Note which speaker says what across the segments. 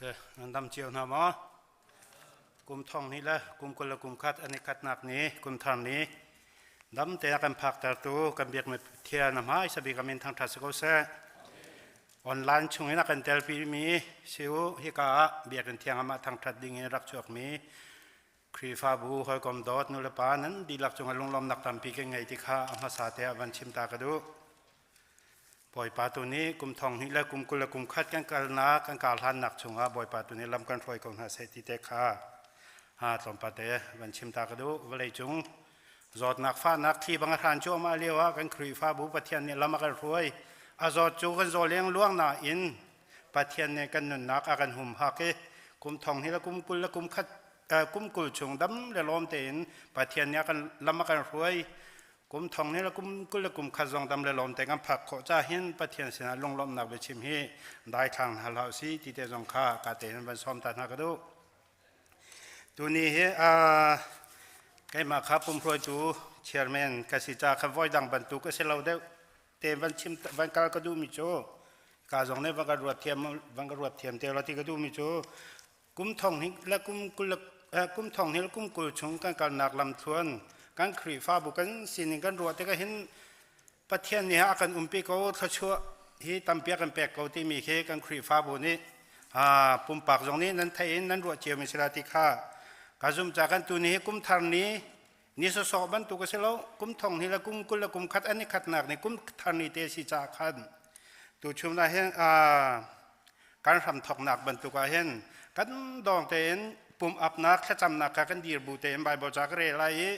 Speaker 1: Nan dam cio hna maw? Kum thong hnih le kum 20 le kum khat an i khatnak ni, kum thar ni, dam te a kan phaktertu kan biakmi Pathian a hmai sabik amin thangṭhat si ko seh. Online chungin a kan telpimi si u, hika ah biakinn thiang amah thangṭhat ding in rak chuakmi Khrihfabu hawikom dawt nulepa nan dihlak cungah lunglawmnak tampi kan ngei ti kha a hmasa te ah van chim ta ka duh. Bawipa tu nih kum thong hnih le kum 20 le kum khat kan kalnak kan kar hlannak chungah Bawipa tu nih lam kan hruai ko hna seh ti te kha ha tlawmpal te van chim ta ka duh. Vawlei cung zawtnak fahnak thli bang a hran cuahmah lio ah kan Khrihfabu Pathian nih lam a kan hruai. A zawt cu kan zaw leng luang nain Pathian nih kan nunnak a kan humhak i kum thong hnih le kum 20 le kum khat kum 20 chung dam le lawm tein Pathian nih a kan lam a kan hruai. Kum thong ni le kum 20 le kum khat zong dam le lawm te kan phak khawh ca hin Pathian sinah lunglawmhnak biachim hi daithlang hna hlah usih ti te zong kha ka tein van sawm ta hna ka duh. Tuni hi keimah kha pumhruaitu chairman ka si ca kha voi dang bantuk a si lo deuh te van chim van kal ka duhmi cu ka zong nih van ka ruat thiam van ka ruat thiam te lo ti ka duhmi cu Kum thong hnih le kum 20 kum thong hnih le kum 20 chung kan kalnak lamthluan kan Khrihfabu kan sining kan ruah tikah hin Pathian nih a kan umpi ko thluachuah hi tampi a kan pek ko timi khi kan Khrihfabu nih pumpak zong nih nan theih in nan ruah cio mi si la ti kha ka zum ca kan tu ni hi kum thar ni ni sawsawh bantuk a si lo kum thong hnih le kum 20 le kum khat an i khatnak ni kum thar ni te si ca khan tu chum ah hin kan hram thoknak bantuk ah hin kan dawng tein pum apnak thlacamnak kha kan dir bu tein Bible ca ka rel lai i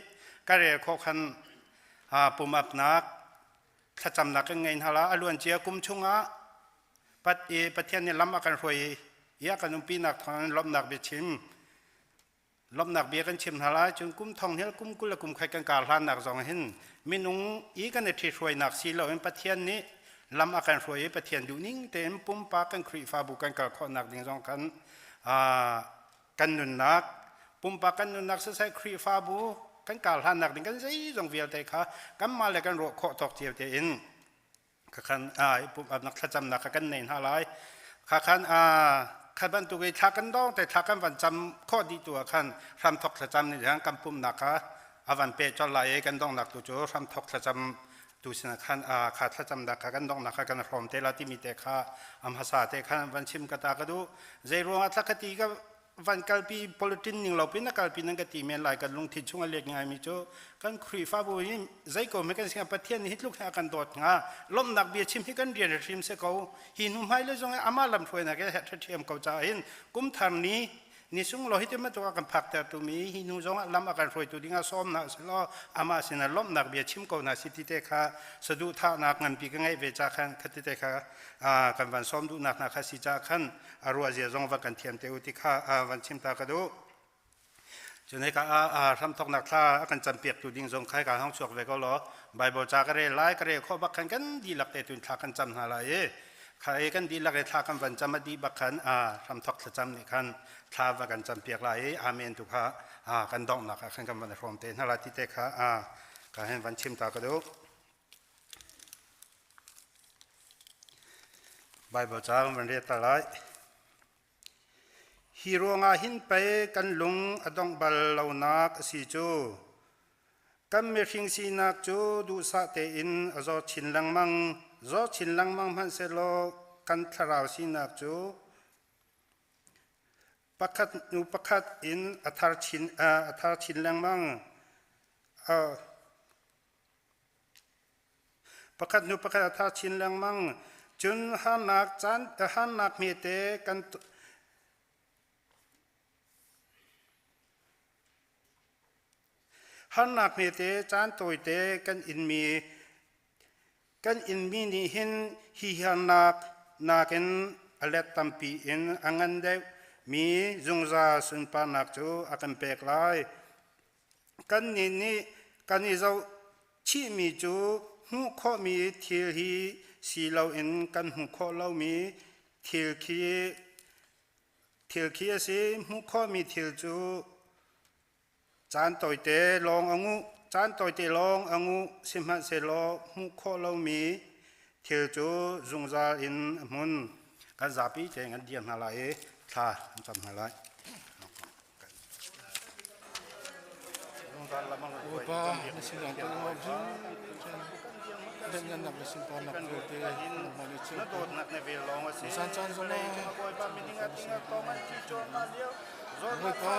Speaker 1: ka rel khawh khan pum apnak thlacamnak kan ngei hna la a luan cia kum chungah pat i Pathian nih lam a kan hruai i a kan umpinak thawngin lawmhnak biachim lawmhnak bia kan chim hna lai cun kum thong hel kum 20 le kum khat kan kar hlannak zong hin minung i kan i ṭhithruainak si loin Pathian nih lam a kan hruai i Pathian duhning tein pumpak kan Khrihfabu kan kal khawhnak ding zong kan kan nunnak pumpak kan nunnak siseh Khrihfabu kan kar hlannak ding kan zeizong vialte kha kanmah le kan ruah khawh tawk cio tein Khakhan pumhnak thlacamnak kha kan nei hna lai. Khakhan kha bantuk i thla kan dong te thla kan van cam khawh dih tu ah khan hramthok thlacam nih khan kan pumhnak kha a van peh colh lai i kan donghnak tu cu hramthok thlacam tu sinah khan kha thlacamnak kha kan donghnak kha kan hrawm te la timi te kha a hmasa te khan van chim ka ta ka duh. Zei ruangah thla ka ti ka van kalpi politin ning lo pin na kalpi nan ka ti men lai kan lungthin chung a let ngai mi cu kan Khrihfabu hi zei ko me kan singa Pathian nih hi tluk hi a kan dawt hnga lawmhnak bia chim hi kan rian hrim se ko hi hnu hmai le zong ama lam hruainak he ṭha ko ca hin kum thar ni ni sung lo hi te ma kan phak ter tu mi hi hnu zong ah lam a kan hruaitu ding ah sawm na se law ama sin ah lawmhnak bia chim ko na si ti te kha saduhthahnak nganpi ka ngeih ve ca khan khati te kha kan van sawm duhnak hna kha si ca khan a ruah zia zong van kan thiam te u ti kha van chim ta ka duh. Cun hika ah hramthoknak thla a kan campiak tu ding zong khai ka hong chuak ve ko law Bible ca ka rel lai ka rel khawh bak khan kan dihlak te tun thla kan cam hna lai i kha i kan dihlak i thla kan van cam a dih bak khan hramthok thlacam nih khan thla va kan campiak lai i amen tu kha kan donghnak ah khan kan van i hrawm te hna lai ti te kha ka hen van chim ta ka duh. Baibal ca kan van rel ta lai. Hi ruangah hin pei kan lung a dongh bal lonak a si cu. Kan mihring sinak cu duhsah tein a zaw chin lengmang, zaw chin lengmang hmanhsehlaw kan thlarau sinak cu pakhat hnu pakhat in a thar chin lengmang. Pakhat hnu pakhat a thar chin lengmang. Cun harnak caan harnak hmete kan harnak hmete caan tawite kan inmi kan inmi nih hin hi harnak nakin a let tampi in a ngan deuh mi zungzal sunparnak cu a kan pek lai. Kannih nih kan i zohchihmi cu hmuh khawhmi thil hi si loin kan hmuh khawh lomi thil khi a si. Hmuh khawhmi thil cu caan tawite lawng a nguh, caan tawite lawng a nguh, sihmanhsehlaw hmuh khawh lomi thil cu zungzal in a hmun. Kan zapi tein kan dir hna lai i. Thla an cam hna lai.
Speaker 2: Bawipa na sinah kan um Dengnak le sunparnak vialte nangmah nih
Speaker 1: Na dawtnak na vel lawng a si.
Speaker 2: Zan caan zong ah
Speaker 1: Bawipa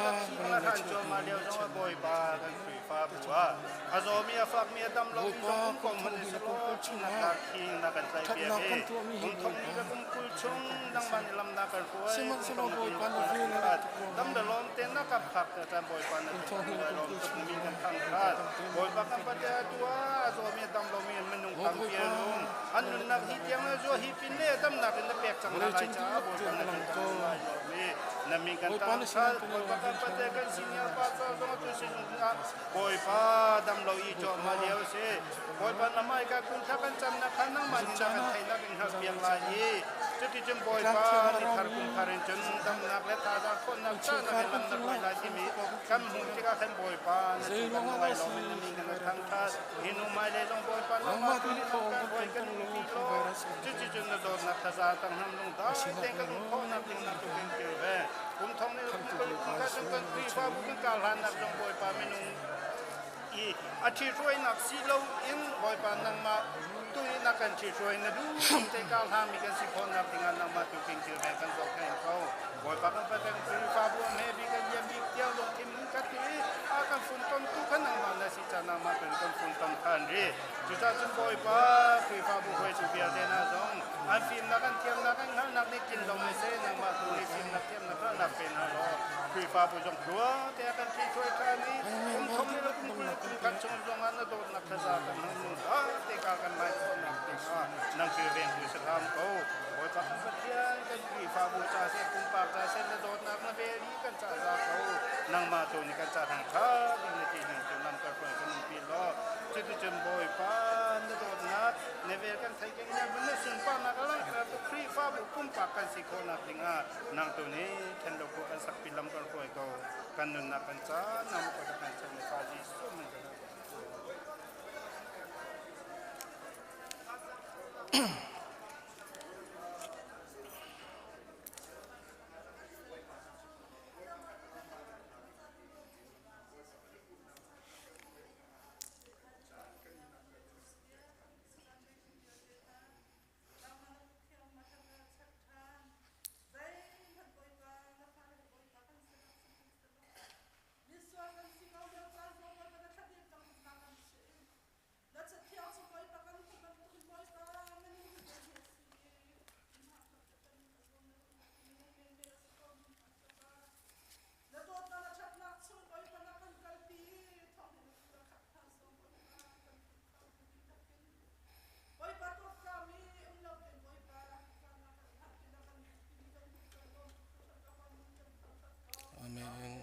Speaker 2: Bawipa
Speaker 1: Bawipa kan Khrihfabu ah a zawmi a fakmi a dam lomi zong um ko hmanh si law na khing na kan tlaih piak
Speaker 2: Thatnak
Speaker 1: i
Speaker 2: kan tuahmi hi
Speaker 1: kum thong ni le kum 20 chung nangmah nih lam na kan hruai
Speaker 2: Sihmanhsehlaw Bawipa na vel a rak tuk ruangah
Speaker 1: dam le lawm te na kan phak te caan Bawipa na
Speaker 2: thong ni le kum
Speaker 1: lawm
Speaker 2: 20
Speaker 1: tuk
Speaker 2: chung
Speaker 1: mi kan thang khat Bawipa kan Pathian tu ah a zawmi a dam lomi minung tampi an um an nunnak hi tiang na zua hi pin le damnak in na pek cang na lai caah Bawipa na kan tam lai lomi na min kan tam khat Bawipa kan Pathian kan senior pastor zong atu sizung ah Bawipa dam lo i cuahmah lio a si Bawipa na hmai ka kun thla kan cam na khan nangmah nih na kan theihnak in hngalh piak lai i cuticun Bawipa ni thar kum thar in cun damnak le thazaang khawhnak ca na kan lam na hruai lai timi kan hmuh tikah khan Bawipa na cu kan ngai lo men na min kan thangthat hi nu hmailei zong Bawipa nangmah tu nih lam kan hruai kan pi law cuticun na dawtnak thazaang tang hnam lung dai tein kan um khawhnak ding na tu kan kil ve kum thong ni kum kul kum khat zong kan Khrihfabu kan kar hlannak zong Bawipa minung i a ṭhihruainak si loin Bawipa nangmah tu nih na kan ṭhihruai na duh te kar hlangmi kan si khawhnak dingah nangmah tu kan kilveng kan zohkhenh ko. Bawipa kan Pathian Khrihfabu a hme bik a lian bik tiang lungthin hmunkhat i a kan funtom tu kha nangmah na si caah nangmah tu kan funtom than rih. Cucaah cun Bawipa Khrihfabu hruaitu vialte hna zong an fimnak an thiamnak an hngalhnak nih tlin lo seh nangmah tu nih fimnak thiamnak hngalhnak pe hna law Khrihfabu zong tluang te kan ṭhihṭhuai ṭhan i kum thum le kum 20 kum khat chung zong ah na dawtnak thaza kan hmu nu te ka kan lai khawhnak ding ah nang kilvengtu si hram ko. Bawipa kan Pathian kan Khrihfabu ca seh pumpak ca seh na dawtnak na vel hi kan ca za ko. Nangmah tu nih kan ca thang ṭha ding na ti ning cu lam kar hruai kan umpi law cuticun Bawipa na dawtnak na vel kan theih kan na na sunparnak a langhter tu Khrihfabu pumpak kan si khawhnak dingah nang tu nih then lo kan sakpi lam kan hruai ko kan nunnak kan ca nang ko kan chan fa Jesuh min kan
Speaker 2: Amen.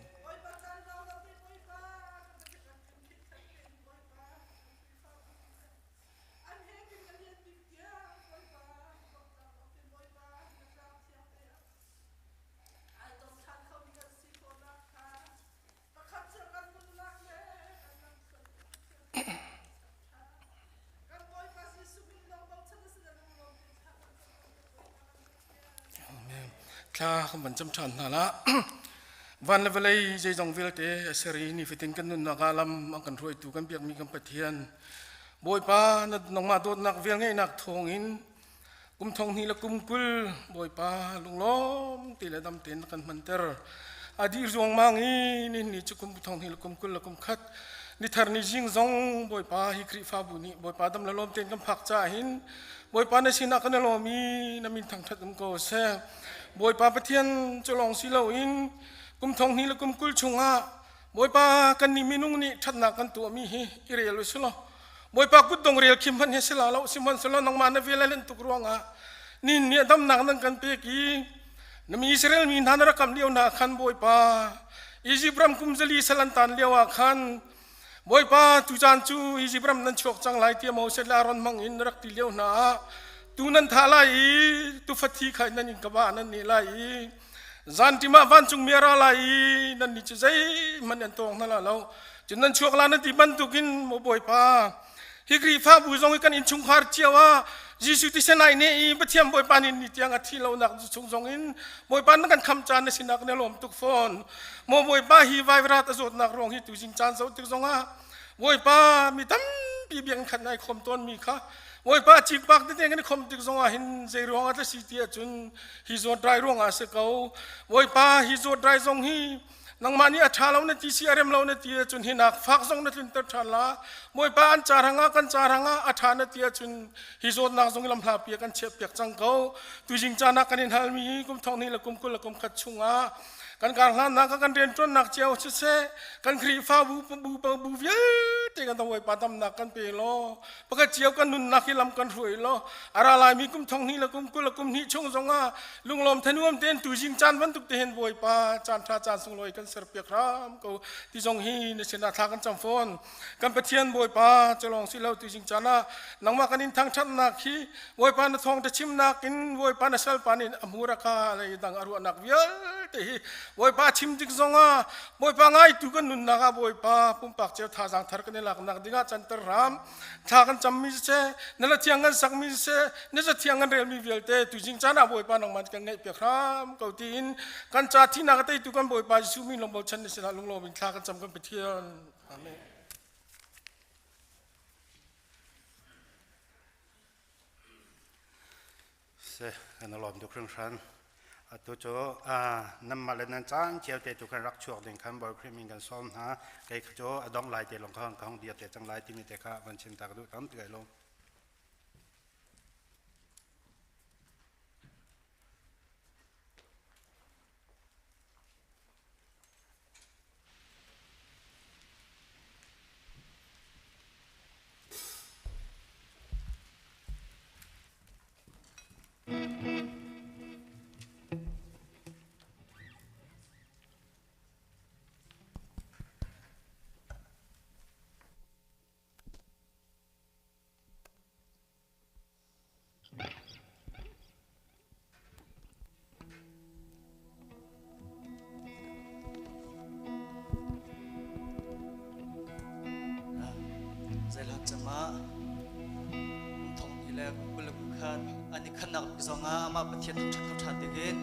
Speaker 2: Thla kan van cam ṭhan hna la. Van le vawlei zeizong vialte a ser i nifatin kan nunnak ah lam an kan hruaitu kan biakmi kan Pathian Bawipa na nangmah dawtnak velngeihnak thawngin Kum thong hnih le kum 20 Bawipa lunglawm te le dam tein na kan hmanter. A dih ruangmang i nihin ni cu kum thong hnih le kum 20 le kum khat nithar ni zing zong Bawipa hi Khrihfabu nih Bawipa dam le lawm tein kan phak caah hin Bawipa na sinah kan i lawm i na min thangṭhat um ko seh. Bawipa Pathian cu lawng si loin kum thong hnih le kum 20 chungah Bawipa kannih minung nih ṭhatnak kan tuahmi hi i rel u si law Bawipa kutdong rel khi hmanh hi si la lo sihmanhsehlaw nangmah na vel a len tuk ruangah nihin ni a damnak nan kan pek i na mi Israel mi hna na rak kamh lio hna khan Bawipa Izipt ram kum zali sal an tan lio ah khan Bawipa tu caan cu Izipt ram nan chuak cang lai tiah Moses le Aaron hmang in na rak ti lio hna ah tu nan thah lai i tufa thi kha nan in ka va nan ne lai i zanṭim ah vancungmi a ra lai i nannih cu zeihmanh an tawng hna la lo cun nan chuak la nan ti bantukin maw Bawipa hi Khrihfabu zong hi kan innchungkhar cio ah Jesuh thisen ai ne i Pathian Bawipa nih ni tiang a thi lonak chung zong in Bawipa na kan kham caan na sinak na lawm tuk fawn. Maw Bawipa hi vaivarat a zawtnak ruang hi tuzing caan zoh tik zongah Bawipa mi tampi biakinn khat nai khom tawn mi kha Bawipa cikpak tete kan i khom tik zongah hin zei ruangah dah si ti ahcun hi zawt rai ruangah a si ko. Bawipa hi zawt rai zong hi nangmah nih a ṭha lo na ti si a rem lo na ti ahcun hi nak fak zong na tlunter ṭhan la. Bawipa an ca hrangah kan ca hrangah a ṭha na ti ahcun hi zawtnak zong lam hla piak kan chiah piak cang ko. Tuzing caan ah kan in halmi hi kum thong hnih le kum 20 le kum khat chungah kan karhlannak kan rianṭuannak cio siseh kan Khrihfabu bu bu vialte kan Bawipa damnak kan pe law pakhat cio kan nunnak hi lam kan hruai law a ra laimi kum thong hnih le kum 20 le kum hnih chung zongah lunglawm thanuam tein tuzing caan bantuk te hin Bawipa caan ṭha caan sunglawi kan serpiak hram ko ti zong hi na sinah thla kan cam fawn. Kan Pathian Bawipa culawng si lo tuzing caan ah nangmah kan in thangṭhatnak hi Bawipa na thawngṭha chimnak in Bawipa na salpa nih a hmur a ka lei dang a ruahnak vialte hi Bawipa chim tik zongah Bawipa ngaitu kan nunnak ah Bawipa pumpak cio thazaang thar kan i laknak dingah canter hram. Thla kan cammi siseh, na la thiang kan sakmi siseh, na zathiang kan relmi vialte tuzing caan ah Bawipa nangmah kan ngaih piak hram ko tiin kan ca thihnak a teitu kan Bawipa Jesuh min lawng bochan na sinah lunglawm in thla kan cam kan Pathian. Amen.
Speaker 1: Se kan lawm tuk hringhran. Atu cu nanmah le nan caan cio te tu khan rak chuak ding khan Bawi Khrih min kan sawm hna. Kei cu a dong lai te lawng kha ka hung dir te cang lai timi te kha van chim ta ka duh tam ti kai lawm.
Speaker 3: Zeilak cama kum thong ni le kum kul le kum khat an i khannak zongah amah Pathian thangṭhat thangṭhat dingin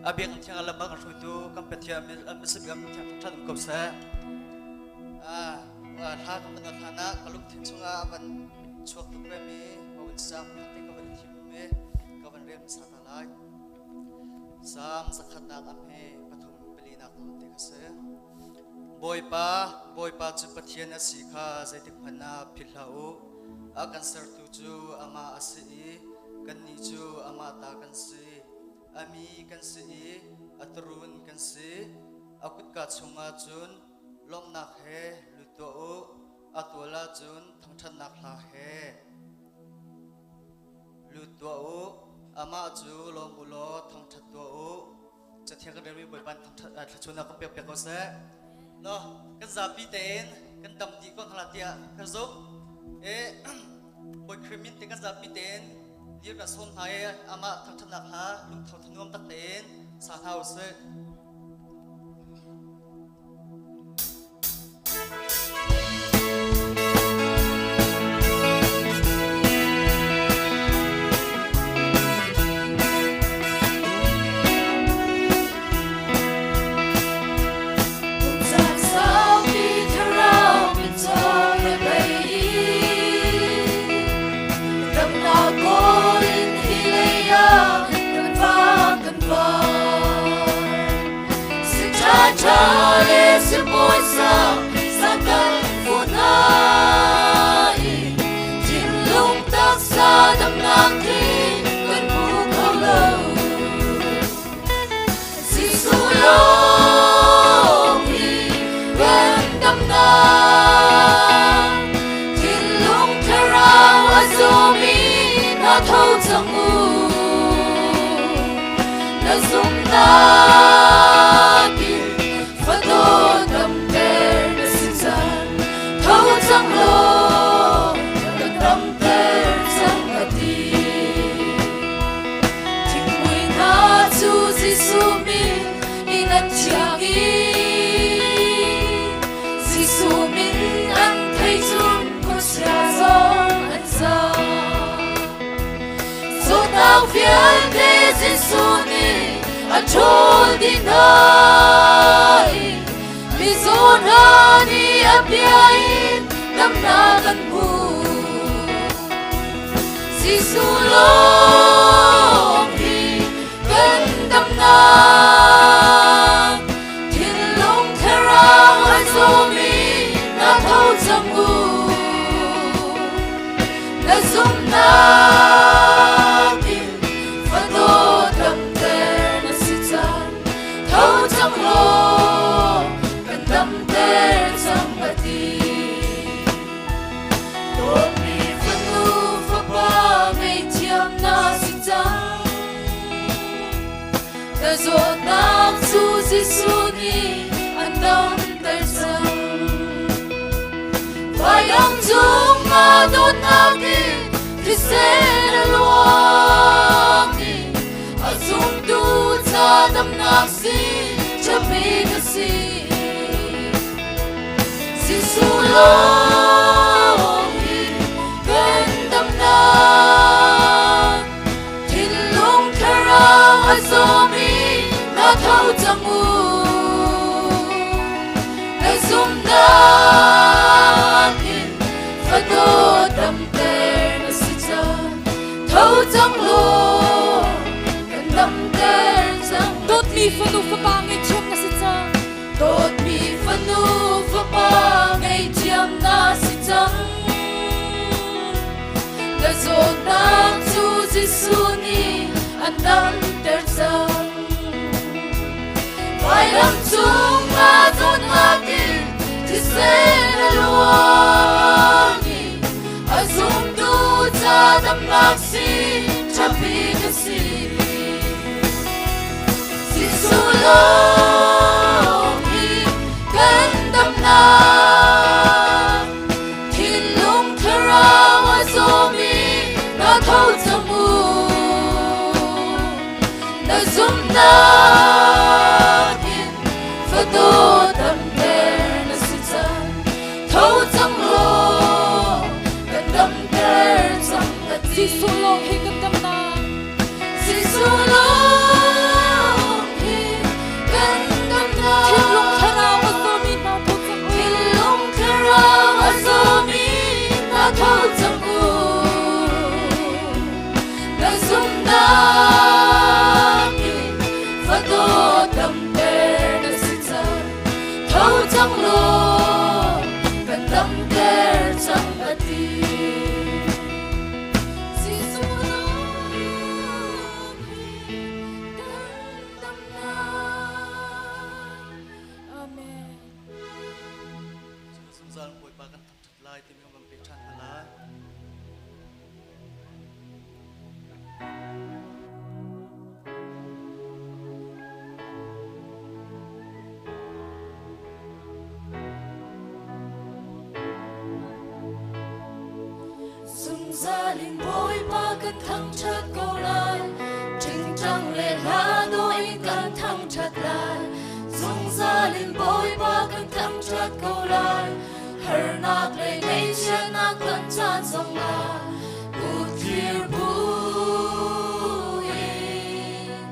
Speaker 3: a biakinn thiang a lam ah kan hruaitu kan Pathian misik kan Pathian thangṭhat um ko seh. Hla kan van hlan ah ka lungthin chungah a van chuak tuk ve mi ka van sam te ka van thim mi ka van rel hmasa ta lai. Salm zakhatnak a hme pathum palinak nawn te kha si. Bawipa, Bawipa cu Pathian a si kha zeitik hmanh ah philh hlah u. A kan sertu cu amah a si i kannih cu amah ta kan si. A mi kan si i a tuurun kan si. A kutka chungah cun lawmhnak he lut tuah u. A tual ahcun thangṭhatnak hla he lut tuah u. Amah cu lawm u law thangṭhat tuah u. Cathiang kan relmi Bawipa nih thangṭhat thluachuahnak kan pek piak ko seh. No, kan zapi tein kan dam dih ko hna tiah ka zumh. E Bawi Khrih min te kan zapi tein dir ka sawm hna i amah thangṭhatnak hla lungtho thanuam tak tein sa hna u sih.
Speaker 4: Zawtnak vialte Jesuh nih a ṭhawl dih hna i mizaw hna nih a bia in damnak an hmu. Jesuh lawng hi kan damnak. Thinlung thlarau a zawmi na tho cang u. Na zumhnak in fano damter na si cang. Tho cang law kan damter cang a ti. Dawtmi fanu fapa ngaihthiam na si cang. Na zawtnak cu Jesuh nih an damter cang. Vailam cung ah dawtnak in thisen a luang i a zumtu ca damnak si ṭhapi ka si. Jesuh lawng hi kan damnak. Thinlung thlarau a zawmi na tho cang u. Na zumhnak in fano damter na si cang. Tho cang law kan damter cang.
Speaker 5: Dawtmi fanu fapa ngaihthiam na si cang.
Speaker 4: Dawtmi fanu fapa ngaihthiam na si cang. Na zawtnak cu Jesuh nih an damter cang. Vailam cung ah dawtnak in thisen a luang i a zumtu ca damnak si ṭhapi ka si. Jesuh lawng hi kan damnak. Thinlung thlarau a zawmi na tho cang u. Na zumhnak in fado damter na si cang. Tho cang law kan damter cang a ti.
Speaker 5: Jesuh lawng hi kan damnak.
Speaker 4: Jesuh lawng hi kan damnak.
Speaker 5: Thinlung thlarau a zawmi hna tho cang u.
Speaker 4: Thinlung thlarau a zawmi hna tho cang u. Na zumhnak in fado damter na si cang. Tho cang law kan damter cang a ti. Jesuh lawng hi kan damnak.
Speaker 5: Amen.
Speaker 3: Zungzal Bawipa kan thangṭhat lai timi kan pe ṭhan hna lai.
Speaker 4: Zungzal in Bawipa kan thangṭhat ko lai. Ṭingṭang le hla dawh in kan thangṭhat lai. Zungzal in Bawipa kan thangṭhat ko lai. Harnak le ngaihchiatnak kan caan zongah kut thlir bu in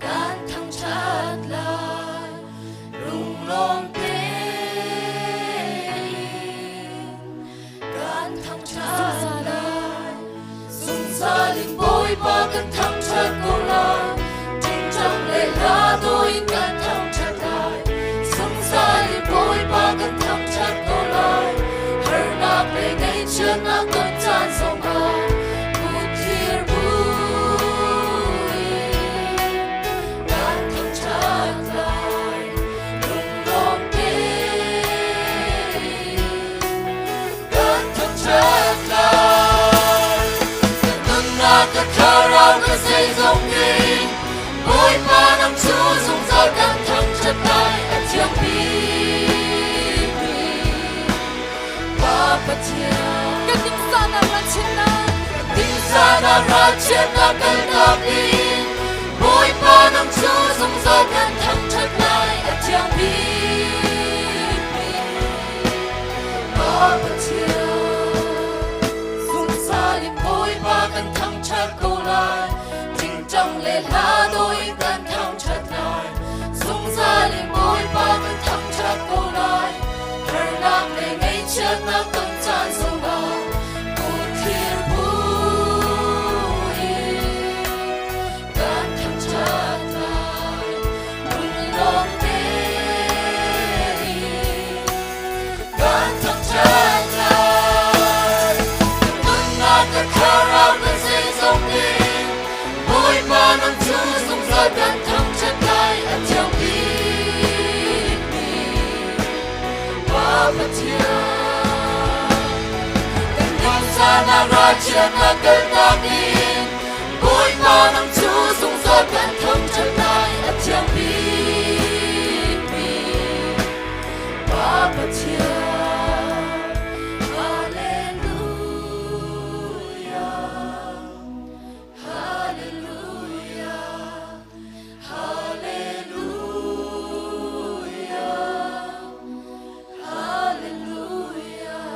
Speaker 4: kan thangṭhat lai. Lunglawm tein kan thangṭhat lai. Zungzal in Bawipa kan thangṭhat ko lai. Ṭingṭang le hla dawh in kan thangṭhat lai. Zungzal in Bawipa kan thangṭhat ko lai. Harnak le ngaihchiatnak kan caan zongah kut thlir bu in kan thangṭhat lai. Lunglawm tein kan thangṭhat lai. Kan nunnak, kan thlarau, kan zeizong in Bawipa nang cu zungzal kan thangṭhat lai. A thiang bikmi Pa Pathian.
Speaker 5: Kan ningzahnak ralchiatnak.
Speaker 4: Ningzahnak ralchiatnak kaltak in Bawipa nang cu zungzal kan thangṭhat lai. A thiang bikmi Pa Pathian. Zungzal in Bawipa kan thangṭhat ko lai. ningzahnak ralchiatnak kaltak in Bawipa nang cu zungzal kan thangṭhat lai a thiang bikmi Pa Pathian. Hallelujah, Hallelujah, Hallelujah, Hallelujah,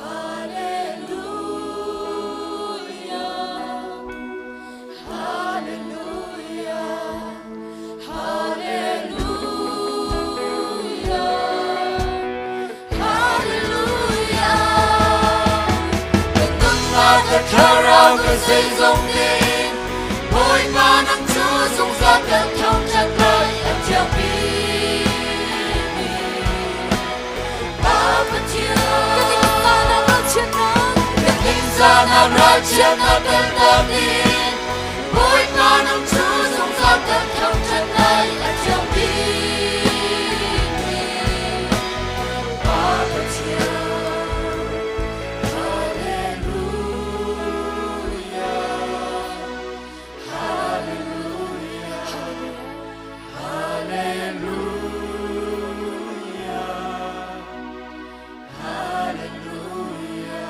Speaker 4: Hallelujah, Hallelujah, Hallelujah, Hallelujah. Kan nunnak ka thlarau ka zeizong ning Bawipa nang cu zungzal kan thangṭhat lai a thiang bikmi Pa Pathian.
Speaker 5: Kan ningzahnak ralchiatnak
Speaker 4: Kan ningzahnak ralchiatnak kaltak in Bawipa nang cu zungzal kan thangṭhat lai a thiang bikmi Pa Pathian. Hallelujah, Hallelujah, Hallelujah, Hallelujah.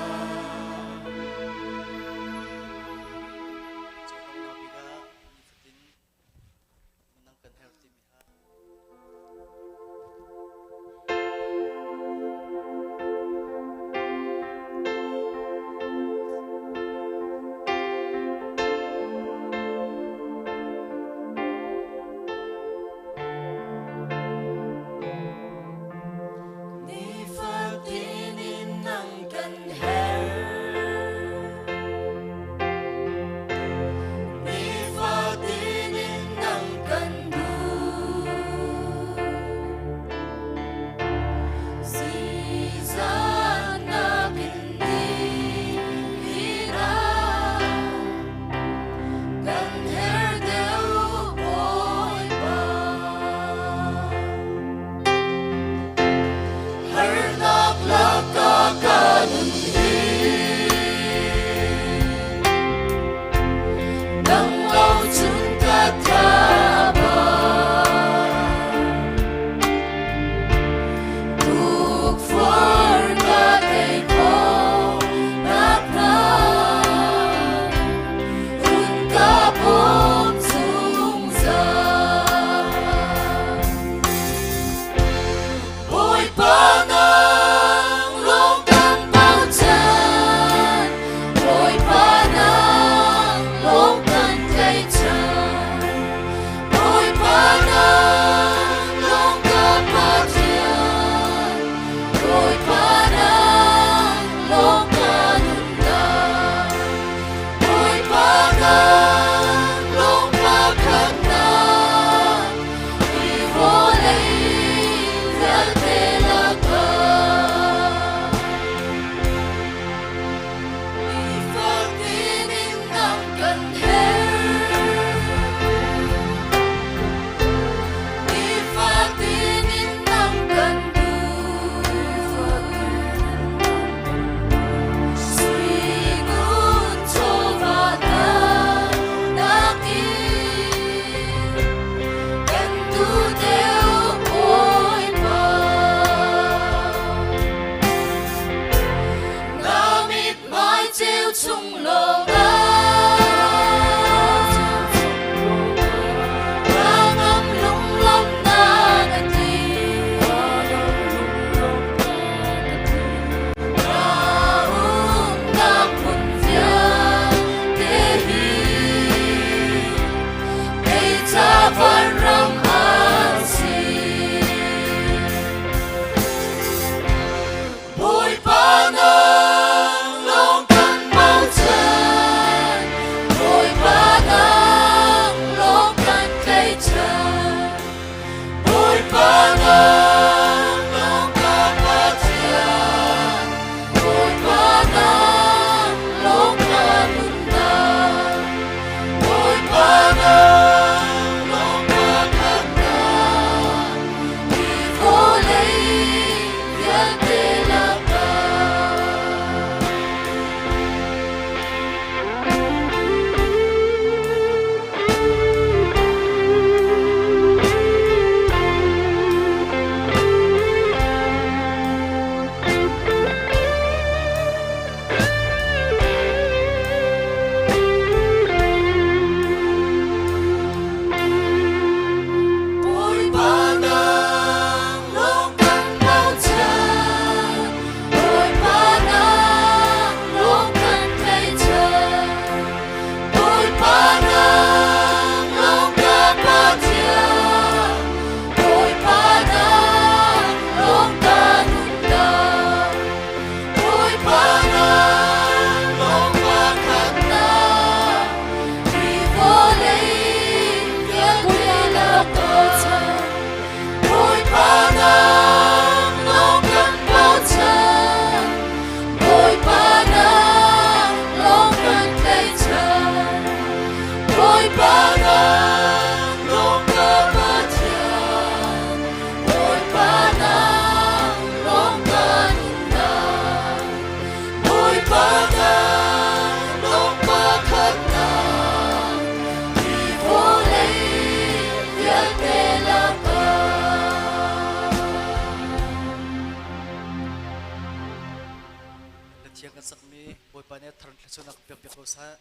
Speaker 3: nih thar thluachuahnak pek piak ko seh.
Speaker 5: Amen.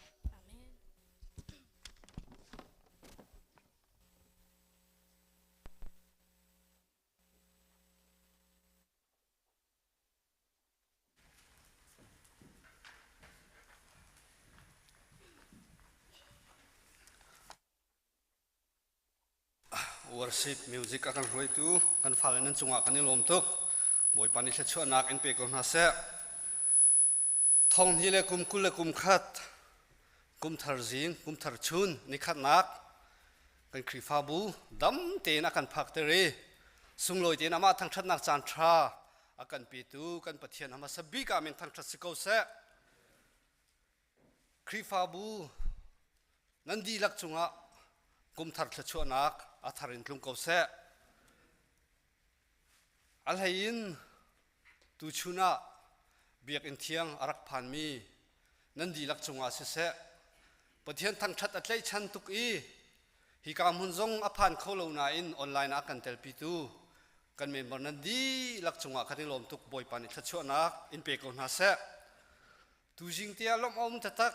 Speaker 6: Worship music a kan hruaitu kan fale nan cungah kan i lawm tuk. Bawipa nih thluachuahnak in pe ko hna seh. Thong hnih le kum 20 le kum khat kum thar zing kum thar chun nikhatnak kan Khrihfabu dam tein a kan phakter i sunglawi tein amah thangṭhatnak caan ṭha a kan petu kan Pathian hmasa bik ah min thangṭhat si ko seh. Khrihfabu nan dihlak cungah kum thar thluachuahnak a thar in tlung ko seh. A hlei in tuchun ah Biakinn thiang a rak phanmi nan dihlak cungah siseh, Pathian thangṭhat a tlaihchan tuk i hika hmun zong a phan kho lo nain online ah kan telpitu kan member nan dihlak cungah kan i lawm tuk. Bawipa nih thluachuahnak in pe ko hna seh. Tuzing te ah lawmh a um taktak.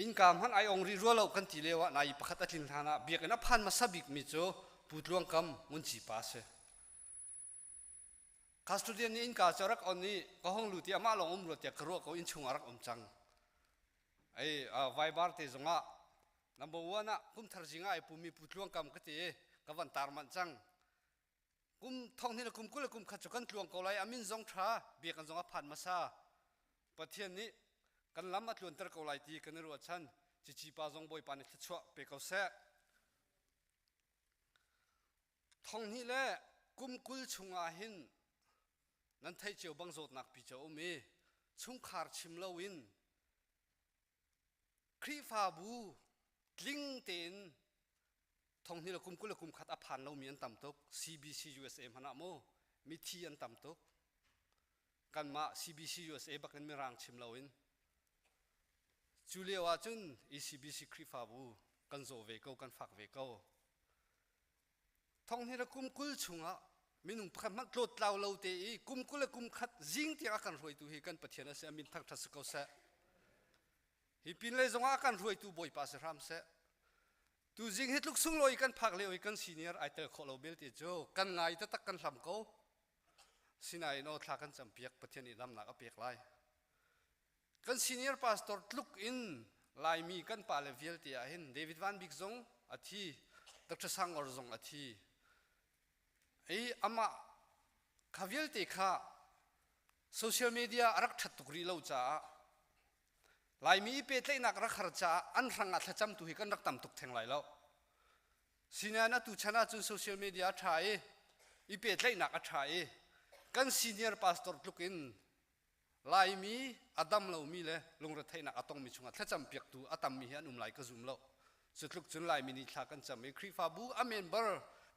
Speaker 6: Innka hmanh ai ong rih rua lo kan ti lio ah nai pakhat a tlin hlan ah biakinn a phan hmasa bikmi cu Pu Tluang Kam Ngunci pa a si. Custodian nih innka cu a rak on i ka hong lut i amah lawng um rua tiah ka ruah ko innchung ah a rak um cang. Ei Viber te zongah number one ah kum thar zing ah ai pumi Pu Tluang Kam ka ti i ka van tar manh cang. Kum thong hnih le kum 20 le kum khat cu kan tluang ko lai a min zong ṭha biakinn zong a phan hmasa. Pathian nih kan lam a tluanter ko lai ti kan i ruahchan. Cici pa zong Bawipa nih thluachuah pe ko seh. Thong hnih le kum 20 chungah hin nan theih cio bang zawtnak pi cu a um i chungkhar chim loin Khrihfabu tling tein thong hnih le kum 20 le kum khat a phan lomi an tam tuk. CBC USA hmanh ah mu mithi an tam tuk. Kanmah CBC USA bak in mirang chim loin cu lio ah cun ECBC Khrihfabu kan zaw ve ko kan fak ve ko. Thong hnih le kum 20 chungah minung pakhat hmanh tlawt tlau lo te i kum 20 le kum khat zing tiang a kan hruaitu hi kan Pathian a si a min thangṭhat si ko seh. Hi pin lei zongah a kan hruaitu Bawipa si hram seh. Tuzing hi tluk sunglawi kan phak lio i kan senior ai tel khawh lo belte cu kan ngai taktak kan hlam ko. Sinain aw thla kan campiak Pathian nih damnak a pek lai. Kan senior pastor tluk in Laimi kan pale vialte ah hin David Van Bik zong a thi, Dr. Sangor zong a thi. I amah kha vialte kha social media a rak ṭhat tuk rih lo caah Laimi i pehtlaihnak rak har caah an hrang ah thlacam tu hi kan rak tam tuk theng lai lo. Sinain atu chan ahcun social media a ṭha i i pehtlaihnak a ṭha i kan senior pastor tluk in Laimi a dam lomi le lungretheihnak a tongmi chungah thlacam piaktu a tammi hi an um lai ka zum lo. Cu tluk cun Laimi nih thla kan cam i Khrihfabu a member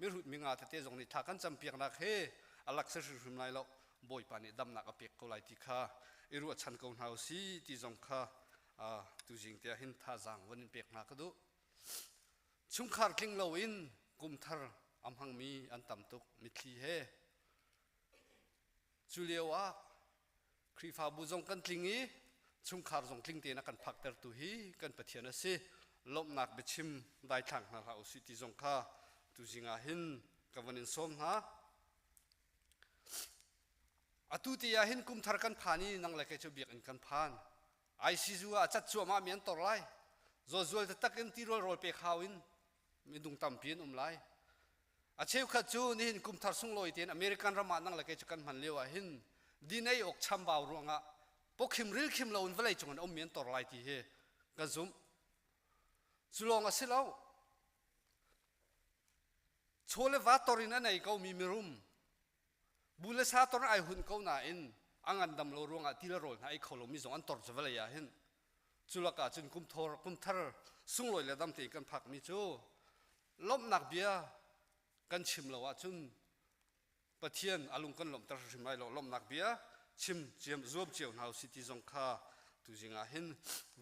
Speaker 6: mirhut minga tete zong nih thla kan cam piaknak he a lak si hrimhrim lai lo. Bawipa nih damnak a pek ko lai ti kha i ruahchan ko hna u si ti zong kha tuzing te ah hin thazaang von in pek hna ka duh. Chungkhar tling loin kum thar a hmangmi an tam tuk mitthli he. Cu lio ah Khrihfabu zong kan tling i chungkhar zong tling tein a kan phaktertu hi kan Pathian a si. Lawmhnak biachim daithlang hna hlah usih ti zong kha tuzing ah hin ka van in sawm hna. Atu ti ah hin kum thar kan phan i nang le kei cu biakinn kan phan. ICU ah cat cuahmah mi an tor lai. Zawzual taktak in tirawl rawl pek hau in minung tampi an um lai. A cheukhat cu nihin kum thar sunglawi tein American ram ah nang le kei cu kan hman lio ah hin din ei awk chambau ruangah pawkhim rilkhim lo in vawlei cung an ummi an tor lai ti hi ka zumh. Cu lawng a si lo. Chaw le va tor in a nei ko mi mirum bu le sa tor ai hun ko nain a ngandam lo ruangah ti le rawl hna ei kho lomi zong an tor cu vawlei ah hin cu lakah cun kum thor kum thar sunglawi le dam tein kan phakmi cu lawmhnak bia kan chim lo ahcun Pathian a lung kan lawmhter hrim lai lo. Lawmhnak bia chim ciam zuam cio hna usih ti zong kha tuzing ah hin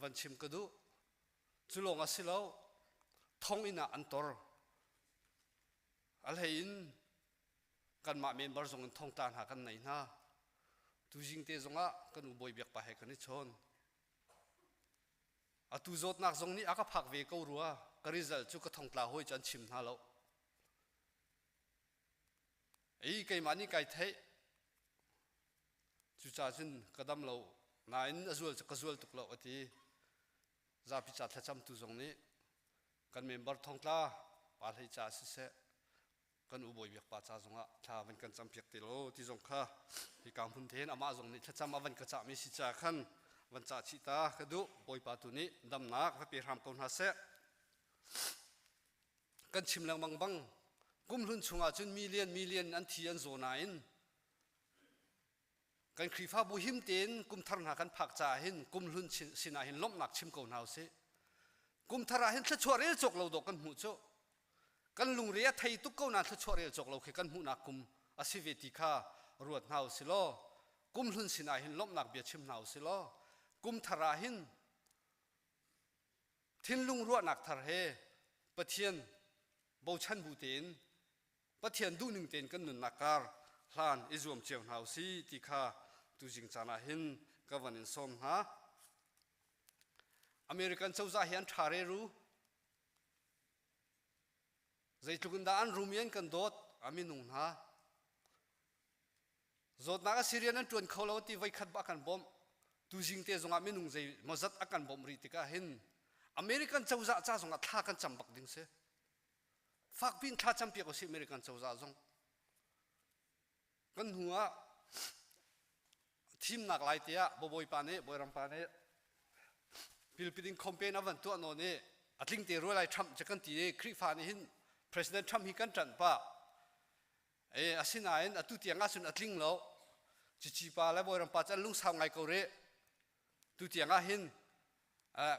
Speaker 6: van chim ka duh. Cu lawng a si lo, thonginn ah an tor. A hlei in kanmah member zong in thongtla hna kan nei hna. Tuzing te zongah kan u Bawi Biak pa he kan i chawn. Atu zawtnak zong nih a ka phak ve ko rua. Ka result cu ka thongtla hawi cu an chim hna lo. Ei keimah nih kai theih. Cucaah cun ka dam lo nain a zual cu ka zual tuk lo a ti. Zapi ca thlacamtu zong nih kan member thongtla pa hlei ca siseh kan u bawi biak pa ca zongah thla van kan campiak te lo ti zong kha hika hmun te hin amah zong nih thlacam a van ka cahmi si ca khan van cah chih ta ka duh. Bawipa tu nih damnak va pe hram ko hna seh. Kan chim lengmang bang kum hlun chungah cun million million an thi an zaw nain kan Khrihfabu him tein kum thar hna kan phak caah hin kum hlun sinah hin lawmhnak chim ko hna usih. Kum thar ah hin thluachuah rel cawk lo dawh kan hmuh cu. Kan lungre a thei tuk ko nain thluachuah rel cawk lo khi kan hmuhnak kum a si ve ti kha ruat hna usih law kum hlun sinah hin lawmhnak bia chim hna usih law kum thar ah hin thinlung ruahnak thar he Pathian bochan bu tein Pathian duhning tein kan nunnak kar hlan i zuam cio hna usih ti kha tuzing caan ah hin ka van in sawm hna. American cozah hi an ṭha reru. Zeitluk in dah an rum i an kan dawt a minung hna. Zawtnak a si rian an ṭuan kho lo ti voikhat bak kan bawmh. Tuzing te zongah minung zei mawzat a kan bawmh rih tikah hin American cozah ca zongah thla kan cam bak ding si. Fakpi in thla campiak usih American cozah zong. Kan hnu ah thimnak lai te ah bawipa nih bawiram pa nih pilpiting campaign a van tuah nawn i a tling te ruai lai Trump cu kan ti i Khrihfa nih hin President Trump hi kan ṭanh pah. E asinain atu tiang ah cun a tling lo. Cici pa le bawiram pa cu an lungsau ngai ko rih. Tu tiang ah hin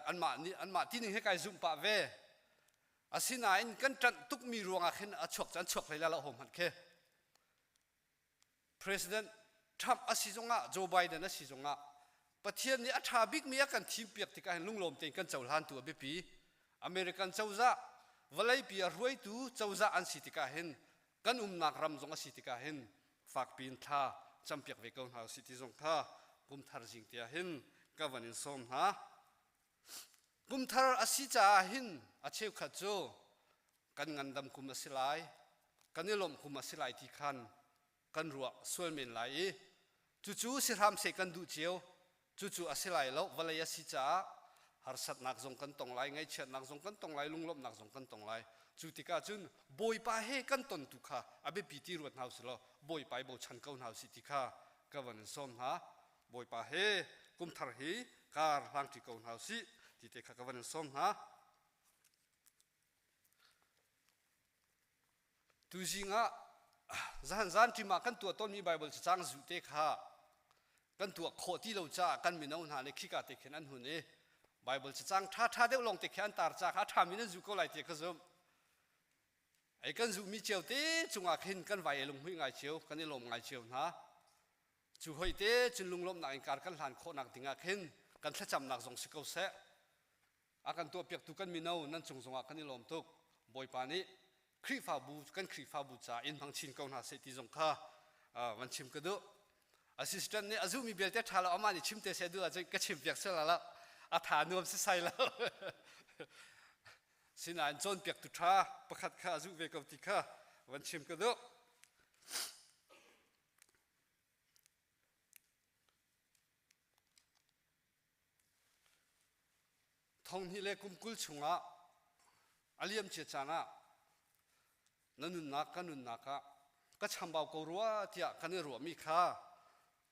Speaker 6: anmah nih anmah tining he kai zumh pah ve. Asinain kan ṭanh tukmi ruangah khin a chuak cu an chuak hlei lai lo ho hmanh khi. President Trump a si zongah Joe Biden a si zongah Pathian nih a ṭha bikmi a kan thimpiak tikah hin lunglawm tein kan cohlantu a biapi. American cozah vawleipi a hruaitu cozah an si tikah hin kan umnak ram zong a si tikah hin fakpi in thla campiak ve ko hna usih ti zong kha kum thar zing te ah hin ka van in sawm hna. Kum thar a si caah hin a cheukhat cu kan ngandam kum a si lai, kan i lawmh kum a si lai ti khan kan ruah sual men lai i cucu si hram seh kan duh cio. Cucu a si lai lo, vawlei a si caah harsatnak zong kan tong lai, ngaihchiatnak zong kan tong lai, lunglawmhnak zong kan tong lai. Cu tikah cun Bawipa he kan ton tu kha a biapi ti ruat hna usih law Bawipa i bochan ko hna usih ti kha ka van in sawm hna. Bawipa he kum thar hi kar hlangṭi ko hna usih ti te kha ka van in sawm hna. Tuzing ah zahan zan ṭim ah kan tuah tawnmi Baibal cacang zuh te kha kan tuah khawh ti lo caah kan mino hna nih khika te khin an hun i Baibal cacang ṭhaṭha deuh lawng te khi an tar ca kha a ṭhami nan zuh ko lai ti ka zumh. Ei kan zuhmi cio te cungah khin kan vai lunghmuih ngai cio, kan i lawm ngai cio hna. Cu hoi te cun lunglawmhnak in kar kan hlan khawhnak dingah khin kan thlacamnak zong si ko seh. A kan tuahpiaktu kan mino nan cung zongah kan i lawm tuk. Bawipa nih Khrihfabu kan Khrihfabu ca in hmang chin ko hna seh ti zong kha van chim ka duh. Assistant nih a zuhmi belte ṭha lo amah nih chim te seh duh ahcun ka chim piak sel la a tha nuam si sai lo. Sinain cawnpiaktu ṭha pakhat kha a zuh ve ko ti kha van chim ka duh. Thonghnih le kum 20 chungah a liamcia caan ah na nunnak ka nunnak ah ka chambau ko rua tiah kan i ruahmi kha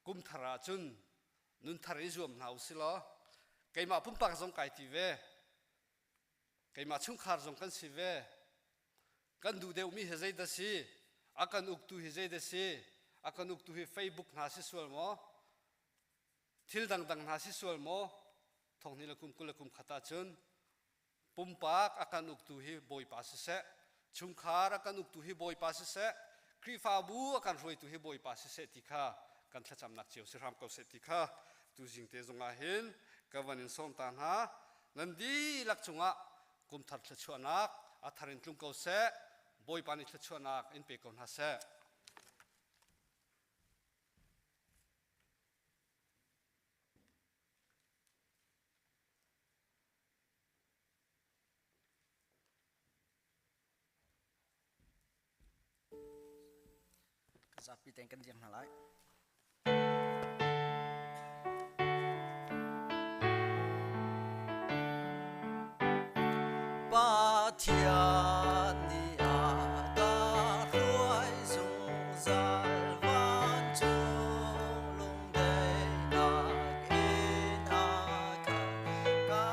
Speaker 6: kum thar ah cun nun thar i zuam hna usih law keimah pumpak zong kai ti ve keimah chungkhar zong kan si ve kan duh deuhmi hi zei dah si a kan uktu hi zei dah si a kan uktu hi Facebook hna si sual maw Thil dangdang hna si sual maw? Thonghnih le kum 20 le kum khat ahcun pumpak a kan uktu hi Bawipa siseh, chungkhar a kan uktu hi Bawipa siseh, Khrihfabu a kan hruaitu hi Bawipa siseh ti kha kan thlacamnak cio si hram ko seh ti kha tuzing te zongah hin ka van in sawm ta hna. Nan dihlak cungah kum thar thluachuahnak a thar in tlung ko seh. Bawipa nih thluachuahnak in pe ko hna seh.
Speaker 7: Zapi tein kan dir hna lai. Pathian nih a ka hruai zungzal vancung lungdaihnak in a ka ka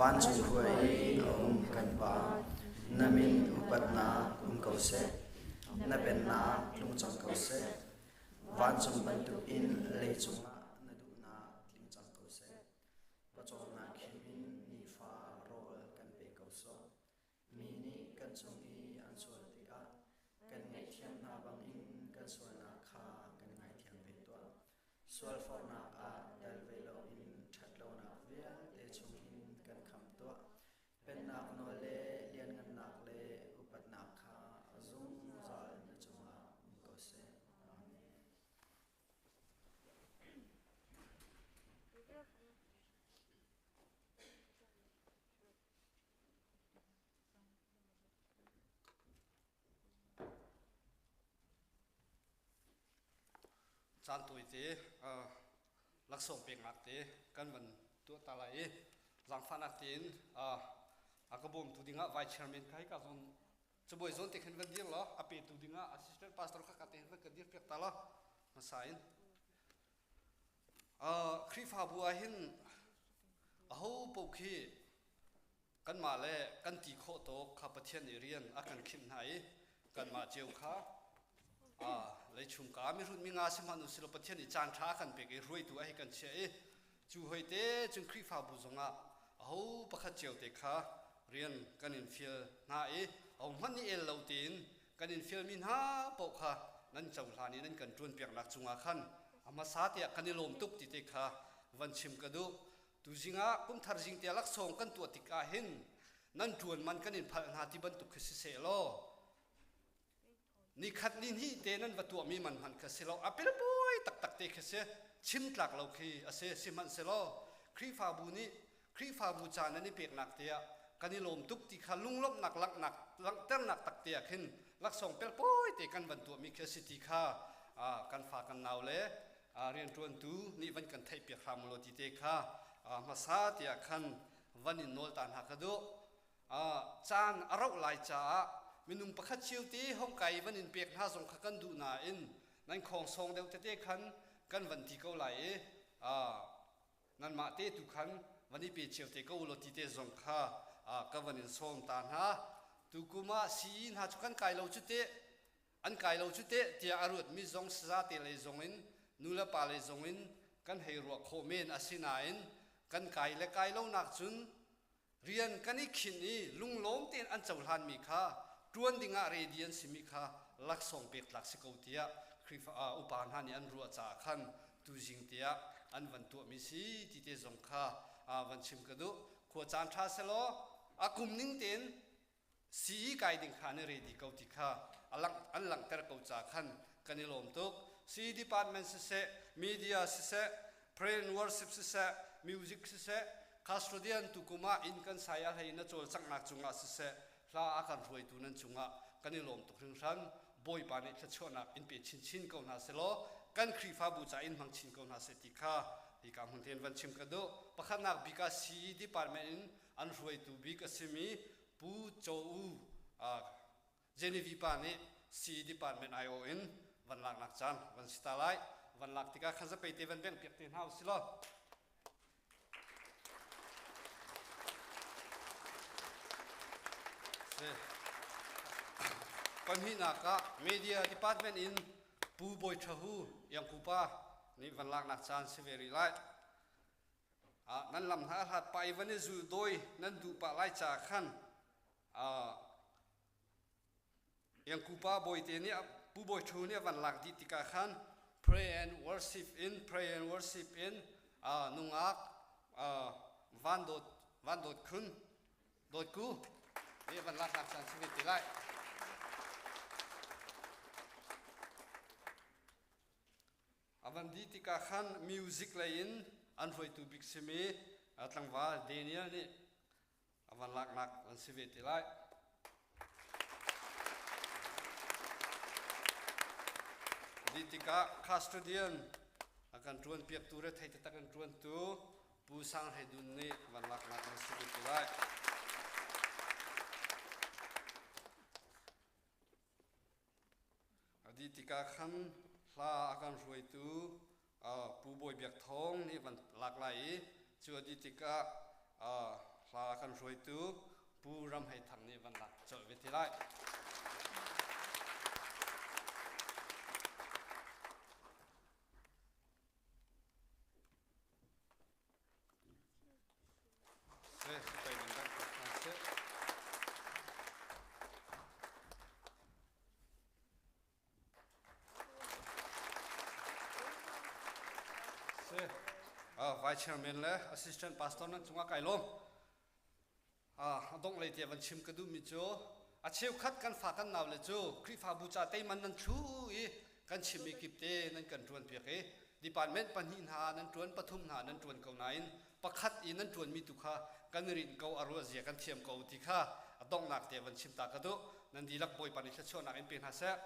Speaker 7: Vancung khua i a um kan Pa, na min upatnak um ko seh. Na pennak tlung cang ko seh. Vancung bantukin leicung ah na duhnak tling cang ko seh. Pawcawmnak khim in nifa rawl kan pe ko sawh. Mi nih kan cung i an sual tikah kan ngaihthiam hna bangin kan sualnak kha kan ngaithiam ve tuah. Sualforhnak ah tel ve loin ṭhatlonak vialte chungin kan khamh tuah. Pennak nawl le lianngannak le upatnak kha zungzal na cungah um ko seh. Amen.
Speaker 6: Caan tawite laksawng peknak te kan van tuah ta lai i zaangfahnak tein a ka bawmtu dingah vice chairman kha hika zawn cabuai zawn te khan van dir law a petu dingah assistant pastor kha ka te van ka dir piak ta law hmasa in. Khrihfabu ah hin aho paoh khi kanmah le kan ti khawh tawk kha Pathian nih rian a kan khimh hna i kanmah cio kha leichung ka mihrut mi nga si hmanh usilo Pathian nih caan ṭha a kan pek i hruaitu a hei kan chiah i cu hoi te cun Khrihfabu zongah aho pakhat cio te kha rian kan in fial hna i aho hmanh nih el lo tein kan in fialmi hna paoh kha nan cohlan i nan kan ṭuanpiaknak cungah khan a hmasa tiah kan i lawm tuk ti te kha van chim ka duh. Tuzing ah kumthar zing te laksawng kan tuah tik ah hin nan ṭuan man kan in phalh hna ti bantuk khi si seh law nikhat ni hnih te nan va tuahmi man hmanh kha si lo a pelpawi taktak te khi si chim tlak lo khi a si. Sihmanhsehlaw Khrihfabu nih Khrihfabu ca nan i peknak te ah kan i lawm tuk ti kha lunglawmhnak langhnak langhternak tak te ah khin laksawng pelpawi te kan van tuahmi khi a si ti kha kan fa kan nau le rianṭuantu nih van kan theihpiak hram law ti te kha hmasa tiah khan van in nawl ta hna ka duh. Caan a rauh lai caah minung pakhat cio te hong kai van in pek hna zong kha kan duh nain nan khawng sawng deuh tete khan kan van ti ko lai i nanmah te tu khan van i pe cio te ko law ti te zong kha ka van in sawm ta hna. Tukum ah sii hna cu kan kai lo cu teh, an kai lo cu teh tiah a ruatmi zong sazate lei zong in nu le pa lei zong in kan hei ruah khawh men. Asinain kan kai le kai lo nak cun rian kan i khinh i lunglawm tein an cohlanmi kha ṭuan dingah ready an simi kha laksawng pek tlak si ko tiah Khrihfa upa hna nih an ruah caah khan tuzing tiah an van tuahmi si ti te zong kha van chim ka duh. Khua caan ṭha selaw a kum ning tein CE kai ding kha an i ready ko ti kha an langhter ko ca khan kan i lawm tuk. CE department siseh, media siseh, prayer and worship siseh, music siseh, custodian tukum ah inn kan sai a hlei na cawlcanghnak cungah siseh, hla a kan hruaitu nan cungah kan i lawm tuk hringhran. Bawipa nih thluachuahnak in pe chinchin ko hna selaw kan Khrihfabu ca in hmang chin ko hna seh ti kha hika hmun tein van chim ka duh. Pakhatnak bik ah CE department in an hruaitu bik a simi Pu Cho U Genevieve pa nih CE department aiawh in van laknak caan van si ta lai. Van lak tikah khan zapei te van bengh piak te hna usih law. Pahnihnak ah media department in Pu Bawi Tha Hu Iangku pa nih van laknak caan si ve rih lai. Nan lam hna a hlat pah i van i zul dawi nan duh pah lai caah khan Iangku pa bawite nih Pu Bawi Ṭhu nih a van lak dih tikah khan pray and worship in pray and worship in nungak van dawt van dawt khun dawt ku nih van lak nak caan si ve te lai. A van dih tikah khan music lei in an hruaitu bik simi tlangval Daniel nih a van laknak an si ve te lai. Dih tikah custodian a kan ṭuan piaktu le thei taktak an ṭuantu Pu Sang Hlei Dun nih van laknak an si ve te lai. A dih tikah khan hla a kan hruaitu Pu Bawi Biak Thawng nih van lak lai i cu a dih tikah hla a kan hruaitu Pu Ram Hei Thang nih van lak colh ve te lai. Vice Chairman le Assistant Pastor nan cungah kai lawm. A dongh lei te van chim ka duhmi cu a cheukhat kan fa kan nau le cu Khrihfabu ca teiman nan thlu i kan chimmi kip te nan kan ṭuan piak i department pahnih hna nan ṭuan, pathum hna nan ṭuan ko nain pakhat i nan ṭuanmi tu kha kan i rinh ko, a ruah zia kan thiam ko ti kha a donghnak te van chim ta ka duh. Nan dihlak Bawipa nih thluachuahnak in pe hna seh.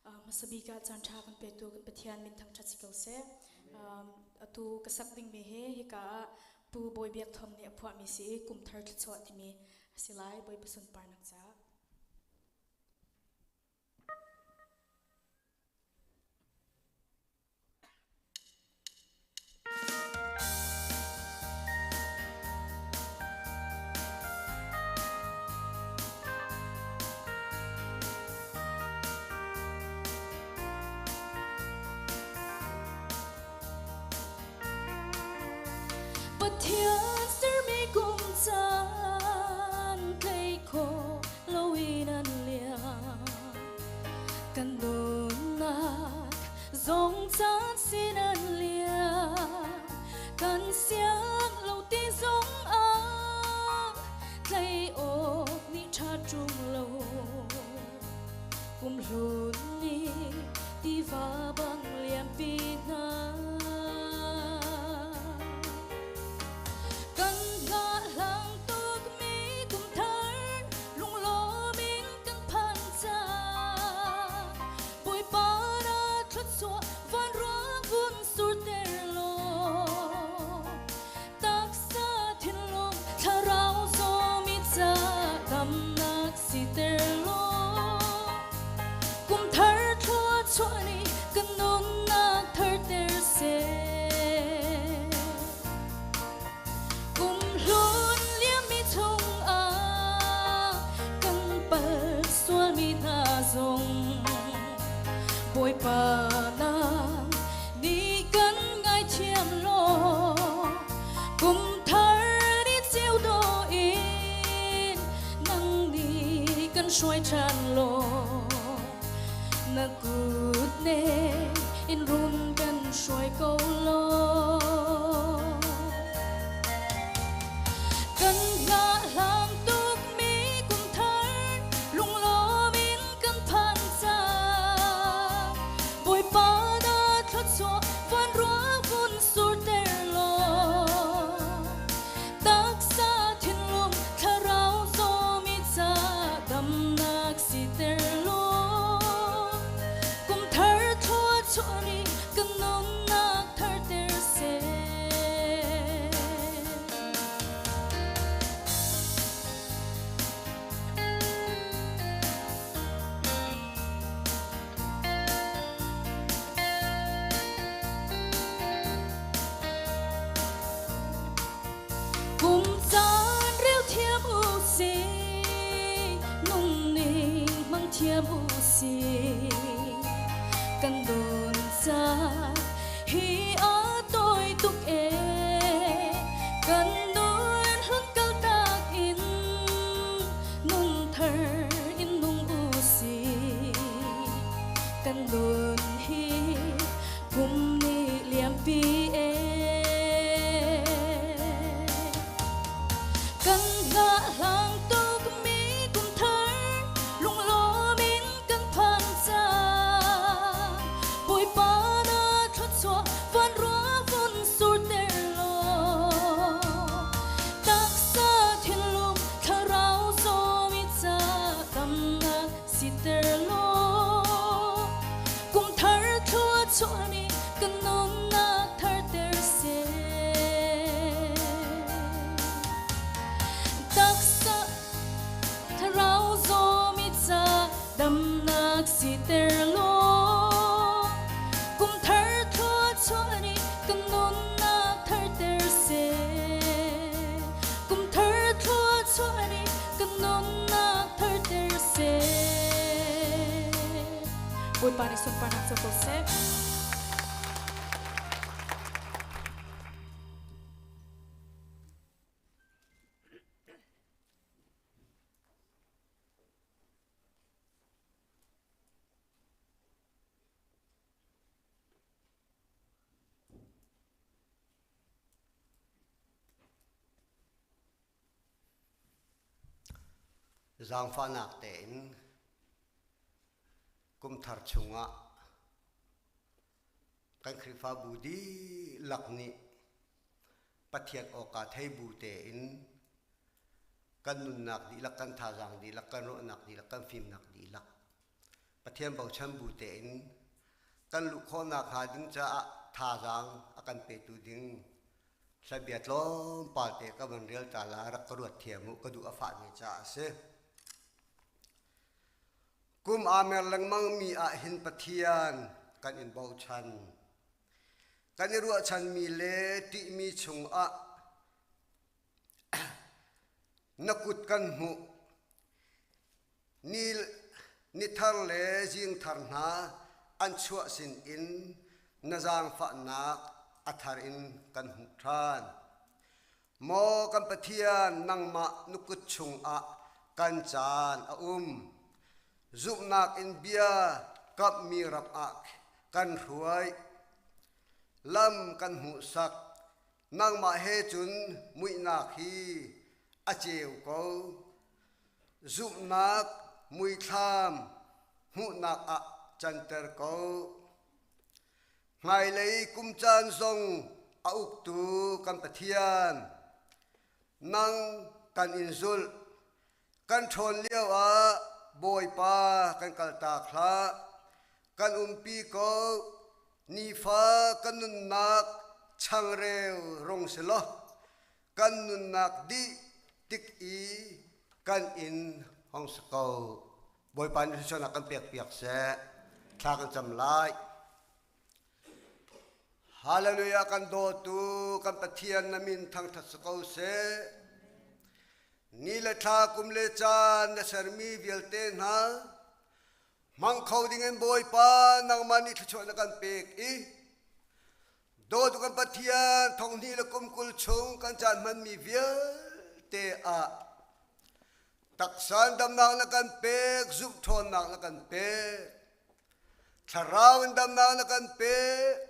Speaker 5: Hmasa bik ah caan ṭha kan petu kan Pathian min thangṭhat si ko seh. Atu ka sak dingmi hi hika ah Pu Bawi Biak Thawm nih a phuahmi si i Kum Thar Thluachuah timi a si lai. Bawipa sunparnak caah. Pathian sermi kum caan tlei khawh loin an liam. Kan nunnak zong caan sin an liam. Kan siang lo ti zong ah tlei awk nih ṭha ṭung lo. Kum hlun nih tiva bang liampi hna. Kan hngahhlang tukmi kum thar lunglawm in kan phan cang. Bawipa na thluachuah vanruang vun surter law. Taksa thinlung thlarau zawmi ca damnak siter law. Kum thar thluachuah nih kan nunnak tharter seh. Kum hlun liammi chungah kan pal sualmi hna zong Bawipa nang nih kan ngaithiam law kum thar ni ceu dawh in nang nih kan hruai ṭhan law na kut ne in run kan hruai ko law kan hngahhlang tukmi kum thar lunglawm in kan phan cang Bawipa na thluachuah van ruah vun surter law taksa thinlung thlarau zawmi ca damnak siter law kum thar thluachuah nih kan nunnak tharter seh. Kum caan rel thiam u sih, nungning hmang thiam u sih. Kan dun ca hi a tawi tuk e, kan nun hun kaltak in nun thar in nung u sih. Kan nun hi kum nih liampi e. Kan hngahhlang tukmi kum thar lunglawm in kan phan cang. Bawipa na thluachuah van ruah vun surter law. Taksa thinlung thlarau zawmi ca damnak siter law. Kum thar thluachuah nih kan nunnak tharter seh. Taksa thlarau zawmi ca damnak siter law. Kum thar thluachuah nih kan nunnak tharter seh. Kum thar thluachuah nih kan nunnak tharter seh. Bawipa nih sunparnak co ko seh.
Speaker 8: Zaangfahnak tein kum thar chungah kan Khrihfabu dihlak nih Pathian awka thei bu tein kan nunnak dihlak, kan thazaang dihlak, kan ruahnak dihlak, kan fimnak dihlak. Pathian bochan bu tein kan luh khawhnak hnga ding caah thazaang a kan petu ding hlabia tlawmpal te ka van rel ta la rak ka ruat thiam u ka duh a fahmi caah a si. Kum aa mer lengmang mi ah hin Pathian kan in bochan. Kan i ruahchanmi le ṭihmi chungah na kut kan hmuh. Ni, ni thar le zing thar hna an chuah sinin na zaangfahnak a thar in kan hmuh ṭhan. Maw kan Pathian, nangmah na kut chungah kan caan a um. Zumhnak in bia kamhmi ram ah kan hruai. Lam kan hmuhsak. Nangmah he cun muihnak hi a ceu ko. Zumhnak muithlam hmuhnak ah canter ko. Hmailei kum caan zong a uktu kan Pathian, nang kan in zulh. Kan ṭhawn lioah Bawipa kan kaltak hlah. Kan umpi ko. Nifa kan nunnak changreu rung si law kan nunnak dih tik i kan inn hong si ko. Bawipa nih thluachuahnak kan pekpiak seh. Thla kan cam lai. Hallelujah kan dawtu kan Pathian na min thangthat si ko seh. Ni le thla kum le caan na sermi vialte hna hmang kho dingin Bawipa nangmah nih thluachuah na kan pek i dawtu kan Pathian thonghnih le kum 20 chung kan caan hmanmi vialte ah taksa in damnak na kan pek zumh ṭhawnnak na kan pek thlarau in damnak na kan pek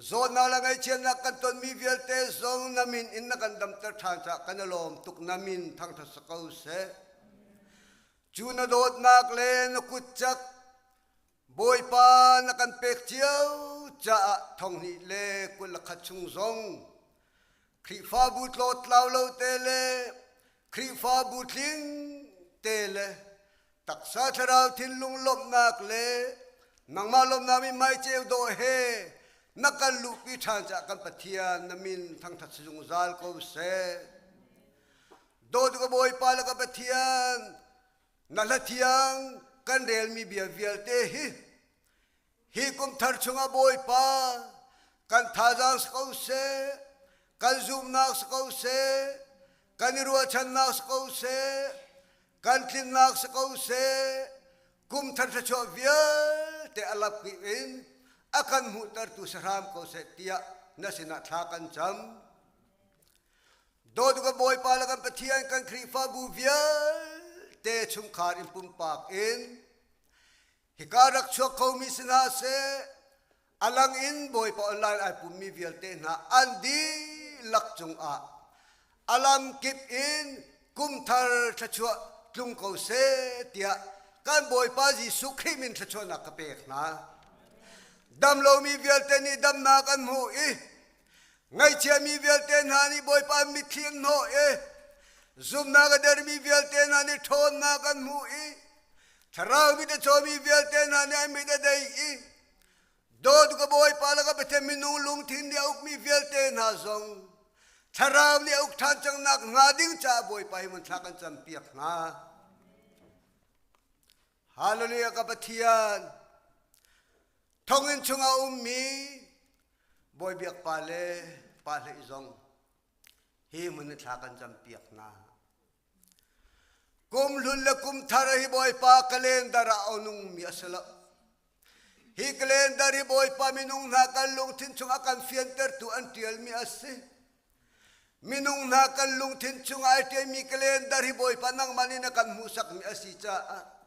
Speaker 8: zawtnak le ngaihchiatnak kan tonmi vialte zong na min in na kan damter ṭhan caah kan i lawm tuk na min thangṭhat si ko seh cu na dawtnak le na kut cak Bawipa na kan pek cio caah 2021 chung zong Khrihfabu tlawtlau lo te le Khrihfabu tling te le taksa thlarau thinlung lawmhnak le nangmah lawmhnak mi hmai ceu dawh he na kan luhpi ṭhan caah kan Pathian na min thangṭhat si zungzal ko seh. Dawtu ka Bawipa le ka Pathian na hla thiang kan relmi bia vialte hi hi kum thar chungah Bawipa kan thazaang si ko seh kan zumhnak si ko seh kan i ruahchannak si ko seh kan tlinnak si ko seh kum thar thluachuah vialte a lap in a kan hmuhtertu si hram ko seh tiah na sinah thla kan cam. Dawtu kan Bawipa le kan Pathian kan Khrihfabu vialte chungkhar in pumpak in hika rak chuak khomi si hna seh a lang in Bawipa online ai pummi vialte hna an dihlak cungah a lam kip in kumthar thluachuah tlung ko seh tiah kan Bawipa Jesuh Khrih min thluachuahnak ka pek hna. Dam lomi vialte nih damnak an hmuh i Ngaihchiami vialte hna nih Bawipa mitthli an hnawh i zumhnak a dermi vialte hna nih ṭhawnnak an hmuh i thlarau mit a cawmi vialte hna nih an mit a dei i dawtu ka Bawipa le ka Pathian minung lungthin nih a ukmi vialte hna zong thlarau nih a uk ṭhan cangnak hnga ding caah Bawipa hi mun thla kan campiak hna. Hallelujah ka Pathian thonginn chungah ummi Bawi Biak pa le pa hlei zong hi hmun i thla kan campiak hna. Kum hlun le kum thar hi Bawipa calendar ah a nungmi a si lo. Hi calendar hi Bawipa minung hna kan lungthin chungah kan fiantertu an ṭialmi a si. Minung hna kan lungthin chungah ai ṭialmi calendar hi Bawipa nangmah nih na kan hmuhsakmi a si caah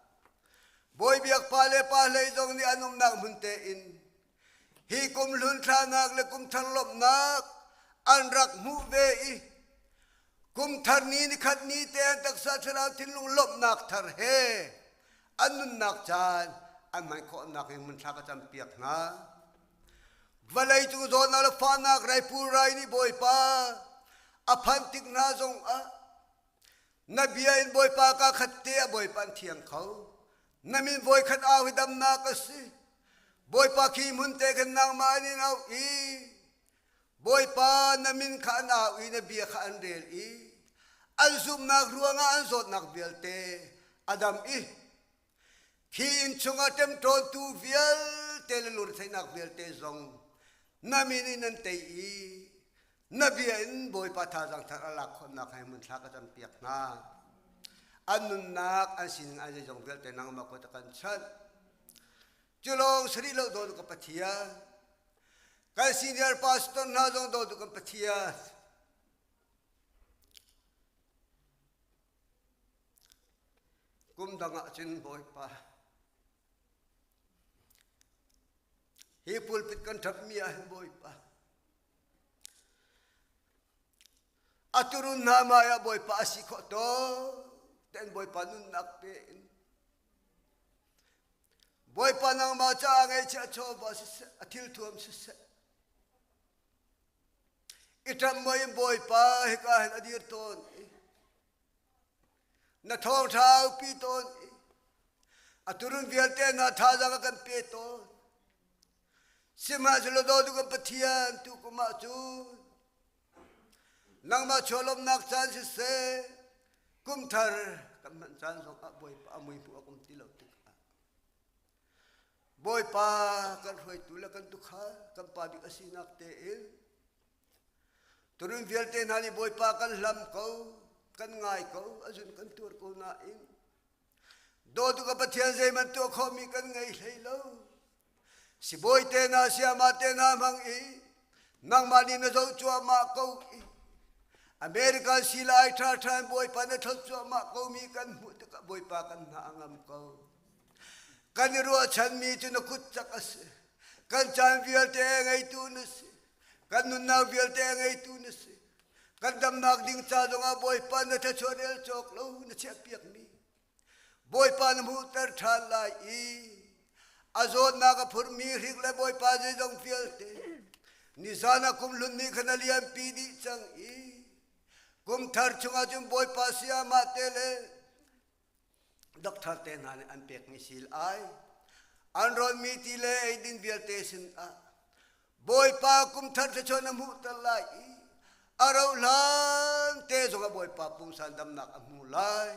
Speaker 8: Bawi Biak pa le pa hlei zong nih an umnak hmun tein hi kum hlun thlanak le kum thar lawmhnak an rak hmuh ve i kum thar ni ni khat ni te an taksa thlarau thinlung lawmhnak thar he an nunnak caan an hman khawhnak in hmun thla ka campiak hna. Vawlei cung zawtnak le fahnak raipur rai nih Bawipa a phanh tik hna zong ah na bia in Bawipa ka khat te a Bawipa an thiang kho. Na min voikhat au hi damnak a si. Bawipa khi hmun te khan nangmah an in auh i Bawipa na min kha an au i na bia kha an rel i an zumhnak ruangah an zawtnak vialte a dam i khi inn chungah ṭemṭawntu vialte le lungretheihnak vialte zong na min in an tei i na bia in Bawipa thazaang thar a lak khawhnak hai hmun thla ka campiak hna. An nunnak, an sining, an zeizong vialte nangmah kut a kan chanh. Cu lawng si rih lo daw ka Pathian. Kan senior pastor hna zong daw kan Pathian. Kum dang ah cun Bawipa hi pulpit kan ṭhapmi ah hin Bawipa a turun hna hmai ah Bawipa a si khawh tawk tein Bawipa nunnak pe in Bawipa nangmah caah ngaihchiah chawva siseh a thilthuam siseh i ṭamh mui in Bawipa hika hin a dir tawn i na thawngṭha aupi tawn i a turun vialte hna thazaang a kan pe tawn. Sihmanhsehlaw dawtu kan Pathian tu kum ah cun nangmah chuahlawmnak caan siseh kum thar kan hman caan zong ah Bawipa a mui hmuh a um ti lo tikah Bawipa kan hruaitu le kan tukhal kan pa bik a sinak tein turun vialte hna nih Bawipa kan hlam ko kan ngai ko a zun kan tuar ko nain Dawtu ka Pathian zeihmanh tuah khawhmi kan ngei hlei lo. Sibawi te hna siama te hna hmang i nangmah nih na zoh cuahmah ko i American silai ṭha ṭha in Bawipa na thlop cuahmah komi kan hmuh tikah Bawipa kan hna a ngam ko. Kan i ruahchanmi cu na kut cak a si. Kan caan vialte ngeitu na si. Kan nunnak vialte ngeitu na si. Kan damnak ding ca zongah Bawipa na thluachuah rel cawk lo na chiahpiakmi Bawipa na hmuhter ṭhan lai i a zawtnak a phurmi hrik le Bawipa zeizong vialte nizan ah kum hlun nih khan a liampi dih cang i kum thar chungah cun Bawipa sayamah te le doctor te hna nih an pekmi sil ai an rawnmi ti le eidin vialte sin ah Bawipa kum thar thluachuah na hmuhter lai i a rauh hlan te zongah Bawipa pungsan damnak a hmu lai.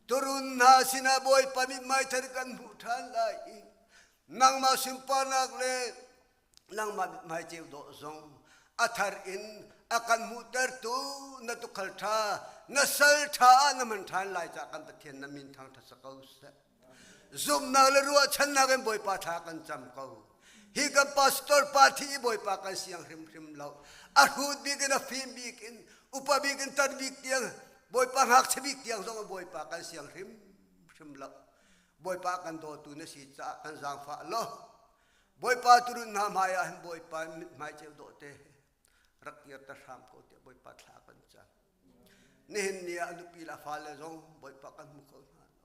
Speaker 8: Turun hna sinah Bawipa mithmai thar kan hmuh ṭhan lai i nangmah sunparnak le nangmah mithmai ceu dawh zong a thar in a kan hmuhtertu na tukhal ṭha na sal ṭha ah na man ṭhan lai caah kan Pathian na min thangṭhat sa ko seh. Zumhnak le ruahchannak in Bawipa thla kan cam ko. Hi kan pastor pa thi i Bawipa kan siang hrimhrim lo. A hrut bik in a fim bik in upa bik in tar bik tiang Bawipa ngakchia bik tiang zong Bawipa kan siang hrimhrim lo. Bawipa kan dawtu na si caah kan zaangfah lo. Bawipa turun hna hmai ah hin Bawipa mithmai ceu dawh te rak kirter hram ko tiah Bawipa thla kan cam. Nihin ni ah a nupi le a fale zong Bawipa kan hmu kho hna lo.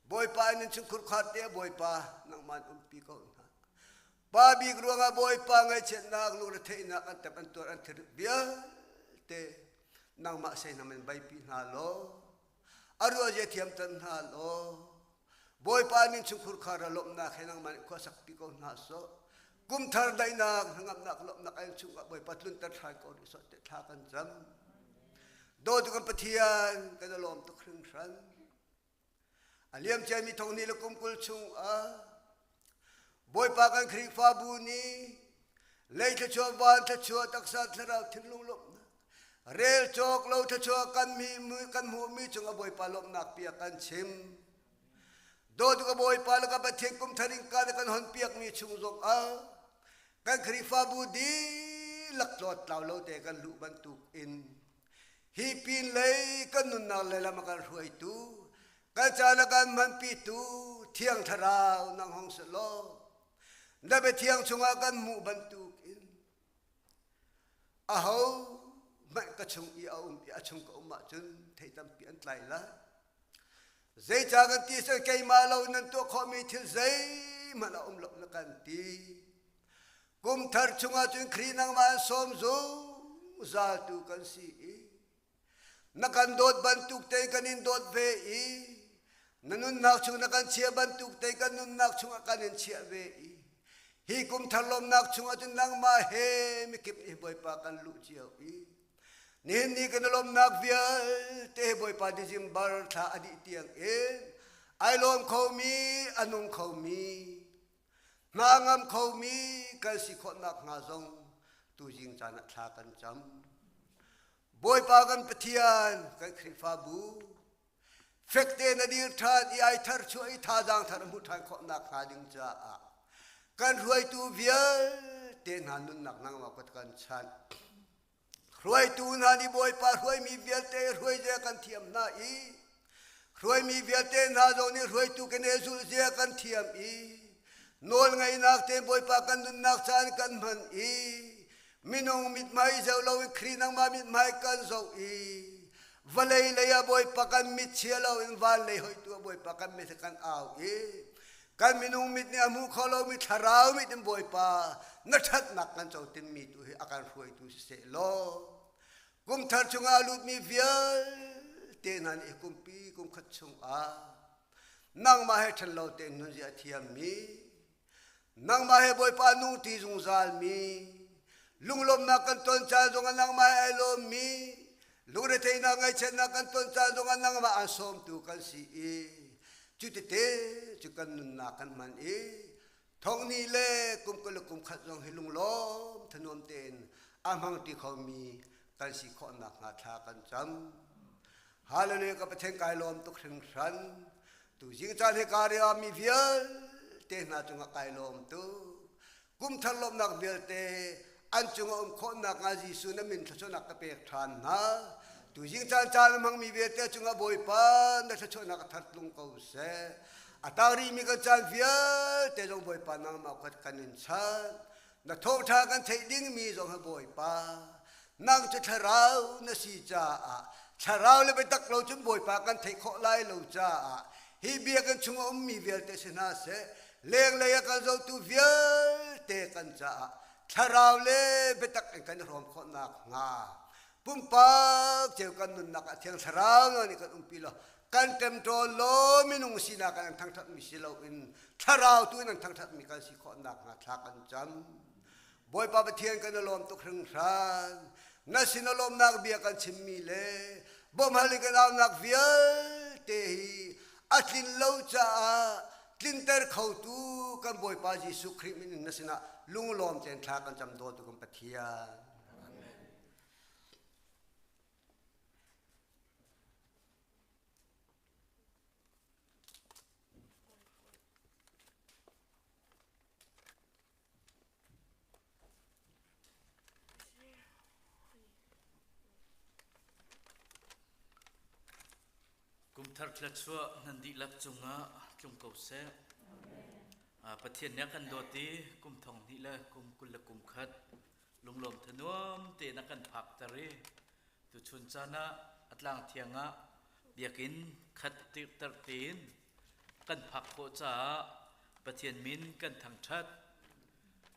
Speaker 8: Bawipa in innchungkhur khat te Bawipa nangmah in umpi ko hna. Pa bik ruangah Bawipa ngaihchiatnak lungretheihnak an tep an tuar an thil vialte nangmah seinam in baipi hna law a ruazia thiamter hna law Bawipa ning chungkhur khar a lawmhnak he nangmah nih khua sakpi ko hna sawh. Kum thar daihnak hnangamnak lawmhnak an chungah Bawipa tlunter thlai ko rih sawh te thla kan cam. Dawtu kan Pathian kan i lawm tuk hringhran. A liam ciami thong ni le kum 20 chung ah Bawipa kan Khrihfabu nih lei thluachuah van thluachuah taksa thlarau thinlung lawmhnak rel cawk lo thluachuah kan mi kan hmuhmi cungah Bawipa lawmhnak bia kan chim. Dawtu ka Bawipa le ka Pathian kum thar in ka kan hon piakmi chung zong ah kan Khrihfabu dihlak tlawt tlau lo te kan luh bantuk in hi pin lei kan nunnak le lam a kan hruaitu kan caan a kan hmanpitu Thiang Thlarau nang hong selaw na biathiang chungah kan hmuh bantuk in aho hmanh ka chung i a um i a chung ka um ahcun thei tampi an tlai lai zeicah kan ti sel keimah lo nan tuah khawhmi thil zeihmanh a um lo na kan ti kum thar chungah cun Khrih nangmah an sawm zungzal tu kan si i na kan dawt bantuk tein kan in dawt ve i. Na nunnak chung na kan chia bantuk te kan nunnak chungah kan in chiah ve i hi kum thar lawmnak chungah cun nangmah he mikip nih Bawipa kan luh cio i nihin ni kan lawmnak vialte Bawipa December thla a dih tiang in ai lawm khomi a nung khomi hna ngam khomi kan si khawhnak hnga zong tuzing caan ah thla kan cam. Bawipa kan Pathian kan Khrihfabu fekte na dir ṭhan i ai thar chuah i thazaang thar a hmuh ṭhan khawhnak hnga ding caah kan hruaitu vialte hna nunnak nangmah kut kan chanh. Hruaitu hna nih Bawipa hruaimi vialte hruai zia kan thiam hna i hruaimi vialte hna zong nih hruaitu kan i zulh zia kan thiam i nawl ngeihnak tein Bawipa kan nunnak caan kan hman i minung mithmai zoh loin Khrih nangmah mithmai kan zoh i vawlei lei ah Bawipa kan mit chia loin van lei hoih tu ah Bawipa kan mit kan au i kan minung mit nih a hmu kho lomi thlarau mit in Bawipa na ṭhatnak kan co timmi tu hi a kan hruaitu siseh law kum thar chungah a lutmi vialte hna nih kumpi kum khat chungah nangmah he ṭhen lo tein nun zia a thiammi nangmah he Bawipa nung ti zungzalmi lunglawmnak kan ton caan zongah nangmah he ai lawmmi lungretheihnak ngaihchiatnak kan ton caan zongah nangmah aan sawmtu kan si i cutete cu kan nunnak kan hman i thongni le kum kul le kum khat zong hi lunglawm thanuam tein a hmang ti khomi kan si khawh nakhnga thla kan cam. Hallelujah ka Pathian kai lawm tuk hringhran. Tuzing caan hi ka mi vialte hna cungah kai lawm tuk. Kum thar lawmnak vialte an cungah um khawhnak hnga Jesuh na min thluachuahnak ka pek ṭhan hna. Tuzing caan caan a hmangmi vialte cungah Bawipa na thluachuahnak a thar tlung ko seh. A tang rihmi kan caan vialte zong Bawipa nangmah khat kan in chan. Na thawngṭha kan theih dingmi zong hi Bawipa nang cu thlarau na si caah thlarau le biatak lo cun Bawipa kan theih khawh lai lo caah hi biakinn chung a ummi vialte si hna seh lenglei a kan zohtu vialte kan caah thlarau le biatak in kan i hrawm khawh nakhnga pumpak cio kan nunnak ah thiang thlarau nih kan umpi lo kan ṭemṭawl law minung sinak in an thangṭhatmi si loin thlarau tu in an thangṭhatmi kan si khawh nakhnga thla kan cam. Bawipa Pathian kan i lawm tuk hringhran. Na sin a lawmnak bia kan chimmi le bawmhal in kan aunak vialte hi a tlin lo caah tlinter khotu kan Bawipa Jesuh Khrih min in na sinah lunglawm tein thla kan cam dawtu kan Pathian. Amen.
Speaker 9: Kumthar thluachuah nan dihlak cungah tlung ko seh. Pathian nih a kan dawt i kum thong hnih le kum 20 le kum khat lunglawm thanuam tein a kan phakter i tuchun caan ah a tlang thiang ah biakinn khat tirhter tein kan phak khawh caah Pathian min kan thangṭhat.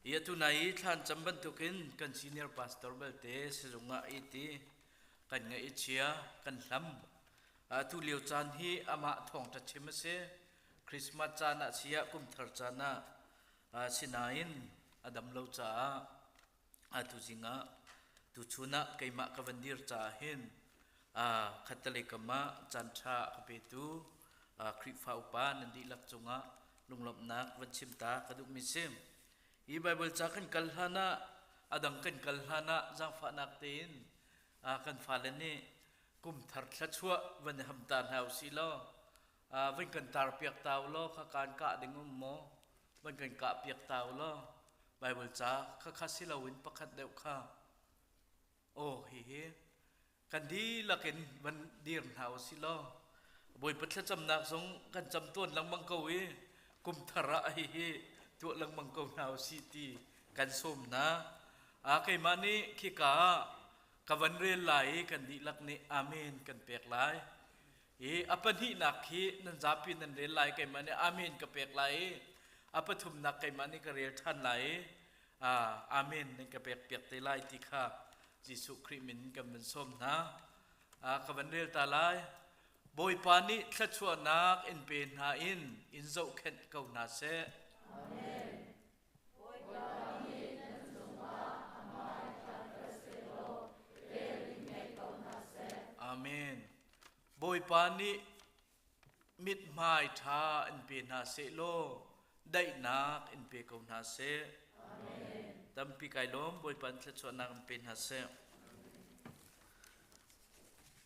Speaker 9: I atu nai i thlan cam bantukin kan senior pastor belte sizung ah i ti kan ngaih i chia kan hlam. Atu lio caan hi amah thawngṭha chim a si. Christmas caan ah siah kumthar caan ah Asinain a dam lo caah atu zing ah tuchun ah keimah ka van dir caah hin khattelei kam ah caanṭha a ka petu Khrihfa upa nan dihlak cungah lunglawmhnak van chim ta ka duhmi si. Hi Baibal ca kan kal hlan ah a dang kan kal hlan ah zaangfahnak tein kan fale nih kum thar thluachuah van i ham ta hna usih law van kan tar piak ta u law kha kaan kah ding um maw van kan kah piak ta u law Bible ca kha kha si loin pakhat deuh kha aw hihi kan dihlak in van dir hna u si law Bawipa thlacamnak zong kan cam tawn lengmang ko i kum thar ah hihi tuah lengmang ko hna u si ti kan sawm hna. A keimah nih khika ah ka van rel lai i kan dihlak nih amen kan pek lai. I a pahnihnak hi nan zapi nan rel lai keimah nih amen ka pek lai i a pathumnak keimah nih ka rel ṭhan lai i amen nan ka pek piak te lai ti kha Jesuh Khrih min kan van sawm hna. Ka van rel ta lai. Bawipa nih thluachuahnak in pe hna in in zohkhenh ko hna seh.
Speaker 4: Amen. Bawipa nih nan cungah a hmai ṭhatter sehlaw vel in ngei ko hna seh.
Speaker 9: Amen. Bawipa nih mithmai ṭha in pe hna seh law daihnak in pe ko hna seh.
Speaker 4: Amen.
Speaker 9: Tampi kai lawm Bawipa in thluachuahnak in pe hna seh.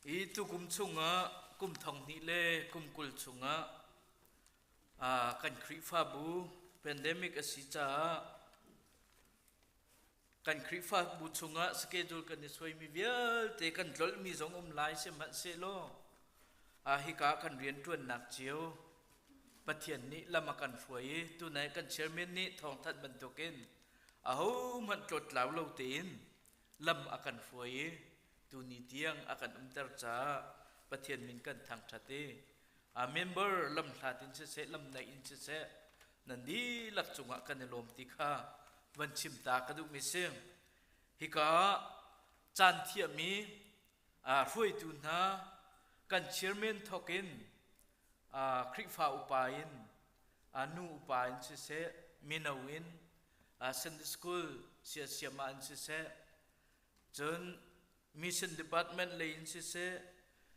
Speaker 9: Hi tukum chungah kum thong hnih le kum 20 chungah kan Khrihfabu pandemic a si caah kan Khrihfabu chungah schedule kan i suaimi vialte kan tlolhmi zong um lai sihmanhsehlaw hika kan rianṭuannak cio Pathian nih lam a kan hruai i tunai kan chairman nih thawngthanh bantukin ahohmanh tlawttlau lo tein lam a kan hruai i tuni tiang a kan umter caah Pathian min kan thangṭhat i a member lamhlat in siseh lamnaih in siseh nan dihlak cungah kan i lawm ti kha van chim ta ka duhmi si. Hika ah caan thiahmi hruaitu hna kan chairman thawk in Khrihfa upa in nu upa in siseh mino in Sunday school siasiama in siseh cun mission department lei in siseh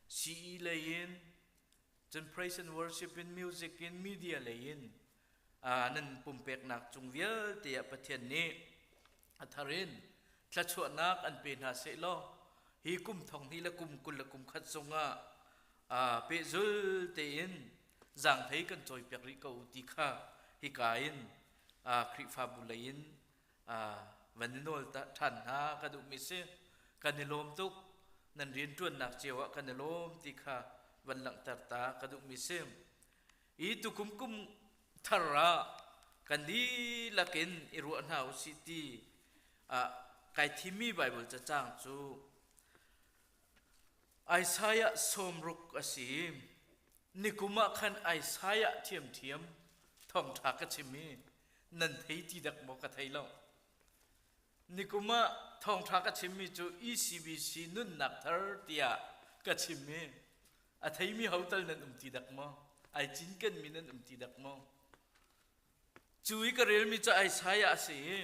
Speaker 9: CE lei in cun praise and worship in music in media lei in nan pumpeknak cung vialte ah Pathian nih a thar in thluachuahnak an pe hna seh law hi kum thong hnih le kum 20 le kum khat zongah pehzul tein zaanghlei kan cawipiak rih ko ti kha hika in Khrihfabu lei in van i nawl ṭhan hna ka duhmi si. Kan i lawm tuk. Nan rianṭuannak cio ah kan i lawm ti kha van langhter ta ka duhmi si. I tukum kum thar ah kan dihlak in i ruah hna usih ti kai thimmi Baibal cacang cu Isaiah 60 a si. Nikum ah khan Isaiah ṭhiamṭhiam thawngṭha ka chim i nan thei ti dak maw ka thei lo. Nikum ah thawngṭha ka chimmi cu ECBC nunnak thar tiah ka chim i a theimi hotel nan um ti dak maw? Ai cinkenmi nan um ti dak maw? Cu i ka relmi cu Isaiah a si i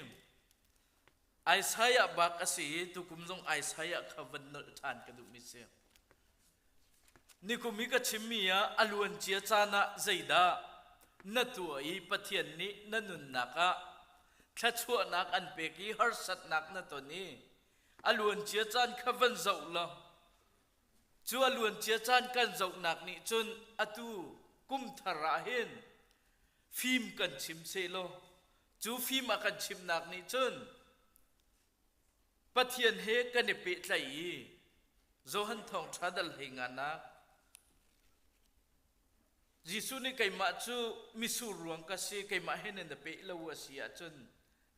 Speaker 9: Isaiah bak a si i tukum zong Isaiah kha van nolh ṭhan ka duhmi si. Nikum i ka chimmi ah a luancia caan ah zeidah na tuah i Pathian nih na nunnak ah thluachuahnak an pek i harsatnak na ton i a luancia caan kha van zoh law cu a luancia caan kan zohnak nih cun atu kum thar ah hin fim kan chim sehlaw cu fim a kan chimnak nih cun Pathian he kan i pehtlaih i Johan Thawngṭha dal hlei nganak Jesuh nih keimah cu misur ruang ka si keimah he nan i peh lo a si ahcun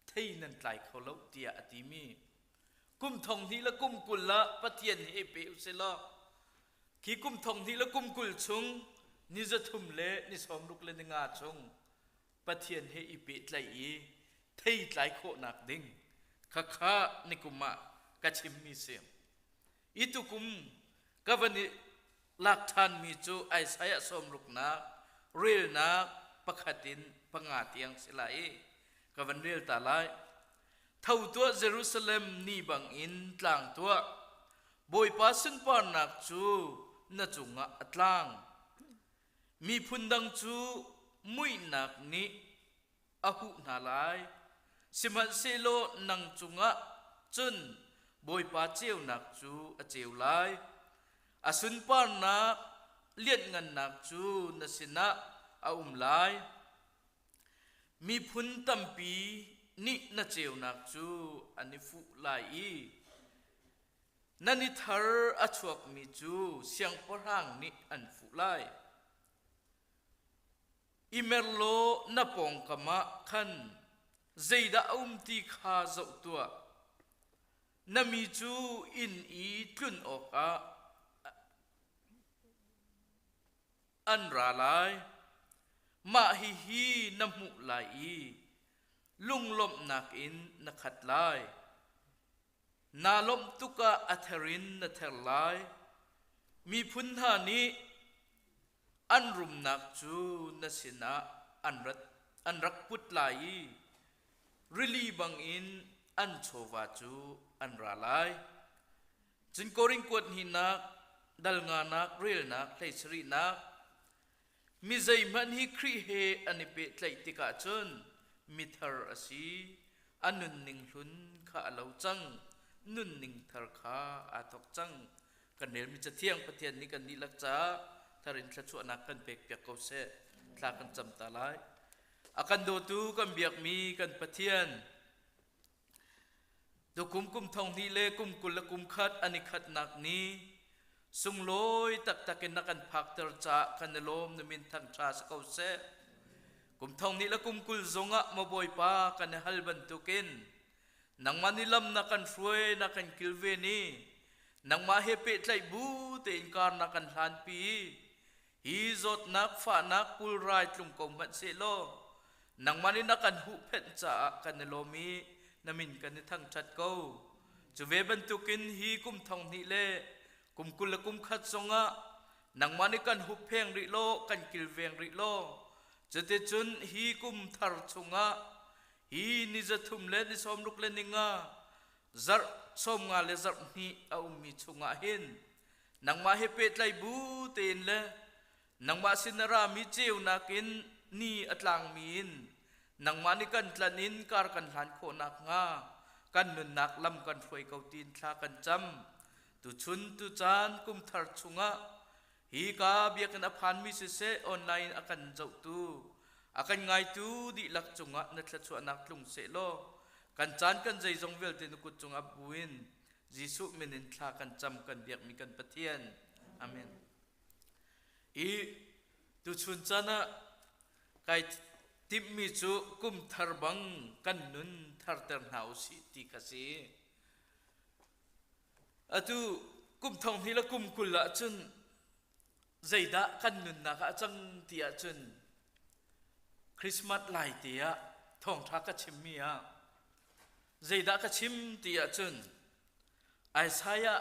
Speaker 9: thei nan tlai kho lo tiah a timi kum thong hnih le kum 20 ah Pathian he i peh usih law khi kum thong hnih le kum 20 chung ni 300 le ni 60 le ni nga chung Pathian he i pehtlaih i theitlai khawhnak ding khakha nikum ah ka chimmi si. I tukum ka van i lak ṭhanmi cu Isaiah 60nak relnak pakhat in panga tiang si lai i ka van rel ta lai. Tho tuah Jerusalem ni bangin tlang tuah. Bawipa sunparnak cu na cungah a tlang. Miphun dang cu muihnak nih a huh hna lai, sihmanhsehlaw nang cungah cun Bawipa ceunak cu a ceu lai. A sunparnak lianhngannak cu na sinah a um lai. Miphun tampi nih na ceunak cu an i fuh lai i Nan i thar a chuakmi cu siangpahrang nih an fuh lai. I mer law na pawngkam ah khan zeidah a um ti kha zoh tuah. Na mi cu inn i tlun awkah an ra lai. Mah hihi na hmuh lai i lunglawmhnak in na khat lai. Naa lawmh tuk ah a ther in na ther lai. Miphun hna nih. An rumnak cu na sinah an rat an rak put lai i rili bangin an chawva cu an ra lai. Cun Korin kuat hnihnak, dal nganak, relnak, hleisarihnak, mi zeihmanh hi Khrih he an i pehtlaih tikah cun mithar a si, a nunning hlun kha a lo cang, nunning thar kha aa thawk cang. Kan relmi Cathiang Pathian nih kan dihlak caah thar in thluachuahnak kan pekpiak ko seh. Thla kan cam ta lai. A kan dawtu kan biakmi kan Pathian, Tukum kum thong hnih le kum 20 le kum khat an i khatnak ni sunglawi taktak in na kan phakter caah kan i lawm na min thangṭha si ko seh. Kum thong hnih le kum 20 zongah maw Bawipa kan i hal bantukin nangmah nih lam na kan hruai na kan kilven i nangmah he pehtlaih bu tein kar na kan hlanpi i hi zawtnak fahnak pulrai tlung ko hmanh sehlaw nangmah nih na kan huhphenh caah kan i lawm i na min kan i thangṭhat ko. Cu ve bantukin hi kum thong hnih le kum 20 le kum khat zongah nangmah nih kan huppheng rih law kan kilveng rih law cuticun hi kum thar chungah hi ni 300 le ni 60 le ni nga zarh 50 le zarh hnih a ummi chungah hin nangmah he pehtlaih bu tein le nangmah sin a rami ceunak in ni a tlangmi in nangmah nih kan tlanh in kar kan hlan khawh nakhnga kan nunnak lam kan hruai ko tiin thla kan cam. Tuchun tucaan kum thar chungah hi ka biakinn a phanmi siseh online a kan zohtu a kan ngaitu dihlak cungah na thluachuahnak tlung sehlaw kan caan kan zeizong vialte na kut cungah buin Jesuh min in thla kan cam kan biakmi kan Pathian. Amen. I tuchun caan ah kai timhmi cu kum thar bang kan nun tharter hna usih ti kha si. Atu kum thong hnih le kum 20 ah cun zeidah kan nunnak ah a cang ti ahcun Christmas lai te ah thawngṭha ka chimmi ah Zeidah ka chim ti ahcun Isaiah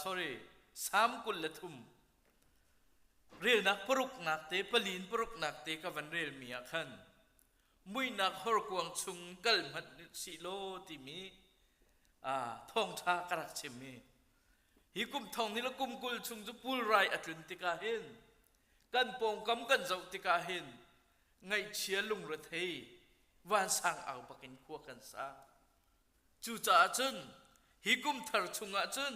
Speaker 9: sorry Psalm 23 relnak paruknak te palin paruknak te ka van relmi ah khan muihnak horkuang chung kal hmanh sih law timi thawngṭha ka rak chimmi hi kum thong ni le kum 20 chung cu pulrai a tlun tikah hin kan pawngkam kan zoh tikah hin ngaihchia lungrethei vansang au bakin khua kan sa. Cucaah cun hi kum thar chungah cun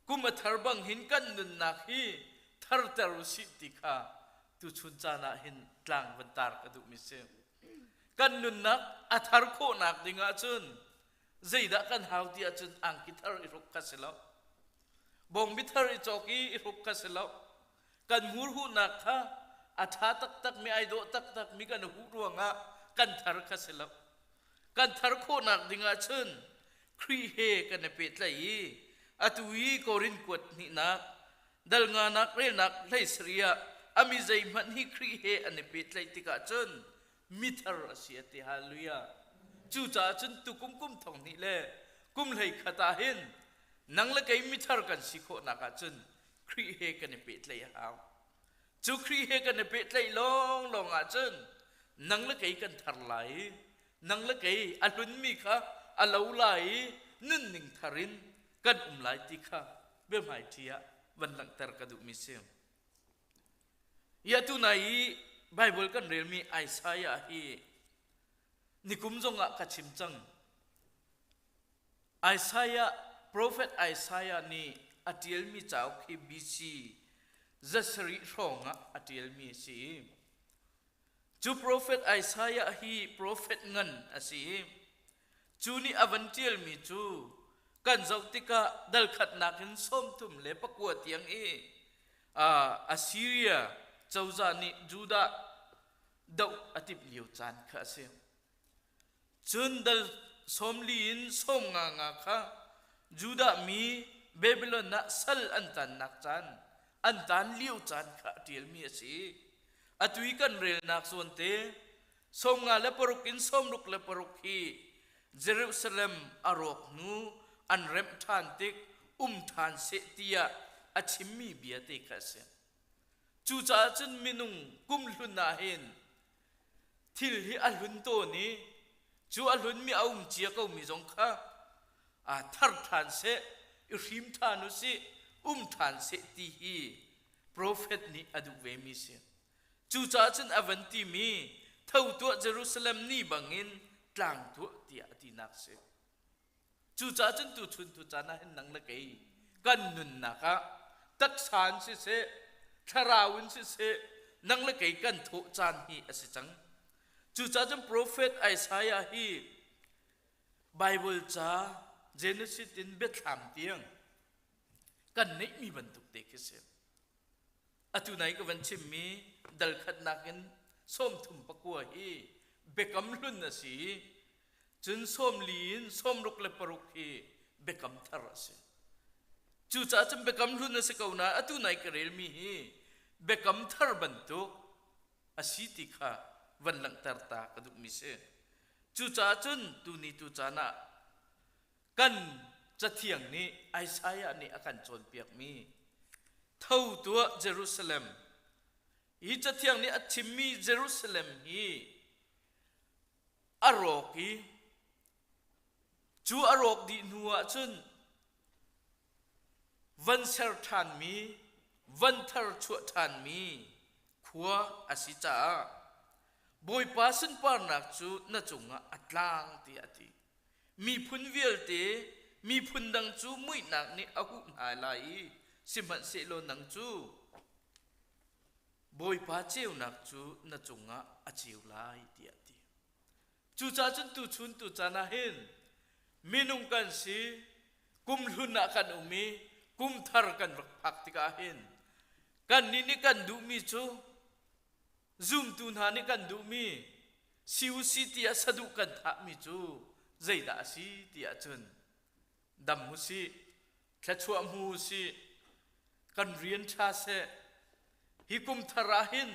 Speaker 9: kum a thar bang hin kan nunnak hi tharter u sih ti kha tuchun caan ah hin tlang van tar ka duhmi si. Kan nunnak a thar khawhnak ding ah cun zeidah kan hau ti ahcun angki thar i hruk kha si lo. Bawngbi thar i cawk i i hruk kha si lo. Kan hmurhuhnak kha a ṭha taktakmi ai dawh taktakmi kan huh ruangah kan thar kha si lo. Kan thar khawhnak ding ahcun Khrih he kan i pehtlaih i atu i Korin kuat hnihnak dal nganak relnak hlei sarih ah a mi zeihmanh hi Khrih he an i pehtlaih tikah cun mithar a si a ti. Hallelujah. Cucaah cun tukum kum thong hnih le kum hlei khat ah hin nang le kei mithar kan si khawhnak ahcun Khrih he kan i pehtlaih a hau. Cu Khrih he kan i pehtlaih lawnglawng ahcun nang le kei kan thar lai i nang le kei a hlunmi kha a lo lai i nunning thar in kan um lai ti kha biahmaiṭhi ah van langhter ka duhmi si. Hi atu nai i Baibal kan relmi Isaiah hi nikum zongah ka chim cang. Isaiah, Profet Isaiah nih a ṭialmi cauk hi BC 700 hrawng ah a ṭialmi a si. Cu profet Isaiah hi profet ngan a si i cu nih a van ṭialmi cu kan zoh tikah dal khatnak in 39 tiang i Assyria cozah nih Judah doh a timh lio caan kha a si. Cun dal 40 in 50 nga kha Judah mi Babylon ah sal an tannak caan, an tan lio caan kha a ṭialmi a si. Atu i kan relnak zawnte 56 in 66 hi Jerusalem a rawk hnu an remh ṭhan tik um ṭhan seh tiah a chimmi bia te kha a si. Cucaah cun minung kum hlun ah hin thil hi a hlun tawn i cu a hlunmi a um cia komi zong kha aa thar ṭhan seh, i hrim ṭhan u sih, um ṭhan seh ti hi profet nih a duh vemi si. Cucaah cun a van timi tho tuah Jerusalem ni bangin tlang tuah tiah a tinak si. Cucaah cun tuchun tucaan ah hin nang le kei kan nunnak ah taksa in siseh, thlarau in siseh, nang le kei kan thawh caan hi a si cang. Cucaah cun profet Isaiah hi Bible ca Genesis in biathlam tiang kan neihmi bantuk te khi si. Atu nai ka van chimmi dal khatnak in 39 hi biakam hlun a si i cun 40 in 66 hi biakam thar a si. Cucaah cun biakam hlun a si ko nain atu nai ka relmi hi biakam thar bantuk a si ti kha van langhter ta ka duhmi si. Cucaah cun tuni tu caan ah kan cathiang nih Isaiah nih a kan cawnpiakmi tho tuah Jerusalem hi cathiang nih a chimmi Jerusalem hi a rawk i cu a rawk dih hnu ah cun van ser ṭhanmi van thar chuah ṭhanmi khua a si caah Bawipa sunparnak cu na cungah a tlang tiah a ti. Miphun vialte miphun dang cu muihnak nih a huh hna lai i sihmanhsehlaw nang cu Bawipa ceunak cu na cungah a ceu lai tiah a ti. Cucaah cun tuchun tucaan ah hin minung kan si kum hlun ah kan um i kum thar kan rak phak tikah hin kannih nih kan duhmi cu zumtu hna nih kan duhmi si u si tiah saduh kan thahmi cu zeidah a si tiah cun dam u sih thluachuah hmu u sih kan rian ṭha seh hi kum thar ah hin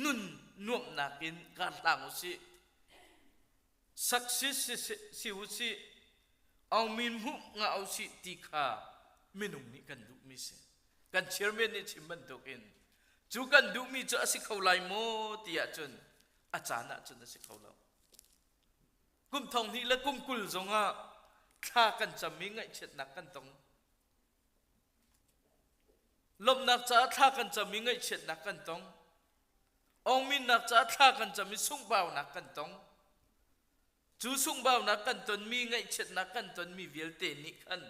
Speaker 9: nun nuamhnak in kar hlang u sih success si u sih aungmin hmuh ngah u sih ti kha minung nih kan duhmi si kan chairman nih chim bantukin cu kan duhmi cu a si kho lai maw ti ahcun a caan ahcun a si kho lo kum thong hnih le kum 20 zongah thla kan cam i ngaihchiatnak kan tong lawmhnak caah thla kan cam i ngaihchiatnak kan tong ongminnak caah thla kan cam i sunghbaunak kan tong cu sunghbaunak kan tonmi ngaihchiatnak kan tonmi vialte nih khan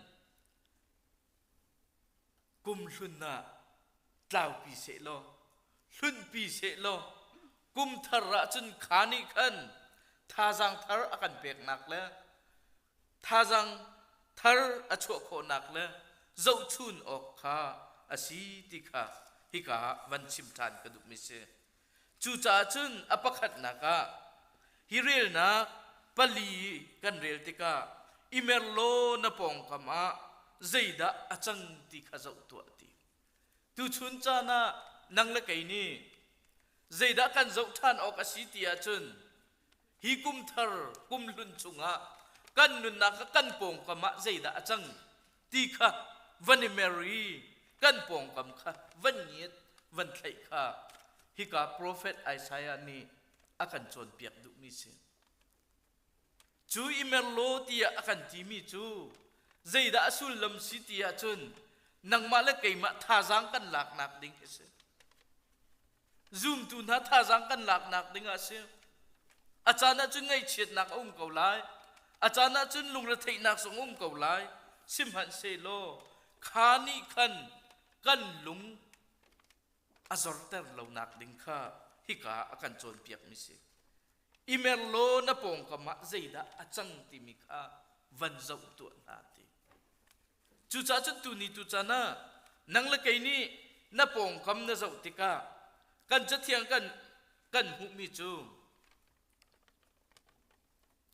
Speaker 9: kum hlun ah tlaupi sehlaw hlunpi sehlaw kum thar ah cun kha nih khan thazaang thar a kan peknak le thazaang thar a chuah khawhnak le zohchun awk kha a si ti kha hika ah van chim ṭhan ka duhmi si. Cucaah cun a pakhatnak ah hi relnak pali kan rel tikah i mer law na pawngkam ah zeidah a cang ti kha zoh tuah ti. Tuchun caan ah nang le kei nih zeidah kan zoh ṭhan awk a si ti ahcun hi kum thar kum hlun chungah kan nunnak kha kan pawngkam ah zeidah a cang ti kha van i mer i kan pawngkam kha van ngiat van thlaih kha hika profet Isaiah nih a kan cawnpiak duhmi si. Cu i mer law tiah a kan timi cu zeidah a sullam si ti ahcun nangmah le keimah thazaang kan laknak ding hi si. Zumtu hna thazaang kan laknak ding ah a si. A caan ahcun ngaihchiatnak a um ko lai. A caan ahcun lungretheihnak zong a um ko lai. Sihmanhsehlaw kha nih khan kan lung a zorter lonak ding kha hika a kan cawnpiakmi si. I mer law na pawngkam ah zeidah a cang timi kha van zoh tuah hna ti. Cucaah cun tuni tu caan ah nang le kei nih na pawngkam na zoh tikah kan cathiang kan kan hmuhmi cu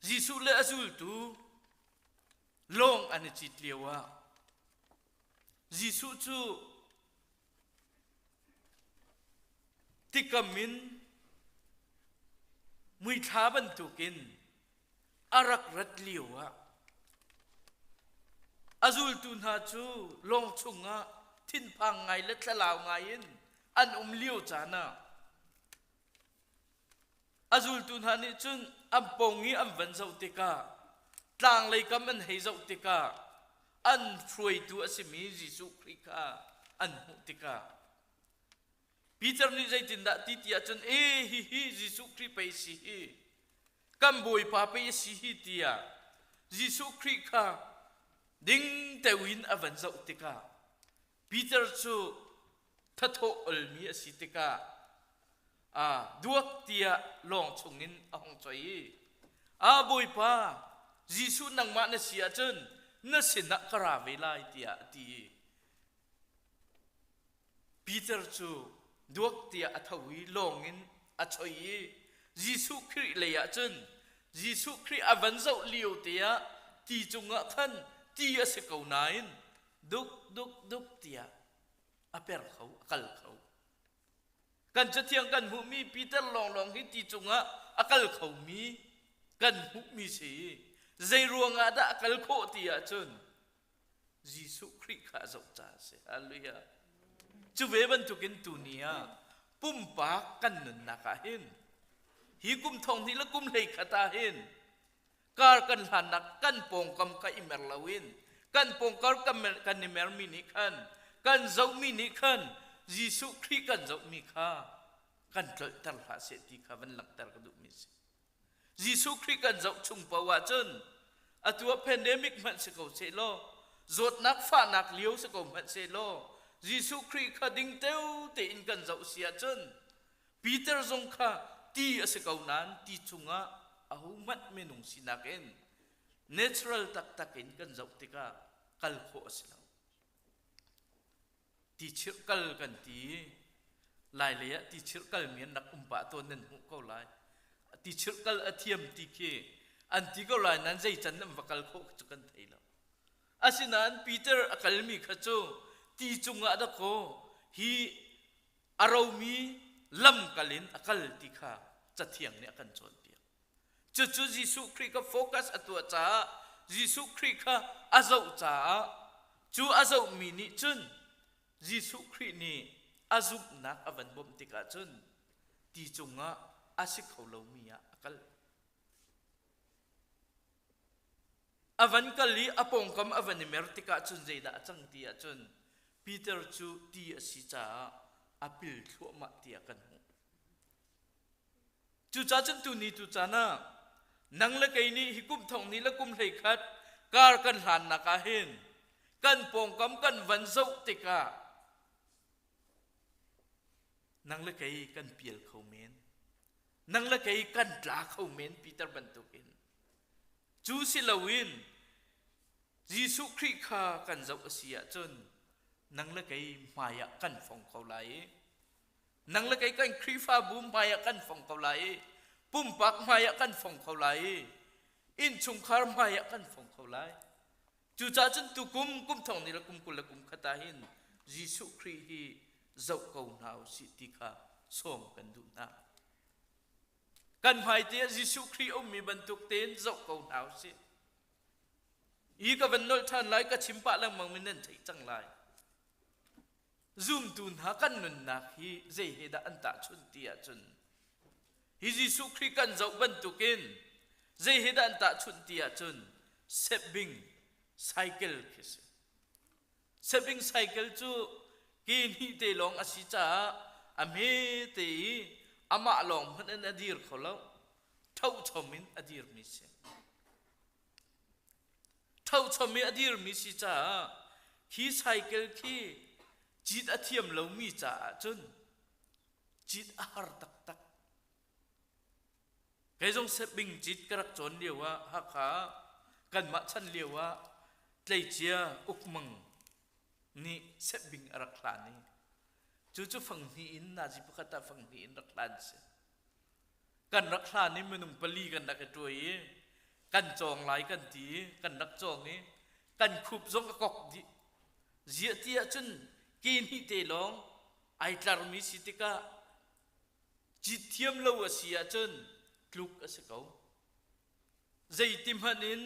Speaker 9: Jesuh le a zultu lawng an i cit lio ah Jesuh cu tikam in muithla bantukin a rak rat lio ah a zultu hna cu lawng chungah thinphang ngai le thlalau ngai in An um lio caan ah a zultu hna nih cun an pawng i an van zoh tikah tlang lei kam an hei zoh tikah an hruaitu a simi Jesuh Khrih kha an hmuh tikah Peter nih zeitindah ti ti ahcun e hihi Jesuh Khrih pei si hi kan Bawipa pei a si hi tiah Jesuh Khrih kha ding teu in a van zoh tikah Peter cu thathawh olmi a si tikah a duak tiah lawng chungin a hung choi i a Bawipa Jesuh nangmah na si ahcun na sinah ka ra ve lai tiah a ti i Peter cu duak tiah a tho i lawng in a choi i Jesuh Khrih lei ah cun Jesuh Khrih a van zoh lio te ah ti cungah khan ti a si ko nain duk duk duk tiah a per kho a kal kho. Kan cathiang kan hmuhmi Peter lawnglawng hi ti cungah a kal khomi kan hmuhmi si. Zei ruangah dah a kal khawh ti ahcun Jesuh Khrih kha a zoh caah a si. Hallelujah. Cu ve bantukin tuni ah pumpak kan nunnak ah hin hi kum thong hnih le kum hlei khat ah hin kar kan hlannak kan pawngkam ka i mer loin kan pawngkar kan i mermi nih khan kan zohmi nih khan Jesuh Khrih kan zohmi kha kan tlolhter hlah seh ti kha van langhter ka duhmi si. Jesuh Khrih kan zoh chung paoh ahcun atu ah pandemic hmanh si ko seh law zawtnak fahnak lio si ko hmanh seh law Jesuh Khrih kha ding teu tein kan zoh si ahcun Peter zong kha ti a si ko nain ti chungah ahohmanh minung sinak in natural taktak in kan zoh tikah kal khawh a si lo. Ti chirhkal kan ti lai lei ah ti chirhkal mi an rak um pah tawn nan hmuh ko lai. Ti chirhkal a thiam ti khi an ti ko lai nan zei can nan va kal khawh cu kan thei lo. Asinain Peter a kalmi kha cu ti cungah dakaw hi a romi lamkal in a kal ti kha Cathiang nih a kan cawnpiak. Cucu Jesuh Khrih kha focus a tuah caah Jesuh Khrih kha a zoh caah cu a zohmi nih cun Jesuh Khrih nih a zumhnak a van bawmh tikah cun ti cungah a si kho lomi ah a kal. A van kal i a pawngkam a van i mer tikah cun zeidah a cang ti ahcun Peter cu ti a si caah a pil thluahmah tiah kan hmuh. Cucaah cun tuni tu caan ah nang le kei nih hi kum thong ni le kum hlei khat kar kan hlannak ah hin kan pawngkam kan van zoh tikah nang le kei kan pial kho men. Nang le kei kan tla kho men Peter bantukin. Cu si loin Jesuh Khrih kha kan zoh a si ahcun nang le kei hmai ah kan fong ko lai i nang le kei kan Khrihfabu hmai ah kan fong ko lai i pumpak hmai ah kan fong ko lai i innchungkhar hmai ah kan fong ko lai. Cucaah cun tukum kum thong ni le kum 20 le kum khat ah hin Jesuh Khrih hi zoh ko hna u sih ti kha sawm kan duh hna. Kan hmaite ah Jesuh Khrih a ummi bantuk tein zoh ko hna u sih. I ka van nolh ṭhan lai ka chim pah lengmang mi nan theih cang lai. Zumtu hna kan nunnak hi zei he dah an tahchunh ti ahcun hi Jesuh Khrih kan zoh bantukin zei he dah an tahchunh ti ahcun sebing cycle khi si. Sebing cycle cu ke hnih te lawng a si caah a hme te i amah lawng hmanh in a dir kho lo. Thochom in a dirmi si. Thochom i a dirmi si caah khi cycle khi cit a thiam lomi caah cun cit a har taktak. Kei zong sebing cit ka rak cawn lio ah Hakha kanmah chan lio ah tleicia ukmang nih sebing a rak hlan i cu cu fang hnih in nazi pakhat ah fang hnih in rak hlan si. Kan rak hlan i minung pali kan rak i ṭuai i kan cawng lai kan ti i kan rak cawng i kan khup zong a kok dih. Ziah ti ahcun ke hnih te lawng ai tlarmi si tikah cit thiam lo a si ahcun tluk a si ko. Zeiti hmanh in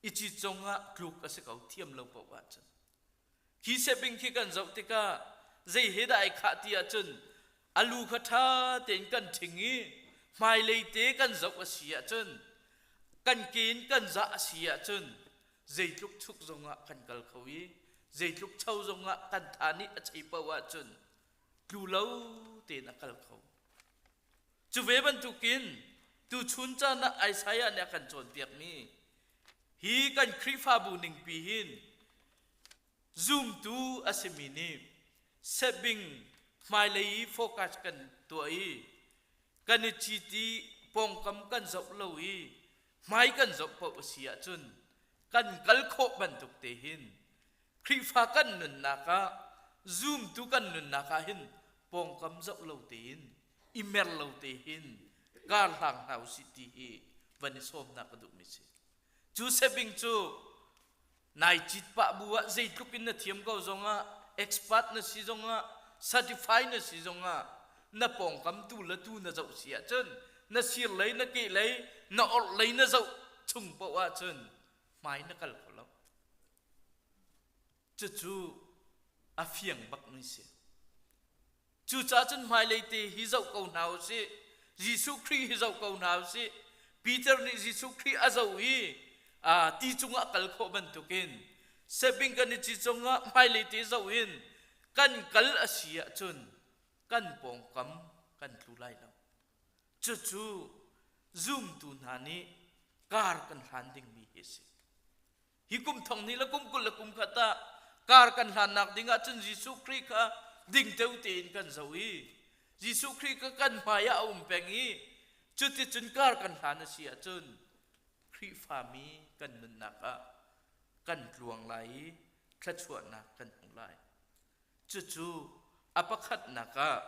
Speaker 9: i cit zongah tluk a si ko thiam lo paoh ahcun. Khi sebing khi kan zoh tikah. Zei he dah ai khah ti ahcun a lu kha ṭha tein kan ṭhing i hmailei te kan zoh a si ahcun kan ke in kan zah a si ahcun zeitluk chuk zongah kan kal kho i zeitluk cho zongah kan tha nih a chei paoh ahcun tlu lo tein a kal kho. Cu ve bantukin tuchun caan ah Isaiah nih a kan cawnpiakmi hi kan Khrihfabu ningpi hin zumtu a simi nih sebing hmailei i focus kan tuah i kan i cit i pawngkam kan zoh lo i hmai kan zoh paoh a si ahcun kan kal khawh bantuk te hin Khrihfa kan nunnak ah zumtu kan nunnak ah hin pawngkam zoh lo tein i mer lo te hin kar hlang hna usih ti hi van i sawmnak ka duhmi si. Cu sebing cu nai cit pah bu ah zeitluk in na thiam ko zongah expert na si zongah certify na si zongah na pawngkam tu le tu na zoh si ahcun na sir lei na ke lei na orh lei na zoh chung paoh ahcun hmai na kal kho lo. Cucu a fiang bakmi si. Cucaah cun hmailei te hi zoh ko hna u sih. Jesuh Khrih hi zoh ko hna u sih. Peter nih Jesuh Khrih a zoh i ti cungah kal khawh bantukin sebing kan i ci cungah hmailei te zoh in kan kal a si ahcun kan pawngkam kan tlu lai lo. Cucu zumtu hna nih kar kan hlan dingmi hi a si. Hi kum thong hnih le kum 20 le kum khat ah kar kan hlannak ding ah cun Jesuh Khrih kha dingteu tein kan zoh i Jesuh Khrih kha kan hmai ah a um peng i cuticun kar kan hlan a si ahcun Khrihfami kan nunnak ah kan tluang lai i thluachuahnak kan hmu lai. Cucu a pakhatnak ah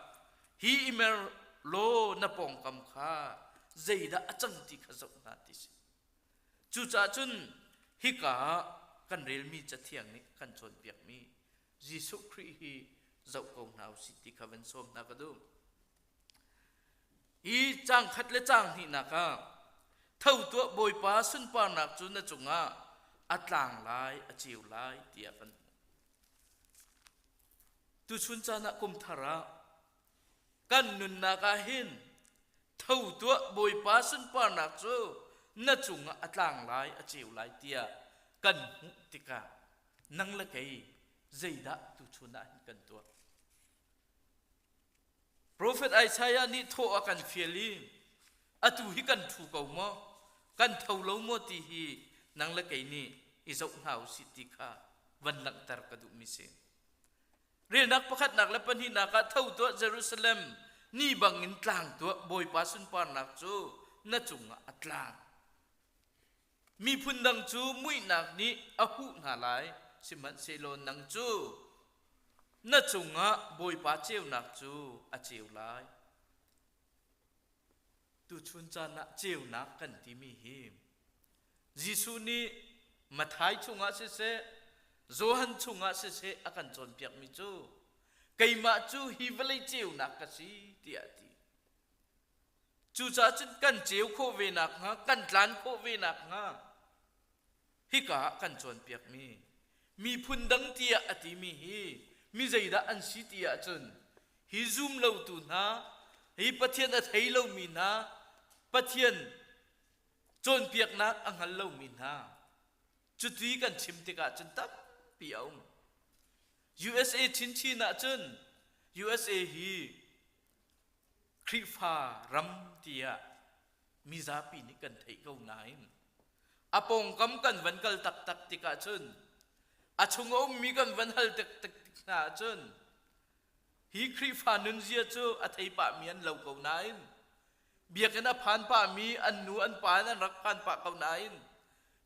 Speaker 9: hi i mer law na pawngkam kha zeidah a cang ti kha zoh hna ti si. Cucaah cun hika ah kan relmi Cathiang nih kan cawnpiakmi Jesuh Khrih hi zoh ko hna usih ti kha van sawm hna ka duh. Hi caang khat le caang hnihnak ah tho tuah Bawipa sunparnak cu na cungah a tlang lai a ceu lai tiah kan hmuh. Tuchun caan ah kum thar ah kan nunnak ah hin tho tuah Bawipa sunparnak cu na cungah a tlang lai a ceu lai tiah kan hmuh tikah nang le kei zeidah tuchun ah hin kan tuah? Profet Isaiah nih thawh a kan fial i atu hi kan ṭhu ko maw kan tho lo maw ti hi nang le kei nih i zoh hna usih ti kha van langhter ka duhmi si. Relnak pakhatnak le pahnihnak ah tho tuah Jerusalem ni bangin tlang tuah Bawipa sunparnak cu na cungah a tlang. Miphun dang cu muihnak nih a huh hna lai, sihmanhsehlaw nang cu na cungah Bawipa ceunak cu a ceu lai. Tuchun caan ah ceunak kan timi hi Jesuh nih Matthai chungah siseh, Johan chungah siseh a kan cawnpiakmi cu keimah cu hi vawlei ceunak ka si tiah a ti. Cucaah cun kan ceu khawh ve nakhnga, kan tlan khawh ve nakhnga hika ah kan cawnpiakmi miphun dang tiah a timi hi mi zeidah an si ti ahcun hi zum lotu hna, hi Pathian a thei lomi hna, Pathian cawnpiaknak a hngal lomi hna cuti kan chim tikah cun tampi a um. USA chinchin ahcun USA hi Khrihfa ram tiah mizapi nih kan theih ko nain a pawngkam kan van kal taktak tikah cun a chung a ummi kan van hal taktak tik hna ahcun hi Khrihfa nunzia cu a thei pahmi an lo ko nain biakinn a phan pahmi an nu an pa in an rak phan pah ko nain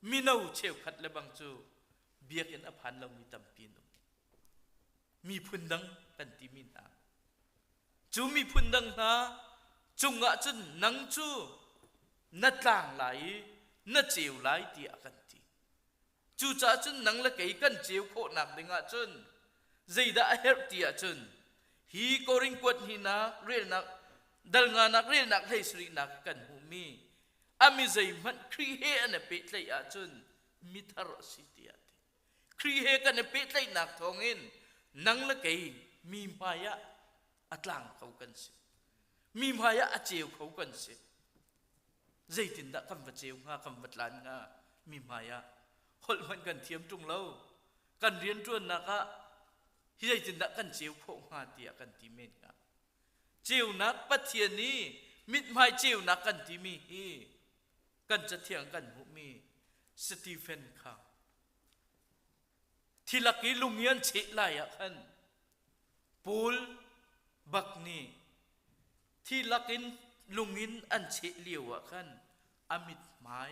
Speaker 9: mino cheukhat le bang cu biakinn a phan lomi tampi an um. Miphun dang kan timi hna. Cu miphun dang hna cungah cun nang cu na tlang lai i na ceu lai tiah a kan ti. Cucaah cun nang le kei kan ceu khawhnak dingah cun zeidah a herh ti ahcun hi Korin kuat hninak relnak dal nganak relnak hlei sarihnak kan hmuhmi a mi zeihmanh Khrih he an i pehtlaih ahcun mithar a si tiah a ti. Khrih he kan i pehtlaihnak thawngin nang le kei mi hmai ah a tlang kho kan si. Mi hmai ah a ceu kho kan si. Zeitindah kan va ceu hnga, kan va tlan hnga mi hmai ah holh hmanh kan thiam ṭung lo. Kan rianṭuannak ah hi zeitindah kan ceu khawh hnga tiah kan ti men hnga. Ceunak Pathian i mithmai ceunak kan timi hi kan cathiang kan hmuhmi Stephen kha thilak i lung i an cheh lai ah khan Paul bak nih thilak in lung in an cheh lio ah khan a mithmai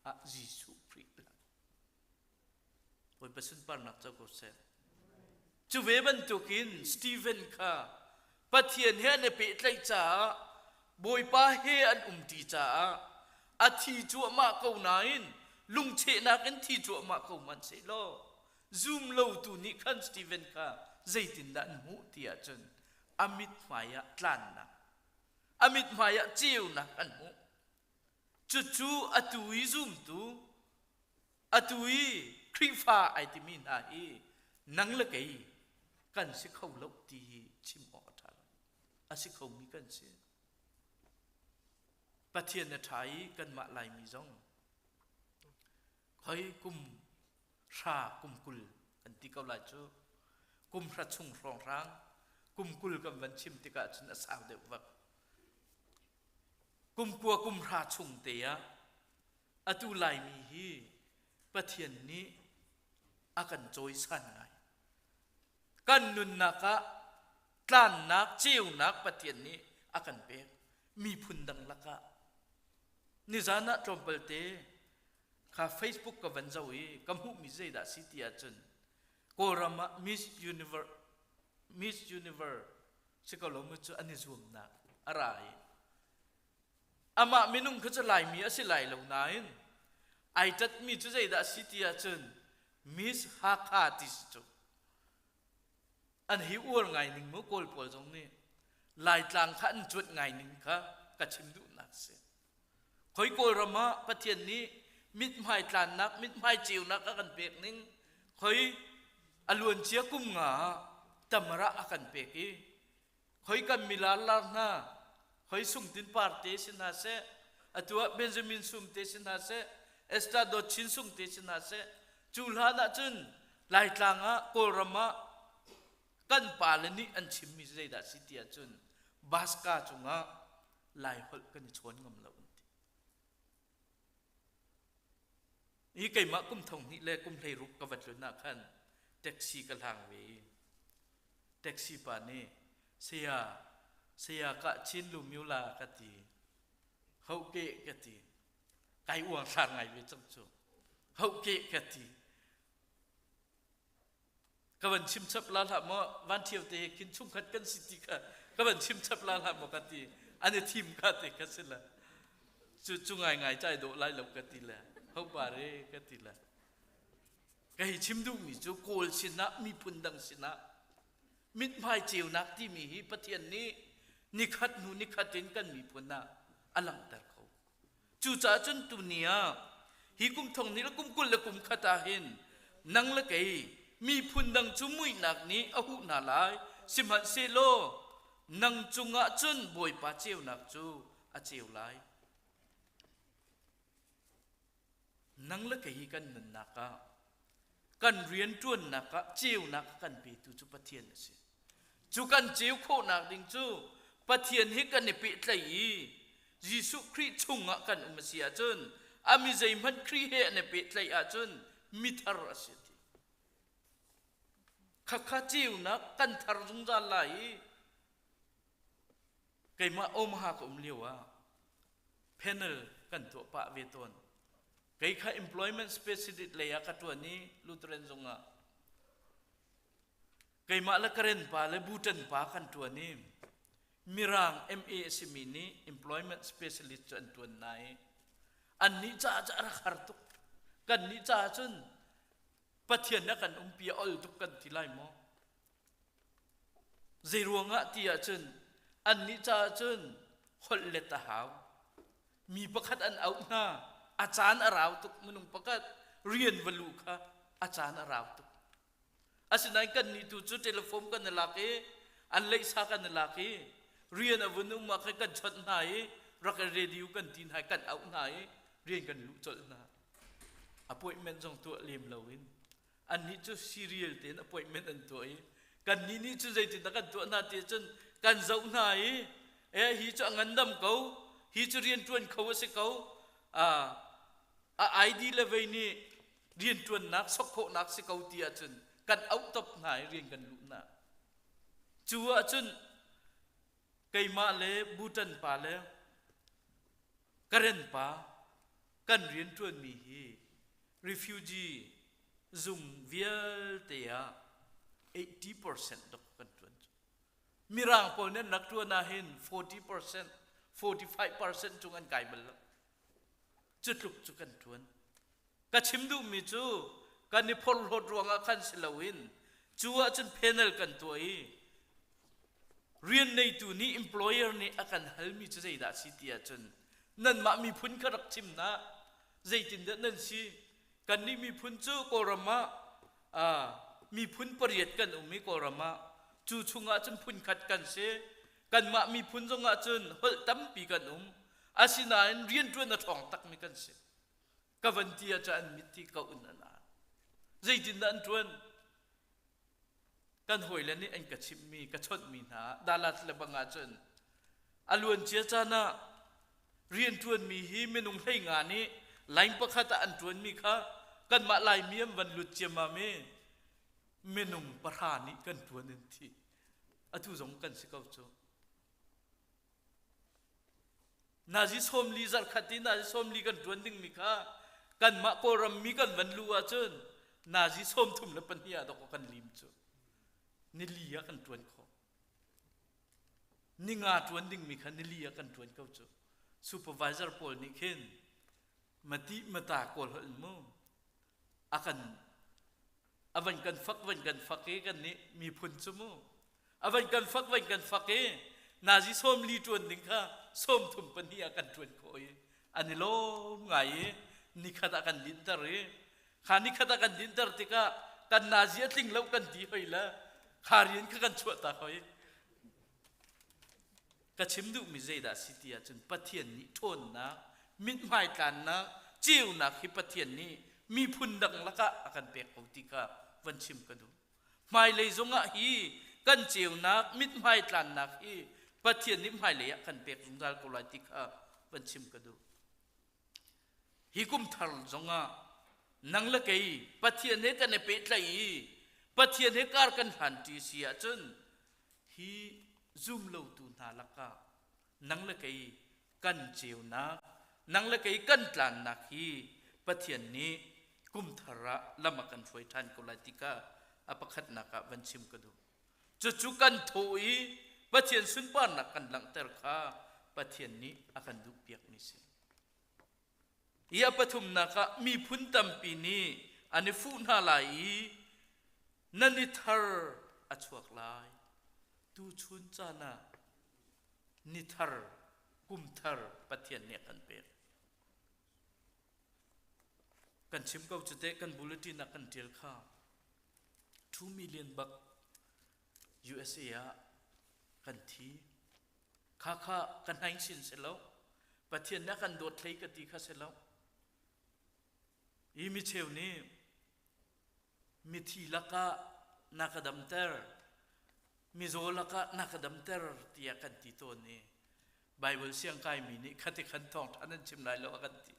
Speaker 9: ah Jesuh Khrih lang. Bawipa sunparnak co ko seh. Cu ve bantukin Stephen kha Pathian he an i pehtlaih caah Bawipa he an umṭi caah a thi cuahmah ko nain lungchehnak in thi cuahmah ko hmanhsehlaw zum lotu nih khan Stephen kha zeitindah an hmuh ti ahcun a mithmai ah tlannak a mithmai ah ceunak an hmuh. Cucu atu i zumtu Atu i Khrihfa ai timi hna hi nang le kei kan si kho lo ti hi chim awk a ṭha lo. A si khomi kan si. Pathian a ṭha i kanmah Laimi zong khoi kum hra kum 20 kan ti ko lai cu kum hra chung hrawnghrang kum 20 kan van chim tikah cun a sau deuh vak kum kua kum hra chung te ah Atu Laimi hi Pathian nih a kan cawisan ngai. Kan nunnak ah tlannak, ceunak Pathian nih a kan pek. Miphun dang lakah. Nizan ah tlawmpalte kha Facebook ka van zoh i ka hmuhmi zeidah si ti ahcun Kawlram ah Miss Universe Miss Universe si ko lo mu cu an i zuamnak a ra i Amah minung kha cu Laimi a si lai lo nain ai ṭatmi cu zeidah a si ti ahcun Miss Hakha ti si cu. An hi uar ngai ning mu Kawl pawl zong nih Laitlang kha an cuanh ngai ning kha ka chim duhnak si. Khoi Kawlram ah Pathian nih mithmai tlannak, mithmai ceunak a kan pek ning khoi a luancia kum nga ah tamara a kan pek i Hoi kan milar lar hna, hoi Sungtin Par te si hna seh, atu ah Benjamin Sum te si hna seh, Esther Dawt Chin Sung te si hna seh, cu hlan ah cun Laitlang ah Kawlram ah kan pale nih an chimmi zeidah si ti ahcun Baska cungah Laiholh kan i chawn ngam lo an ti. Hi keimah kum thong hnih le kum 16 ka va tlun ah khan taxi ka hlang ve i taxi pa nih saya saya ka chin lu miu la ka ti ho ke ka ti kai uang thlar ngai ve cang cu ho ke ka ti Ka van chim chap la hlah maw van ṭhio te khin chungkhat kan si ti kha ka van chim chap la hlah maw ka ti an i thim kha te ka si la cu cu ngai ngai cai dawh lai lo ka ti le ho pare ka ti le ka hi chim duhmi cu kawl sinah miphun dang sinah mithmai ceunak timi hi Pathian nih nikhat hnu nikhat in kan miphun ah a langhter kho Cucaah cun tuni ah hi kum thong ni le kum 20 le kum khat ah hin nang le kei miphun dang cu muihnak nih a huh hna lai sihmanhsehlaw nang cungah cun Bawipa ceunak cu a ceu lai. Nang le kei hi kan nunnak ah kan rianṭuannak ah ceunak a kan petu cu Pathian a si. Cu kan ceu khawhnak ding cu Pathian hi kan i pehtlaih i Jesuh Khrih chungah kan um a si ahcun a mi zeihmanh Khrih he an i pehtlaih ahcun mithar a si ti. Khakha ceunak kan thar zungzal lai i keimah Omaha ka um lio ah panel kan tuah pah ve tawn. Kei kha employment specialist lei ah ka ṭuan i Lutheran zung ah keimah le Karen pa le Bhutan pa kan ṭuan i Mirang MA a simi nih employment specialist cu an ṭuan nai. Annih caah cu a rak har tuk. Kannih caah cun Pathian na kan umpi a ol tuk kan ti lai maw? Zeiruangah ti ahcun annih caah cun holh let a hau. Mi pakhat an auh hna, a caan a rau tuk minung pakhat rian va luh kha a caan a rau tuk. Asinain kan nih tu cu telephone kan i lak i an leihsa kan i lak i rian a vun um ah khan kan chawnh hna i rak i radio kan ti hna i kan auh hna i rian kan luh colh hna. Appointment zong tuah lem loin annih cu serial tein appointment an tuah i kannih nih cun zeitindah kan tuah hna ti cun kan zoh hna i e hi cu a ngandam ko hi cu rianṭuan kho a si ko a a ID le vei nih rianṭuannak sok khawhnak si ko ti ahcun kan auh top hna i rian kan luh hna cu ahcun keimah le Bhutan pa le Karen pa kan rianṭuanmi hi refugee zung vialte ah 80% dok kan ṭuan cu. Mirang pawl nih an rak ṭuan ahhin 40%, 45% cung an kai bal lo. Cu tluk cu kan ṭuan. Ka chim duhmi cu kan i phorhlawt ruangah khan si loin cu ahcun panel kan tuah i rian neitu nih employer nih a kan halmi cu zeidah a si ti ahcun nanmah miphun kha rak chim hna zeitindah nan si kannih miphun cu Kawlram ah miphun pariat kan um i Kawlram ah cu chungah cun phun khat kan si kanmah miphun zongah cun holh tampi kan um asinain rianṭuan a ṭhawng takmi kan si ka van ti ah cun an mit hi ko in an aan zeitindah an ṭuan kan hawile nih an ka chimhmi ka chawnhmi hna Dallas le bang ah cun a luancia caan ah rianṭuanmi hi minung hlei nga nih line pakhat ah an ṭuanmi kha kanmah Laimi an van lut ciammam i minung pahra nih kan ṭuan an thi atu zong kan si ko cu Nazi sawmli zarhkhat i nazi sawmli kan ṭuan dingmi kha kanmah Kawlram mi kan van luh ahcun nazi 32 ah dawkaw kan lim cu. Nili ah kan ṭuan khawh. Ninga ṭuan dingmi kha nili ah kan ṭuan ko cu. Supervisor pawl nih khin mati mata kawl holh in mu a kan a van kan fak van kan fak i kan nih miphun cu mu a van kan fak van kan fak i nazi 40 ṭuan ding kha 32 ah kan ṭuan khawh i an i lawm ngai i nikhat ah kan dinter i kha nikhat ah kan dinter tikah kan nazi a tling lo kan ti hoi le kha rian kha kan chuah tak hoi Ka chim duhmi zeidah si ti ahcun Pathian nih ṭhawnnak, mithmai tlannak, ceunak hi Pathian nih miphun dang lakah a kan pek ko ti kha van chim ka duh. Hmailei zongah hi kan ceunak, mithmai tlannak hi Pathian nih hmailei ah kan pek zungzal ko lai ti kha van chim ka duh. Hi kum thar zongah nang le kei Pathian he kan i pehtlaih i Pathian he kar kan hlanṭi si ahcun hi zumlotu hna lakah nang le kei kan ceunak, nang le kei kan tlannak hi Pathian nih kumthar ah lam a kan hruai ṭhan ko lai ti kha a pakhatnak ah van chim ka duh. Cucu kan thawh i Pathian sunparnak kan langhter kha Pathian nih a kan duhpiakmi si. Hi a pathumnak ah miphun tampi nih an i fuh hna lai i nan i thar a chuak lai. Tuchun caan ah ni thar, kum thar Pathian nih a kan pek. Kan chim ko cu teh kan bulletin ah kan ṭial kha. 2 million bak USA ah kan thi. Kha kha ka hnaing sin si lo. Pathian nih a kan dawt hlei ka ti kha si lo. Hi micheu nih mithi lakah na ka damter, mizaw lakah na ka damter tiah kan ti tawn i Bible siang kaimi nih khati khan thawngṭha nan chim lai lo a kan ti.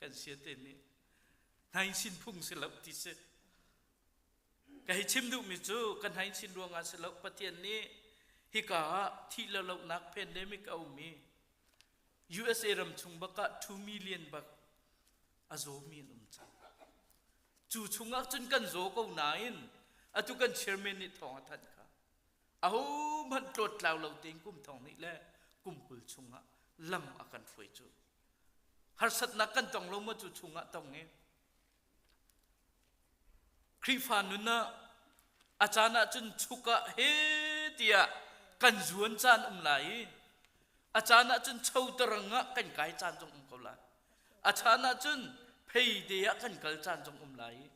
Speaker 9: Kan sia te nih hnaing sin phung si lo ti si. Ka hei chim duhmi cu kan hei chin ruangah si lo Pathian nih hika ah thih le lohnak pandemic a um i USA ram chung bak ah 2 million bak a zawmi an um cang. Cu chungah cun kan zaw ko nain atu kan chairman nih thawng a thanh kha ahohmanh tlawttlau lo tein kum thong hnih le kum 20 chungah lam a kan hruai cu harsatnak kan tong lo maw cu chungah tong i Khrihfa nun ah a caan ahcun chuk ah he tiah kan zuan caan um lai i a caan ahcun cho tarang ah kan kai caan zong um ko lai. A caan ahcun phei te ah kan kal caan zong um lai i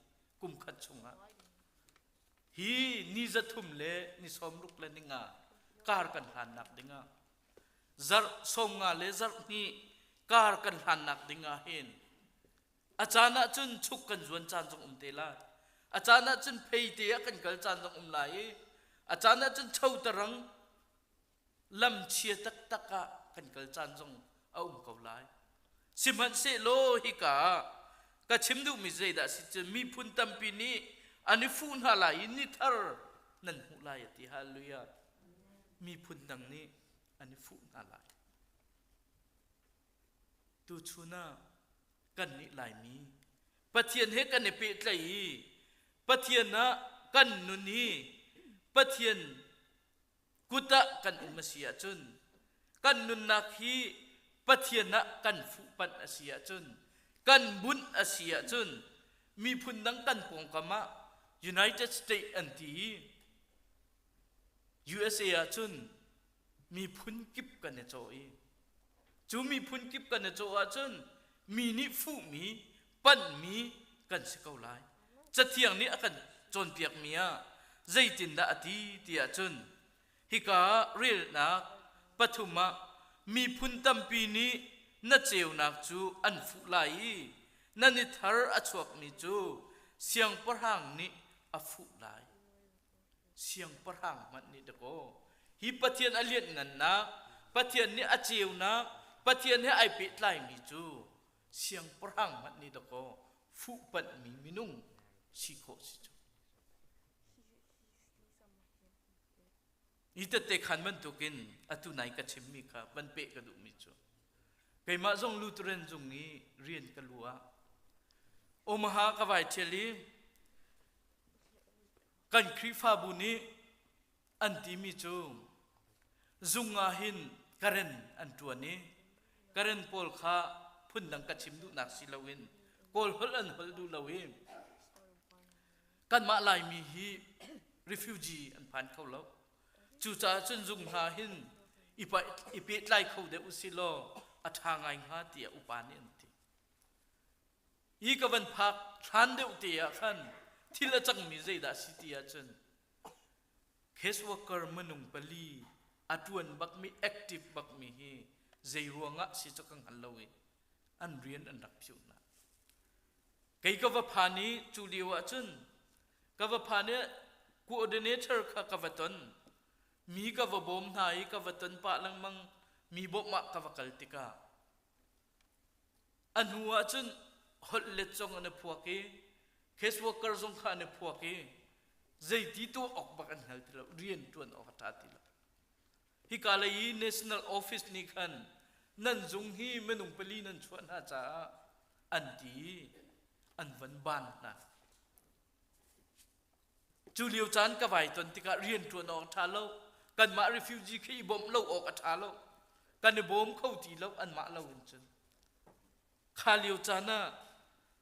Speaker 9: kum khat chungah. Hi ni 300 le ni 65 kar kan hlannak dingah zarh 50 le zarh hnih kar kan hlannak dingah hin a caan ah cun chuk kan zuan caan zong um te lai. A caan ah cun phei te ah kan kal caan zong um lai i a caan ah cun cho tarang lam chia taktak ah kan kal caan zong a um ko lai. Sihmanhsehlaw hika ah ka chim duhmi zeidah si cun miphun tampi nih an i fuh hna lai i ni thar nan hmuh lai a ti. Hallelujah. Miphun dang nih an i fuh hna lai. Tuchun ah kannih Laimi Pathian he kan i pehtlaih i Pathian ah kan nun i Pathian kut ah kan um a si ahcun kan nunnak hi Pathian ah kan fuhpanh a si ahcun kan bunh a si ahcun miphun dang kan pawngkam ah United States an ti i USA ahcun miphun kip kan i cawh i cu miphun kip kan i cawh ahcun mi nih fuhmi panhmi kan si ko lai. Cathiang nih a kan cawnpiakmi ah zeitindah a ti ti ahcun hika relnak pathum ah miphun tampi nih na ceunak cu an fuh lai i na ni thar a chuakmi cu siangpahrang nih a fuh lai. Siangpahrang hmanh nih dakaw hi Pathian a lianhngannak, Pathian nih a ceunak, Pathian he ai pehtlaimi cu siangpahrang hmanh nih dakaw fuhpanhmi minung si khawh si cu. Hi tette khan bantukin atu nai ka chimmi kha van peh ka duhmi cu keimah zong Lutheran zung i rian ka lu ah Omaha ka vai ṭhial i kan Khrihfabu nih an timi cu zung ah hin karen an ṭuan i karen pawl kha phundang ka chim duhnak si loin Kawl holh an holh duh lo i kanmah Laimi hi refugee an phan kho lo. Cucaah cun zung hna hin i pehtlai kho deuh usih law a ṭha ngai hnga tiah upa nih an ti. Hi ka van phak hlan deuh te ah khan thil a cangmi zeidah a si ti ahcun case worker minung pali a ṭuan bakmi active bakmi hi zei ruangah si cu ka hngal lo i an rian an rak phiuh hna. Kei ka va phan i cu lio ahcun ka va phan i coordinator kha ka va ton. Mi ka va bawm hna i ka va ton pah lengmang mi bawmh ah ka va kal tikah A hnu ahcun holh let zong an i phuak i case worker zong kha an i phuak i zeiti tuah awk bak an hngal ti lo rian ṭuan awk a ṭha ti lo. Hika lei i national office nih khan nan zung hi minung pali nan chuah hna caah an ti i an van ban hna. Cu lio caan ka vai ton tikah rian ṭuan awk a ṭha lo. Kanmah refugee khi i bawmh lo awk a ṭha lo. Kan i bawm kho ti lo anmah lo in cun. Kha lio caan ah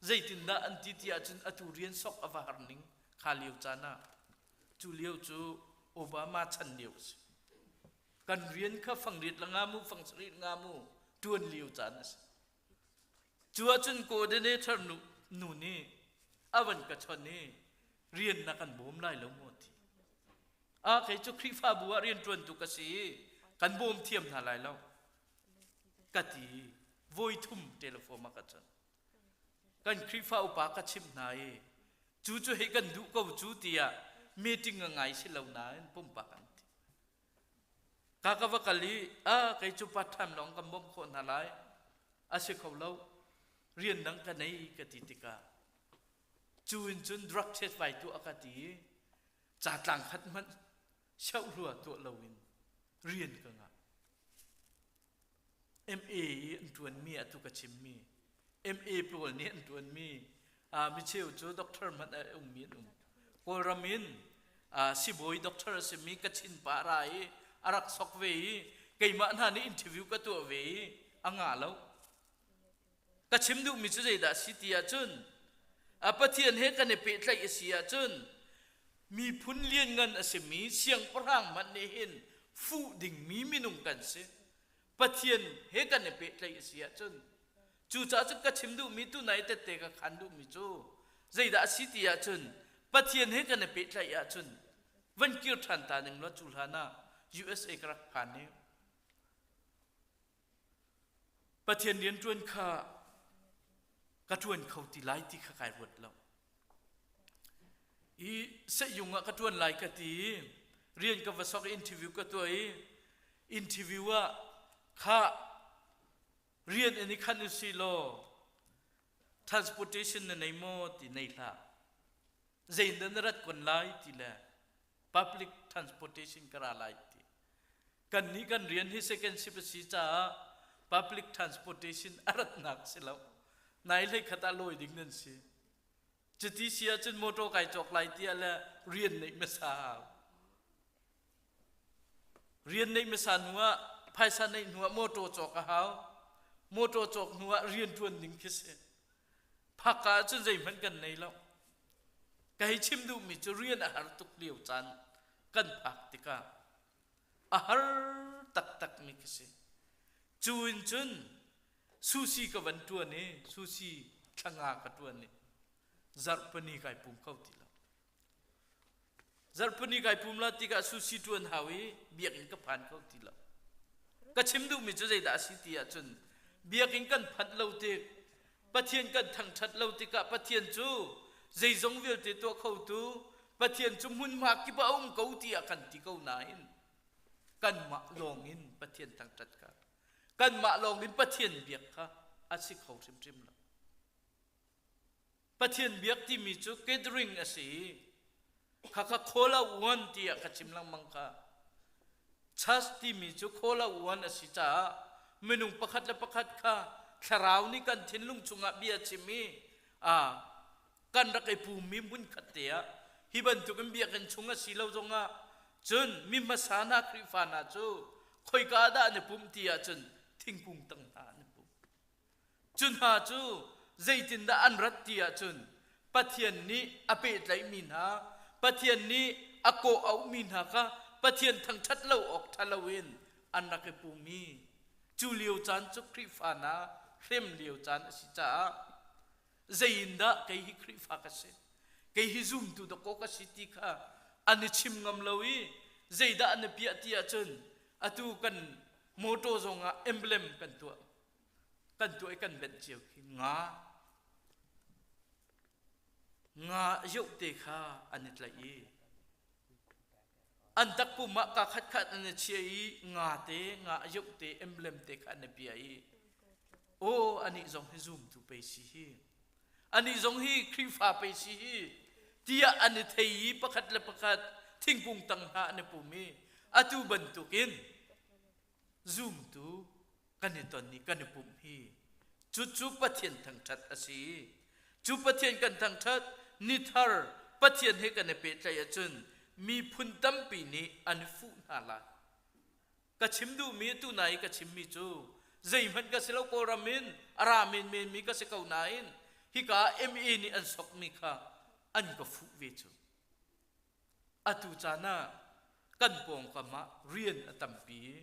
Speaker 9: zeitindah an ti ti ahcun atu rian sok a va har ning kha lio caan ah cu lio cu Obama chan lio a si. Kan rian kha fangriat la nga mu fang sarih nga mu ṭuan lio caan a si. Cu ahcun coordinator nu, nu nih a van ka chawnh i rian na kan bawm lai lo maw ti. Ah kei cu Khrihfabu ah rianṭuantu ka si i kan bawm thiam hna lai lo ka ti voi thum telephone a ka chawnh. Kan Khrihfa upa ka chimh hna i cu cu hei kan duh ko cu tiah meeting a ngai si lo nain pumpak an ti. Ka ka va kal i a kei cu part time lawng kan bawmh khawh hna lai. A si kho lo. Rian dang ka nei ka ti tikah cu in cun drug test vai tuah ka ti i ca tlang khat hmanh siohlua tuah loin rian ka ngah. MA i an ṭuanmi atu ka chimmi MA pawl nih an ṭuanmi micheu cu doctor hmanh a ummi an um. Kawlram in sibawi doctor a simi Kachin pa a ra i a rak sok ve i keimah hna nih interview ka tuah ve i a ngah lo. Ka chim duhmi cu zeidah a si ti ahcun a Pathian he kan i pehtlaih a si ahcun miphun lianngan a simi siangpahrang hmanh nih hin fuh dingmi minung kan si. Pathian he kan i pehtlaih a si ahcun cucaah cun ka chim duhmi tunai tette ka khan duhmi cu zeidah a si ti ahcun. Pathian he kan i pehtlaih ahcun van kir ṭhan ta ning law cu hlan ah USA ka rak phan i Pathian rianṭuan kha ka ṭuan kho ti lai ti kha kai ruat lo. I sehjung ah ka ṭuan lai ka ti i rian ka va sok i interview ka tuah i interview ah kha rian in i khan usih law transportation na nei maw ti nei hlah. Zeidah na rat kun lai ti le public transportation ka ra lai ti. Kannih kan rian hi second shift a si caah public transportation a ratnak si lo. Nai hlei khat ah lawi ding nan si. Cuti si ahcun motor kai cawk lai tiah le rian neih hmasa hau. Rian neih hmasa hnu ah phaisa neih hnu ah motor cawk a hau. Motor cawk hnu ah rian ṭuan ding khi si. Phaka ahcun zeihmanh kan nei lo. Ka hei chim duhmi cu rian a har tuk lio caan kan phak tikah a har taktakmi ka si. Cu in cun sushi ka van ṭuan i sushi thlanga ka ṭuan i zarhpini kai pum kho ti lo. Zarhpini kai pum la tikah sushi ṭuan hau i biakinn ka phan kho ti lo. Ka chim duhmi cu zeidah a si ti ahcun biakinn kan phanh lo tik Pathian kan thangṭhat lo tikah Pathian cu zeizong vialte tuah khotu Pathian cu hmunhma kip ah a um ko tiah kan ti ko nain kanmah lawngin Pathian thangṭhat kha kanmah lawngin Pathian biak kha a si kho hrimhrim lo. Pathian biak timi cu gathering a si i khakha call out one tiah ka chim lengmang kha. Church timi cu call out one a si caah minung pakhat le pakhat kha thlarau nih kan thinlung chungah bia chim i kan rak i pummi hmunkhat te ah hi bantukin biakinn chung a si lo zongah cun mi hmasa hna Khrihfa hna cu khoika ah dah an i pumh ti ahcun thingkung tang hna an i pum. Cu hna cu zeitindah an rat ti ahcun Pathian nih a pehtlaihmi hna, Pathian nih a kawh auhmi hna kha Pathian thangṭhat lo awk ṭha loin an rak i pumi. Cu lio caan cu Khrihfa hna hrem lio caan a si caah zei in dah kei hi Khrihfa ka si, kei hi zumtu dawkaw ka si ti kha an i chim ngam lo i zeidah an i piah ti ahcun atu kan motor zongah emblem kan tuah kan tuah i kan benh cio khi nga nga yoh te kha an i tlaih i an takpum ah ka khat khat an i chia i nga te nga yoh te emblem te kha an i pia i aw anih zong hi zumtu pei si hi anih zong hi Khrihfa pei si hi tiah an i thei i pakhat le pakhat thingkung tang hna an i pum i atu bantukin zumtu kan i ton i kan i pumh hi cucu Pathian thangṭhat a si. Cu Pathian kan thangṭhat nithar Pathian he kan i pehtlaih ahcun miphun tampi nih an i fuh hna lai. Ka chim duhmi tu na i ka chimmi cu zeihmanh ka si lo Kawlram in a ra menmen mi ka si ko nain hika MA nih an sokmi kha an ka fuh ve cu. Atu caan ah kan pawngkam ah rian a tampi i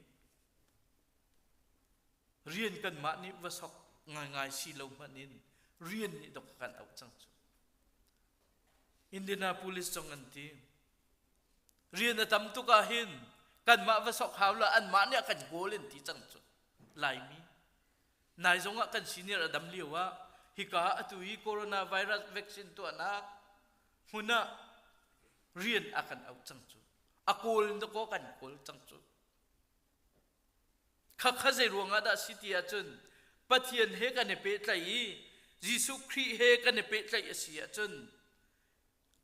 Speaker 9: rian kanmah nih va sok ngaingai si lo hmanh in rian nih dok kan auh cang cu. Indianapolis zong an ti. Rian a tam tuk ah hin kanmah va sok hau la anmah nih a kan kawl in ti cang cu. Laimi Nai zong ah kan senior a dam lio ah hika atu hi coronavirus vaccine tuahnak hmun ah rian a kan auh cang cu. A kawl in dakaw kan kawl cang cu. Khakha zei ruangah dah si ti ahcun Pathian he kan i pehtlaih i Jesuh Khrih he kan i pehtlaih a si ahcun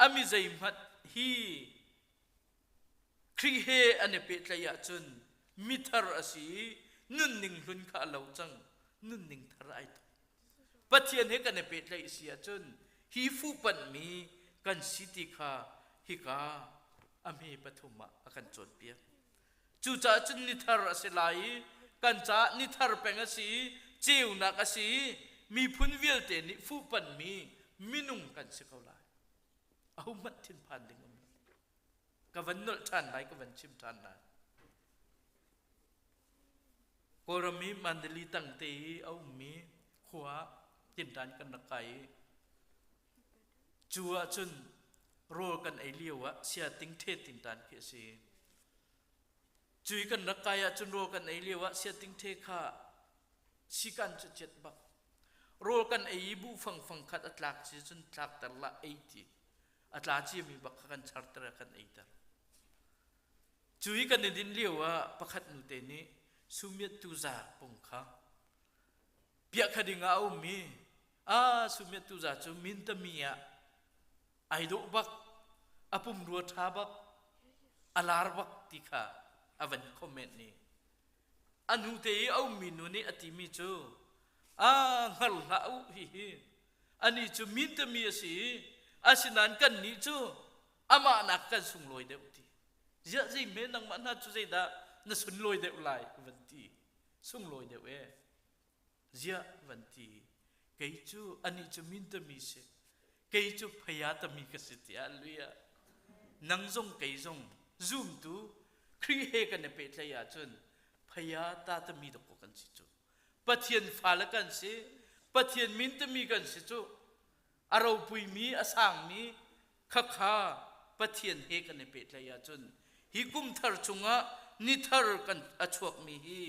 Speaker 9: a mi zeihmanh hi Khrih he an i pehtlaih ahcun mithar a si i nunning hlun kha a lo cang nunning thar ai thawk. Pathian he kan i pehtlaih a si ahcun hi fuhpanhmi kan si ti kha hika a hme pathum ah a kan cawnpiak. Cucaah cun nithar a si lai i kan caah nithar peng a si i ceunak a si i miphun vialte nih fuhpanhmi minung kan si ko lai. Ahohmanh thinphan ding um lo. Ka van nolh ṭhan lai, ka van chim ṭhan lai. Kawlram i Mandali tangte i a ummi khua ah tinṭan kan rak kai i cu ahcun. Rawl kan ei lio ah sia ting the tin tan khi a si. Cui kan rak kai ahcun rawl kan ei lio ah sia ting the kha sikan cu cet bak. Rawl kan ei i buh fang fang khat a tlak ci cun tlak ter la ei ti. A tla ciami bak kha kan char ter kan ei ter. Cui kan i din lio ah pakhat nu te nih sumiat tu za pung kha piah kha ding ah a um i a sumiat tu za cu min tami ah ai dawh bak a pumrua ṭha bak a lar bak ti kha a van comment ni a nu te i a ummi nu nih a timi cu a hngal hlah u hi hi ani cu min tami a si i asinain kan nih cu amah nak kan sunglawi deuh ti ziah zei me nangmah hna cu zeidah na sunlawi deuh lai van ti sunglawi deuh e Ziah van ti kei cu anih cu min tami si kei cu phaya tami ka si tiah hallelujah nang zong kei zong zumtu Khrih he kan i pehtlaih ahcun phaya ta tami dok kan si cu Pathian fale kan si Pathian min tami kan si cu a ropuimi a sangmi khakha Pathian he kan i pehtlaih ahcun hi kum thar chungah ni thar kan a chuakmi hi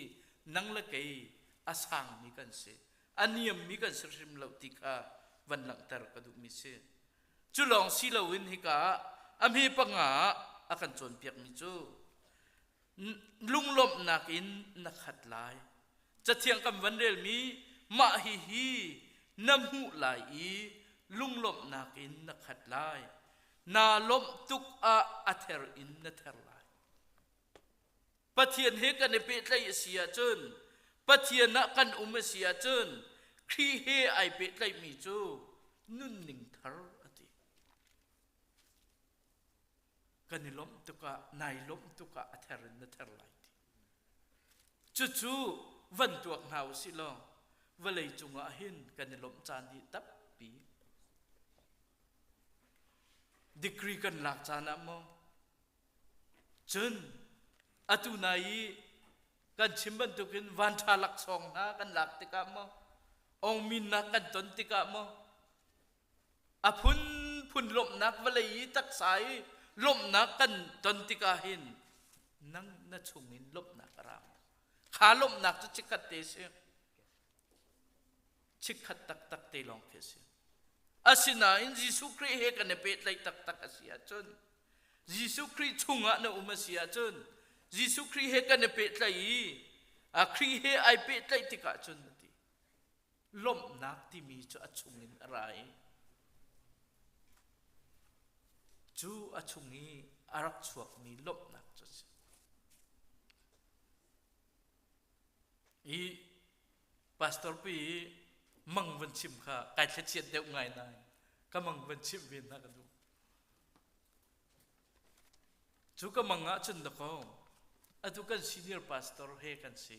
Speaker 9: nang le kei a sangmi kan si a niammi kan si hrim lo ti kha van langhter ka duhmi si cu lawng si loin hika ah a hme panga ah a kan cawnpiakmi cu lunglawmhnak in na khat lai Cathiang kan van relmi mah hihi na hmuh lai i lunglawmhnak in na khat lai. Naa lawmh tuk ah a ther in na ther lai. Pathian he kan i pehtlaih a si ahcun, Pathian ah kan um a si ahcun, Khrih he ai pehtlaihmi cu nunning thar a ti. Kan i lawmh tuk ah, nai lawmh tuk ah a ther in na ther lai ti. Cucu van tuak hna u sih law vawlei cungah hin kan i lawmh caan hi tampi. Degree kan lak caan ah maw cun atu nai i kan chim bantukin vanṭha laksawng hna kan lak tikah maw ongminnak kan ton tikah maw A phunphun lawmhnak vawlei i taksa i lawmhnak kan ton tikah hin nang na chungin lawmhnak a ra. Kha lawmhnak cu chikkhat te si. Chikkhat taktak te lawng khi a si. Asinain Jesuh Khrih he kan i pehtlaih taktak a si ahcun Jesuh Khrih chungah na um a si ahcun Jesuh Khrih he kan i pehtlaih i a Khrih he ai pehtlaih tikah cun a ti. Lawmhnak timi cu a chungin a ra i cu a chung i a rak chuakmi lawmhnak cu a si. I pastor pi mang van chim kha kai thlachiat deuh ngai nain ka mang van chimh ve hna ka duh. Cu ka mang ah cun dakaw atu kan senior pastor he kan si.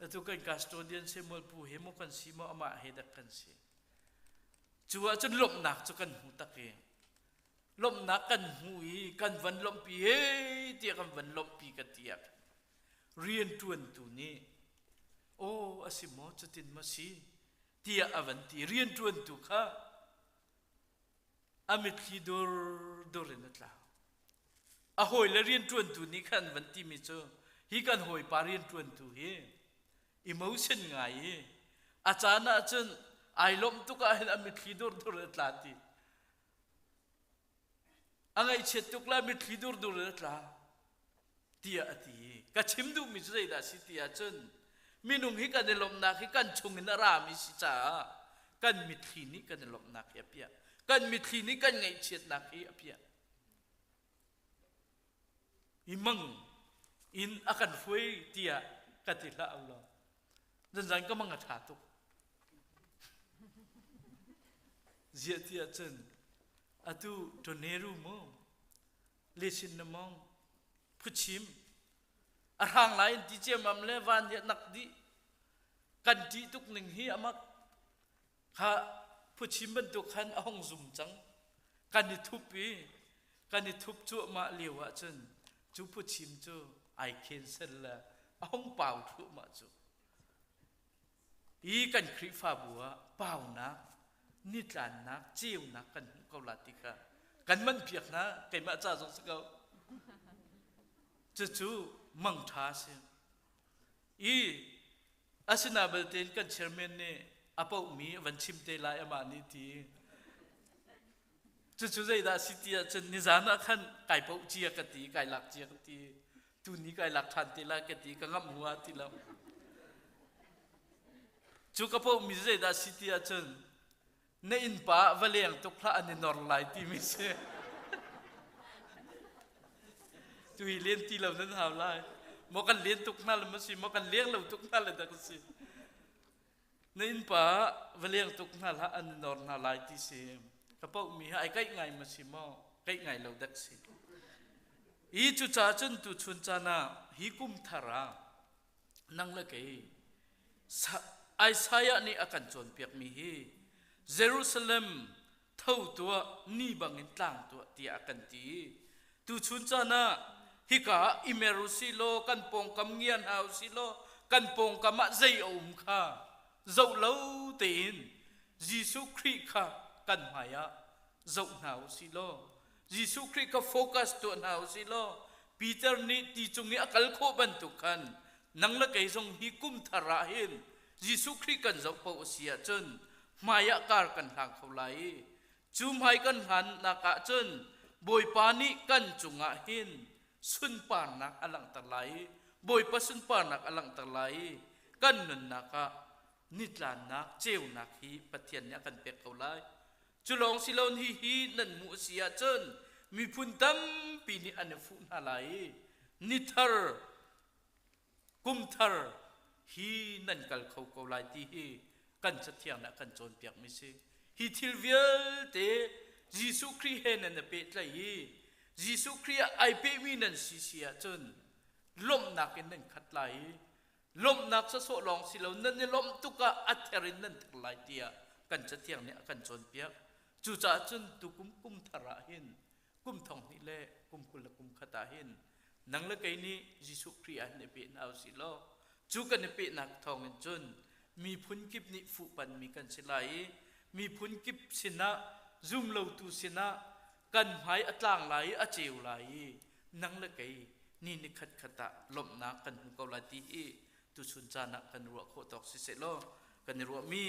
Speaker 9: Atu kan custodian Samuel Pu he maw kan si maw amah he dak kan si. Cu ahcun lawmhnak cu kan hmu tak i lawmhnak kan hmu i kan van lawmhpi he tiah kan van lawmhpi ka ti ah rianṭuantu nih aw a si maw cutin maw si tiah a van ti rianṭuantu kha a mitthli durdur in a tla. A hawile rianṭuantu nih khan van timi cu hi kan hawipa rianṭuantu hi emotion ngai i a caan ah cun ai lawmh tuk ah hin a mitthli durdur in a tla ti. A ngaihchiat tuk le mitthli durdur in a tla. Tiah a ti. Ka chim duhmi cu zeidah a si ti ahcun minung hi kan i lawmhnak hi kan chungin a rami si caah kan mitthli nih kan i lawmhnak hi a piah. Kan mitthli nih kan ngaihchiatnak hi a piah. I mang in a kan hruai tiah ka ti hlah law. Zanzan ka mang a ṭha tuk. Ziah ti ahcun atu tornado mu lesin na mong phuchim a hrang lai in ti ciammam le van hi nak dih kan ṭih tuk ning hi amak kha phuchim bantuk khan a hong zum cang kan i thup i kan i thup cuahmah lio ahcun cu phuchim cu ai cancel le a hong pau thluahmah cu Hi kan Khrihfabu ah paunak, nitlannak, ceunak kan hmuh ko la ti kha. Kan man piak hna, keimah ca zong si ko. Cucu mang ṭha a si. I asina belte kan chairman nih a paohmi van chim te lai amah nih ti. Cucu zeidah si ti ahcun nizan ah khan kai paoh cia ka ti, kai lak cia ka ti. Tuni kai lak ṭhan te lai ka ti, ka ngamh hua ti lo. Cu ka paohmi zeidah si ti ahcun na innpa ah va leng tuk hlah an i nor lai timi si. Tu hi len ti lo nan hau lai. Maw kan len tuk hna le ma si, maw kan leng lo tuk hna le dah si. Na innpa ah va leng tuk hna hlah an i nor hna lai ti si. Ka paohmi hi ai kaih ngai ma si maw? Kaih ngai lo dek si. I cucaah cun tu chun caan ah hi kum thar ah nang le kei Isaiah nih a kan cawnpiakmi hi Jerusalem tho tuah ni bangin tlang tuah tiah a kan ti. Tuchun caan ah hika ah i mer u sih law kan pawngkam ngia hna u sih law kan pawngkam ah zei a um kha zoh lo tein Jesuh Khrih kha kan hmai ah zoh hna u sih law Jesuh Khrih kha focus tuah hna u sih law Peter nih ti cung i a kal khawh bantuk khan nang le kei zong hi kum thar ah hin Jesuh Khrih kan zoh paoh a si ahcun hmai ah kar kan hlang kho lai i cu hmai kan hlannak ah cun Bawipa nih kan cungah hin sunparnak a langhter lai i Bawipa sunparnak a langhter lai i kan nunnak ah nitlannak ceunak hi Pathian nih a kan pek ko lai. Cu lawng si loin hihi nan hmuh a si ahcun miphun tampi nih an i fuh hna lai i nithar kumthar hi nan kal kho ko lai ti hi kan cathiang nih a kan cawnpiakmi si. Hi thil vialte Jesuh Khrih he nan i pehtlaih i Jesuh Khrih ah ai pehmi nan si si ahcun lawmhnak in nan khat lai i lawmhnak sawsawh lawng si lo nan i lawmh tuk ah a ther in nan ther lai tiah kan cathiang nih a kan cawnpiak. Cucaah cun tukum kum thar ah hin kum thong hnih le kum 20 le kum khat ah hin nang le kei nih Jesuh Khrih ah hin i pe hna usih law cu kan i pehnak thawngin cun miphun kip nih fuhpanmi kan si lai i miphun kip sinah zumlotu sinah kan hmai a tlang lai i a ceu lai i nang le kei ni ni khat khat ah lawmhnak kan hmu ko lai ti hi tuchun caan ah kan ruah khawh tawk si seh law kan i ruahmi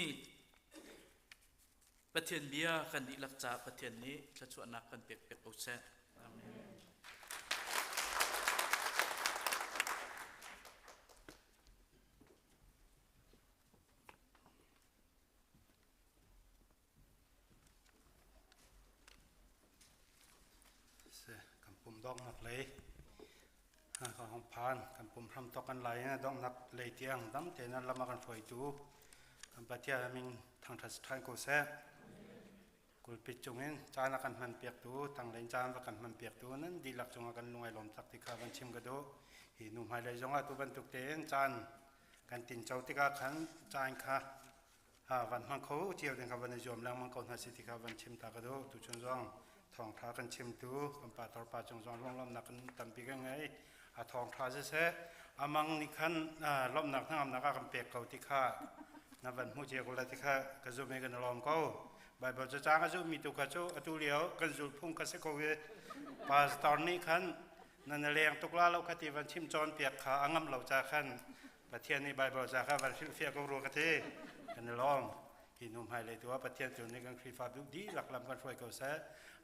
Speaker 9: Pathian bia kan dihlak caah Pathian nih thluachuahnak kan pek pek ko seh. Amen.
Speaker 1: Kan pum donghnak lei kan hong phan kan pum hram tok kan lai na donghnak lei tiang dam te na lam a kan hruaitu kan Pathian min thangṭhat ṭhan ko seh. Kulpit cungin caan a kan hman piaktu tanglen caan va kan hman piaktu nan dihlak cungah kan lungai lawm tak ti kha van chim ka duh. Hi nu hmailei zongah tu bantuk tein caan kan tinco tikah khan caan kha van hmang kho cio ding kha van i zuam lengmang ko hna si ti kha van chim ta ka duh. Tuchun zong thawngṭha kan chimtu kan pastor pa cung zong lunglawmhnak kan tampi kan ngei. A thawngṭha siseh amang nih khan lawmhnak hnangamnak a kan pek ko ti kha na van hmuh cia ko la ti kha ka zum i kan i lawm ko. Bible cacang a zummi tu kha cu atu lio kan zulhphung kha si ko i pastor nih khan nan leng tuk la lo kha ti van chim cawn piak kha a ngam lo ca khan Pathian nih Baibal ca kha van hrilhfiah ko rua ka ti. Kan i lawm. Hi nu hmailei tu ah Pathian tu nih kan Khrihfa duh dihlak lam kan hruai ko seh.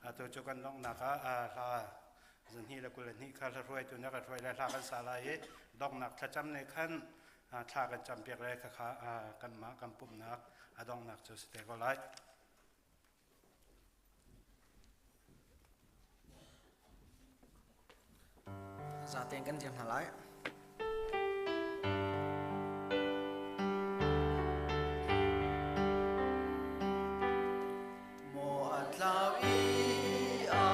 Speaker 1: Atu cu kan donghnak ah hla zahnih le 22 kha hla hruaitu nih kan hruai lai hla kan sa lai i donghnak thlacam nih khan thla kan campiak lai khakha kanmah kan pumhnak a donghnak cu si te ko lai.
Speaker 7: Zaten kan dir hna lai. Maw a tlau i a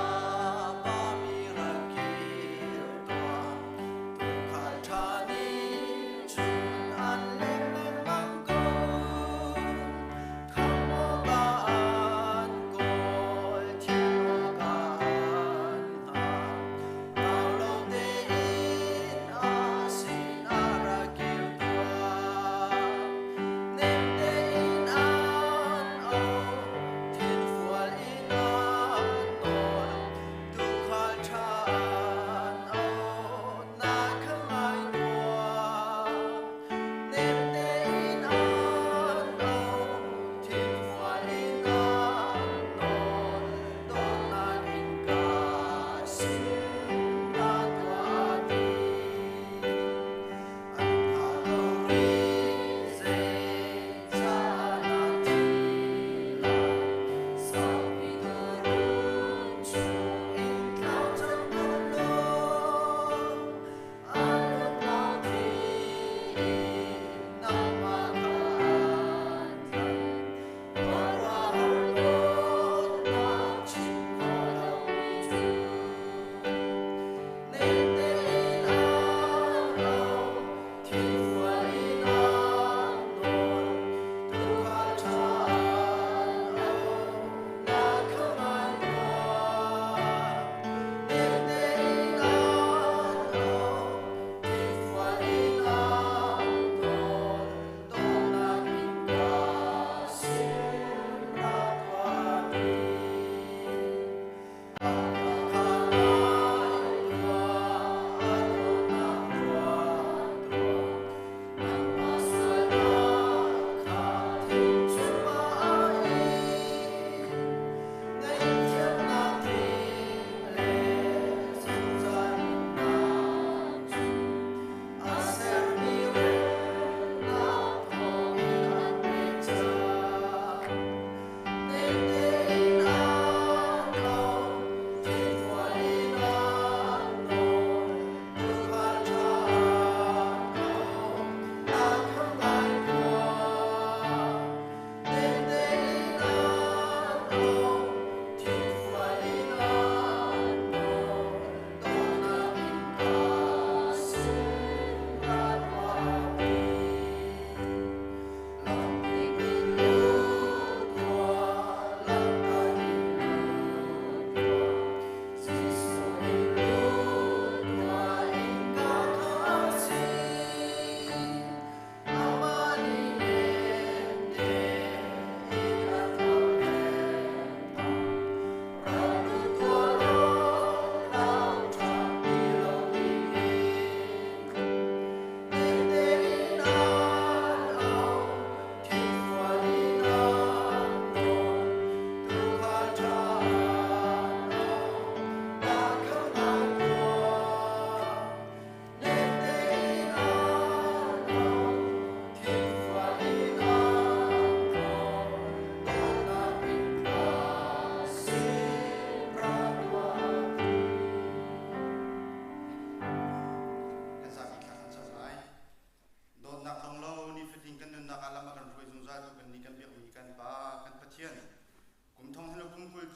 Speaker 7: pami rak kir tuah, tuukhal ṭha nih cun an lem lengmang ko. Khamh awkah an kawl, thianh awkah an hngak. Tlau lo tein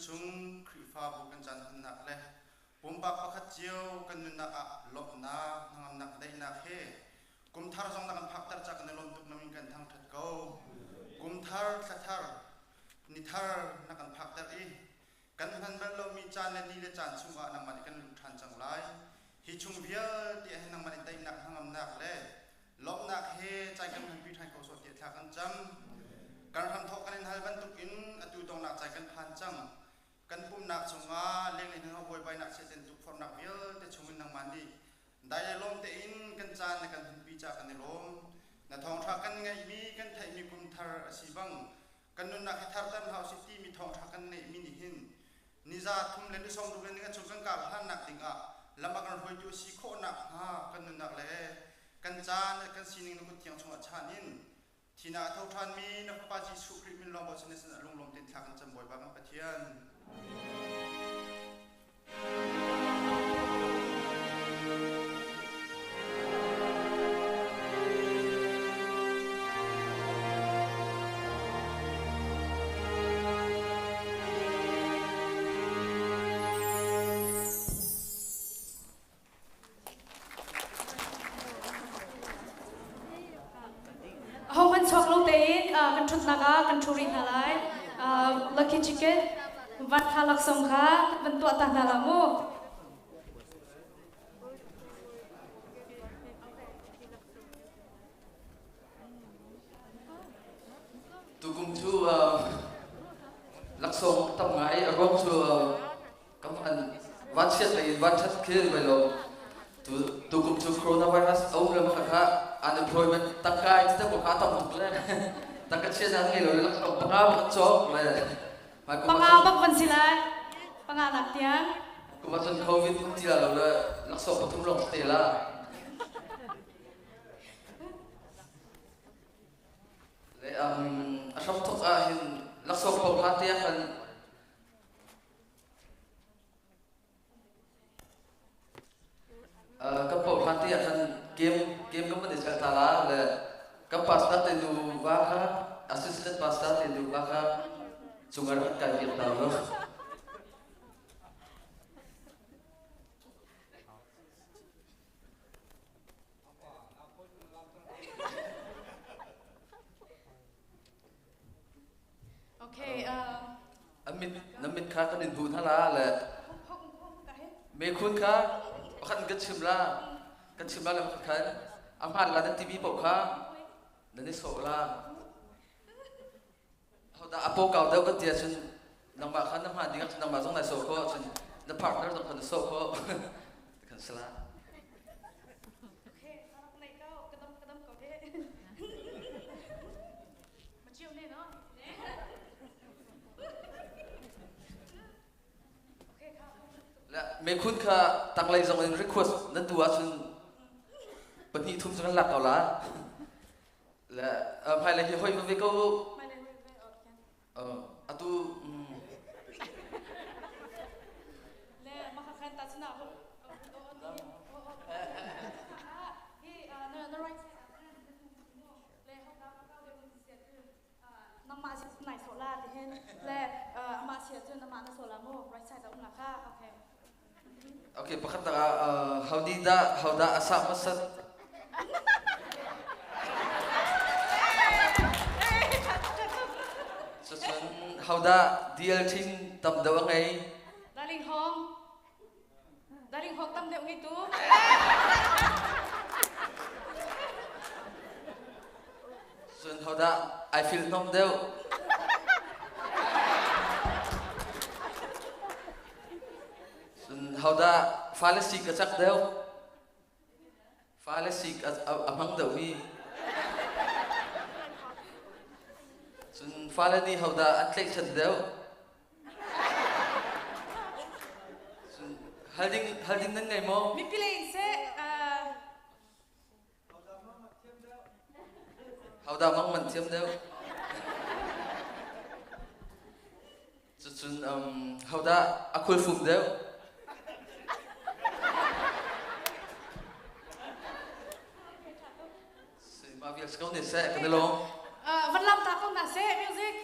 Speaker 10: chung Khrihfabu kan caan hmannak le pumpak pakhat cio kan nunnak ah lawmhnak, hnangamnak, daihnak he kum thar zong na kan phakter ca kan i lawm tuk na min kan thangṭhat ko. Kum thar, thla thar, ni thar na kan phakter i kan hman bal lomi caan le ni le caan chungah nangmah nih kan lut ṭhan cang lai. Hi chung vialte ah hin nangmah nih daihnak, hnangamnak le lawmhnak he caan kan hmanpi ṭhan ko sawh tiah thla kan cam. Kan hramthawk kan in hal bantukin atu donghnak caan kan phan cang. Kan pumnak cungah lenglei hna buaibainak chiaten tukforhnak vialte chungin nangmah nih dai le lawm tein kan caan le kan hunpi ca kan i lawm. Na thawngṭha kan ngaihmi, kan theihmi kum thar a si bang kan nunnak hi tharter hna usih timi thawngṭha kan neihmi nih hin niza thum le ni sawmruk le ninga chung kan kar hlannak dingah lam a kan hruaitu a si khawh nakhnga kan nunnak le kan caan le kan sining na kut thiang chungah chan in thina a tho ṭhanmi na Fapa Jesuh Khrih min lawng sin sin a lunglawm tein thla kan cam Bawipa kan Pathian.
Speaker 5: Ahohmanh chuak lo tein kan ṭhutnak ah kan ṭhu rih hna lai. Lucky Chicken van kha laksawng kha van tuah ta hna la mu.
Speaker 11: Tukum cu laksawng tam ngai a ruang cu Kan an vanchiat lei in vanṭhat khi vai lo. Tu tukum cu coronavirus a um le kha kha unemployment tangka in te kha tam tuk le tangka chia zan ngei lo le laksawng panga bak an cawk le
Speaker 5: Panga bak van si lai. Panga nak tiang.
Speaker 11: Kum ah cun COVID um ti la lo le laksawng pathum lawng te la. Le a hram thok ah hin laksawng pom hlan te ah khan Kan paoh hlan te ah khan game game kan van i cel ta la le kan pastor te nu va kha assistant pastor te nu va kha cung ah rak kai piak ta lo.
Speaker 5: Okay.
Speaker 11: Amit na mit kha kan in hmu hna la le mekhun kha pakhat in kan chim la kan chim la le pakhat khan a hmaan la nan timi paoh kha nan i sawh la hodah a paw kau deuh kan ti ahcun nangmah kha na hmaan ding ahcun nangmah zong nai sawh khawh ahcun na partner zong kha na sawh khawh kan si la
Speaker 5: Okay,
Speaker 11: Mekhun kha tanglei zong in request nan duh ahcun pahnih thum cu kan lak ko la. Le hmailei hi hoi ve ko u. Atu
Speaker 5: Le makakhan ta chuna ho. Hi na right nangmah si nai sawh la ti hin le amah si ahcun amah na sawh la mu right side a um la kha okay
Speaker 11: Okay, pakhat tak ah how di dah how dah asa masat Cucun how dah DL thing tam deuh a ngei
Speaker 5: Darling Hong Darling Hong tam deuh ngei tu
Speaker 11: Cun hodah ai fil hnawm deuh? Cun hodah fale sik a cak deuh? Fale sik a hmang deuhmi. Cun fale nih hodah an tlaihchan deuh? Cun hal ding hal ding nan ngei maw?
Speaker 5: Mipi lei in seh
Speaker 11: Hodah mang man thiam deuh? Cucun hodah a khulfum deuh? Mah vial si ko ne seh kan i lawm.
Speaker 5: Van lam ta ko na seh music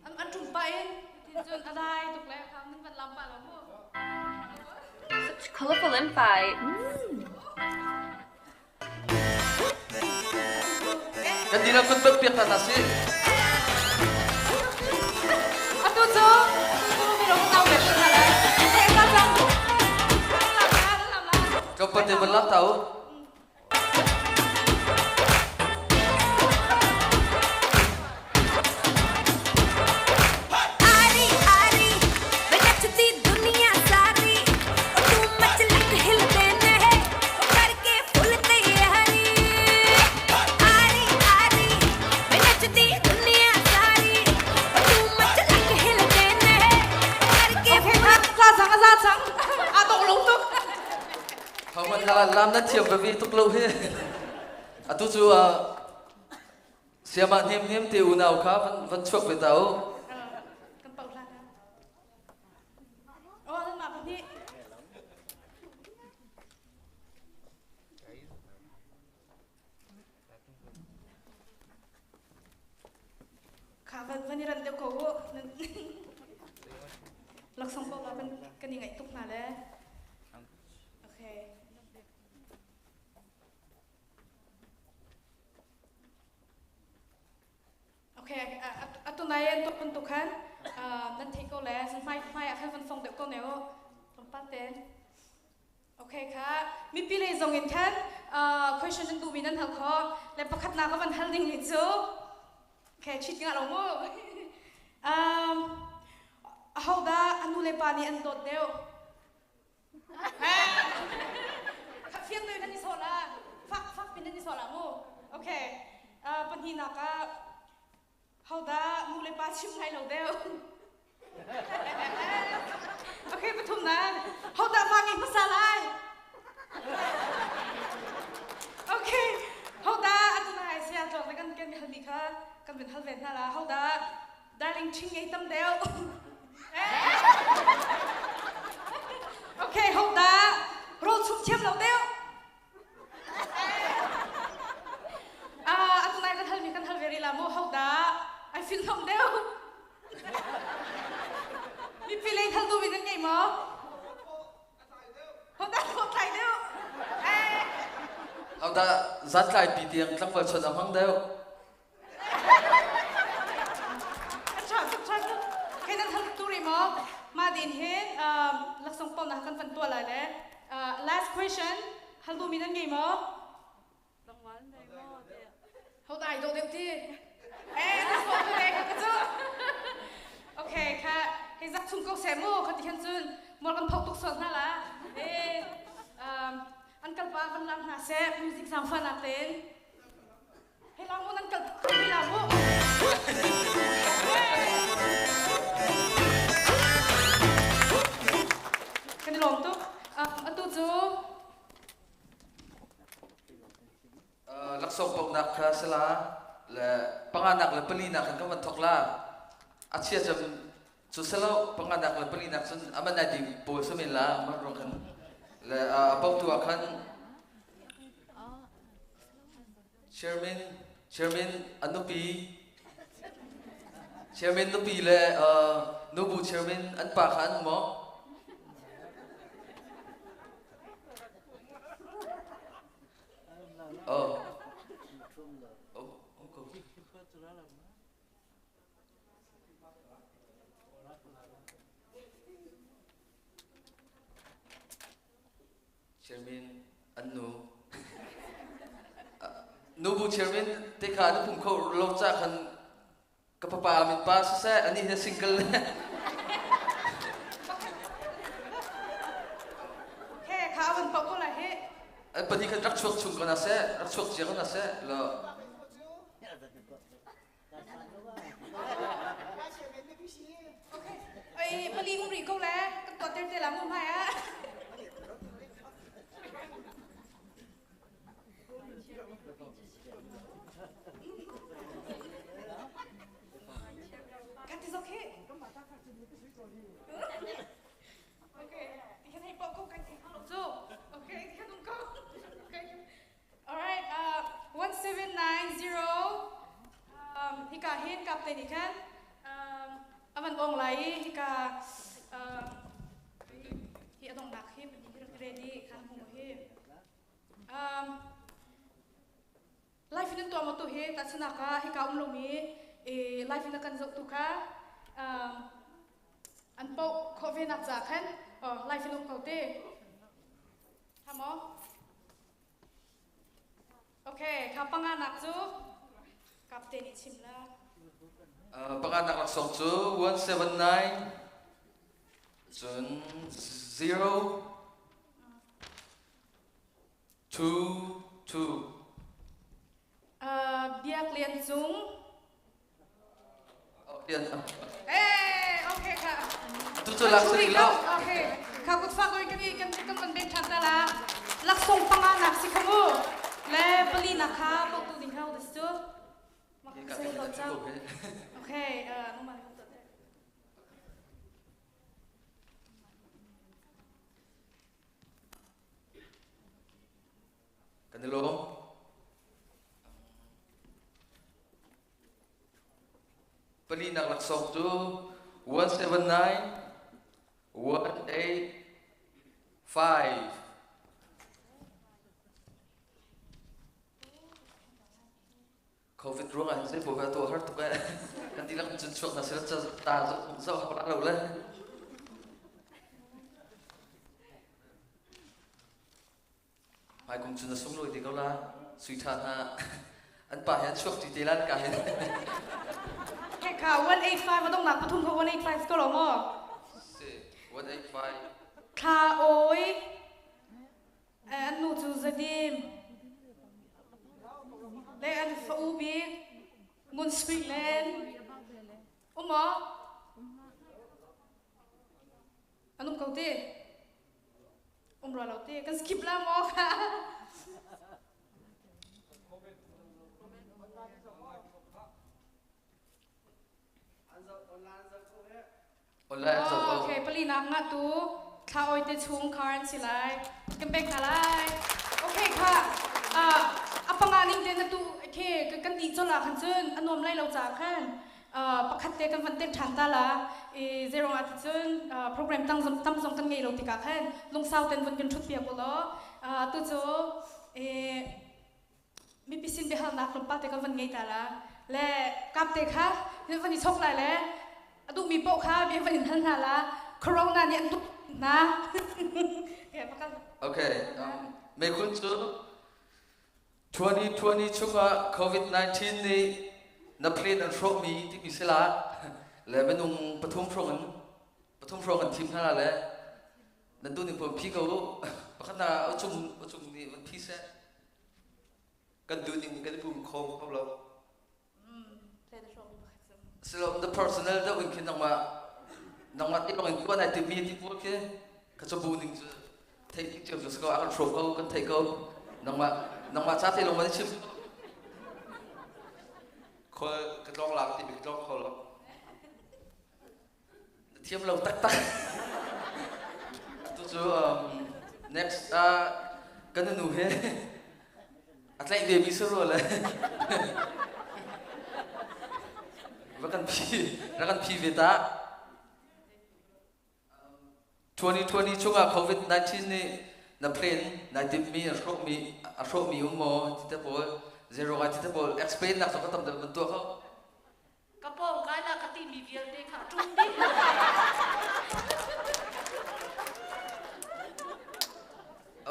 Speaker 5: an ṭum pah in cun a dai tuk le.
Speaker 12: Such colorful invites.
Speaker 11: Kan dihlak kun bat piak hna sih.
Speaker 13: Atu cu atu cu mi tau ve kun hna lai.
Speaker 11: Tlawmpal te van lak ta u. Lam na thiam ve tuk lo hi. Atu cu Siamah hnem hnem te unau kha van chuak ve ta u.
Speaker 5: Kan pau hlan ah. Oh, nan mah pahnih. Kha van van i ran deuh ko u. Laksawng paoh kan kan i ngaih tuk hna le. Okay. Okay, atu nai an tuk bantuk khan nan theih ko le hmai hmai ah khan van fong deuh ko ne u. Tlawmpal ten. Okay kha mipi lei zong in khan question nan duhmi nan hal kho le pakhat nak ka van hal ding mi cu okay cheat nga lo mu. Um, ahodah anu le pa nih an dawt deuh? Fiang deuh nan i sawh la. Fak fak pin nan i sawh la mu. Okay. Pahnihnak ah hodah nu le pa chim lai lo deuh. Okay, pathumnak hodah fa ngei hmasa lai. Okay. Hodah atu na ai sia tlawk le kan kan hal mi kha kan bin hal ve hna la. Hodah darling ching ngei tam deuh. Okay, ho da rawl chum thiam lo deuh. Ah, atu nai kan hal mi kan hal ve rih la mu ho da ai fil thom deuh. Mipi lei hal du mi nan ngei maw? Ho da ho tlai deuh.
Speaker 11: Ho da zat tlai pi tiang tlangval chon a hmang deuh.
Speaker 5: Mah din hin laksawng pawmnak kan van tuah lai le last question hal duhmi nan ngei maw? Ho dai dawh deuh ti? Eh, na sawh tu ve ka cu. Okay, kha hei zak chung ko seh mu kha ti khan cun mual kan phok tuk sual hna la. Eh, an kalpa van lam hna seh music zaangfahnak tein. Hei la mu nan kal hei la mu. Kan i lawm tuk. Atu cu
Speaker 11: laksawng poknak kha sala le panganak le palinak in kan van thok la a chia cem cu selo panganak le palinak cun aman ai ding pawl samin la man ruang khan le a pautu ah khan Chairman, Chairman a nupi, Chairman nupi le nubu chairman an pa kha an um maw? Oh. Oh, okay. Chairman an nu. Nubu chairman te kha na pum kho lo ca khan ka papa min pa siseh ani he single le.
Speaker 5: He kha avan pau ko lai he.
Speaker 11: An pahnih khan rak chuak chung ko na seh, rak chuak cia ko na seh lo.
Speaker 5: Ai pali um rih ko le kan tuah ter te la mu hmai ah. Kan ti zok hi. Okay, ti kan hei pok ko kan ti cu. Okay, ti kan um ko. Okay. Alright, 1790 hika hin kap te nih khan avan ong lai i hika
Speaker 13: tuah maw tu hi tahchunak ah hika um lomi live in a kan zohtu kha an poh khawh ve nak ca khan live in um ko te. Tha maw? Okay, kha panga nak cu kapte nih chim la.
Speaker 11: Panga nak laksawng cu 179 cun 0 2 2.
Speaker 13: Biak Lian Cung.
Speaker 11: Lian.
Speaker 13: Eh, okay kha.
Speaker 11: Tu cu lak sari lo.
Speaker 13: Okay. Kha kut fa koi kan kan kan ban ben than ta la. Laksong panga nak si khamu. Le pali nak kha ko tu ding hau des cu. Okay, normal.
Speaker 11: Kan i lawm. Palinak laksawng cu 179 185. Covid ruang ah hin zei paoh tuah har tuk eh. Kan dihlak cun chuak hna sila ta zoh hak lo le. Hmai kum cun a sunglawi te ko la. Sui ṭha hna an pa he an chuak ṭi te la ka hin.
Speaker 13: Ke kha 185 a dongnak pathum kha 185 ko lo maw?
Speaker 11: Si, 185.
Speaker 13: Thla oi an nu cu zadim le an fa u bik Ngun Sui Len um maw? An um ko te. Um rua lo te. Kan skip la maw kha?
Speaker 11: Online zoh ko.
Speaker 13: Okay, palinak nga tu thla oi te chung khar an si lai. Kan pek hna lai. Okay kha. A panga ning te na tu okay kan di chola khan cun a nuam lai lo cha khan pakhat te kan van tek ṭhan ta la i zeirong ah ticun program tang tam zong kan ngei lo tikah khan lungsau ten vun kan ṭhut piak u law tu cu mipi sin biahalnak tlawmpal te kan van ngei ta la le kap te kha van i chok lai le a duhmi paoh kha bia van in hal hna la corona nih an tuk hna.
Speaker 11: Okay, Meikun cu 2020 chungah COVID-19 nih na plane an hrawhmi timi si la le minung pathum hrawng in pathum hrawng an thim hna le nan tu ning phi ko u pakhat na uchung uchung nih van phi seh.
Speaker 14: Kan duh ning kan i pum kho kho lo.
Speaker 11: Silo the personal deuh in khin nangmah nangmah ti lawng in tuan ai timi ti pawl khi ka cu bu ning cu theih ding cio cu si ko a kan hrawm ko kan theih ko nangmah nangmah ca te lawng van chim.
Speaker 14: Khual ka tlawng lak ti ka tlawng kho lo.
Speaker 11: Na thiam lo taktak. Atu cu next kan nu he a tlaih ve mi si rua le va kan phi ra kan phi ve ta. 2020 chungah COVID-19 nih na plan nai timhmi a hrawhmi a hrawhmi um maw ti te pawl zero ai ti te pawl explain nak zong ka tam deuh ban tuah kho.
Speaker 15: Ka pawng kai la ka timi vialte kha a ṭum dih.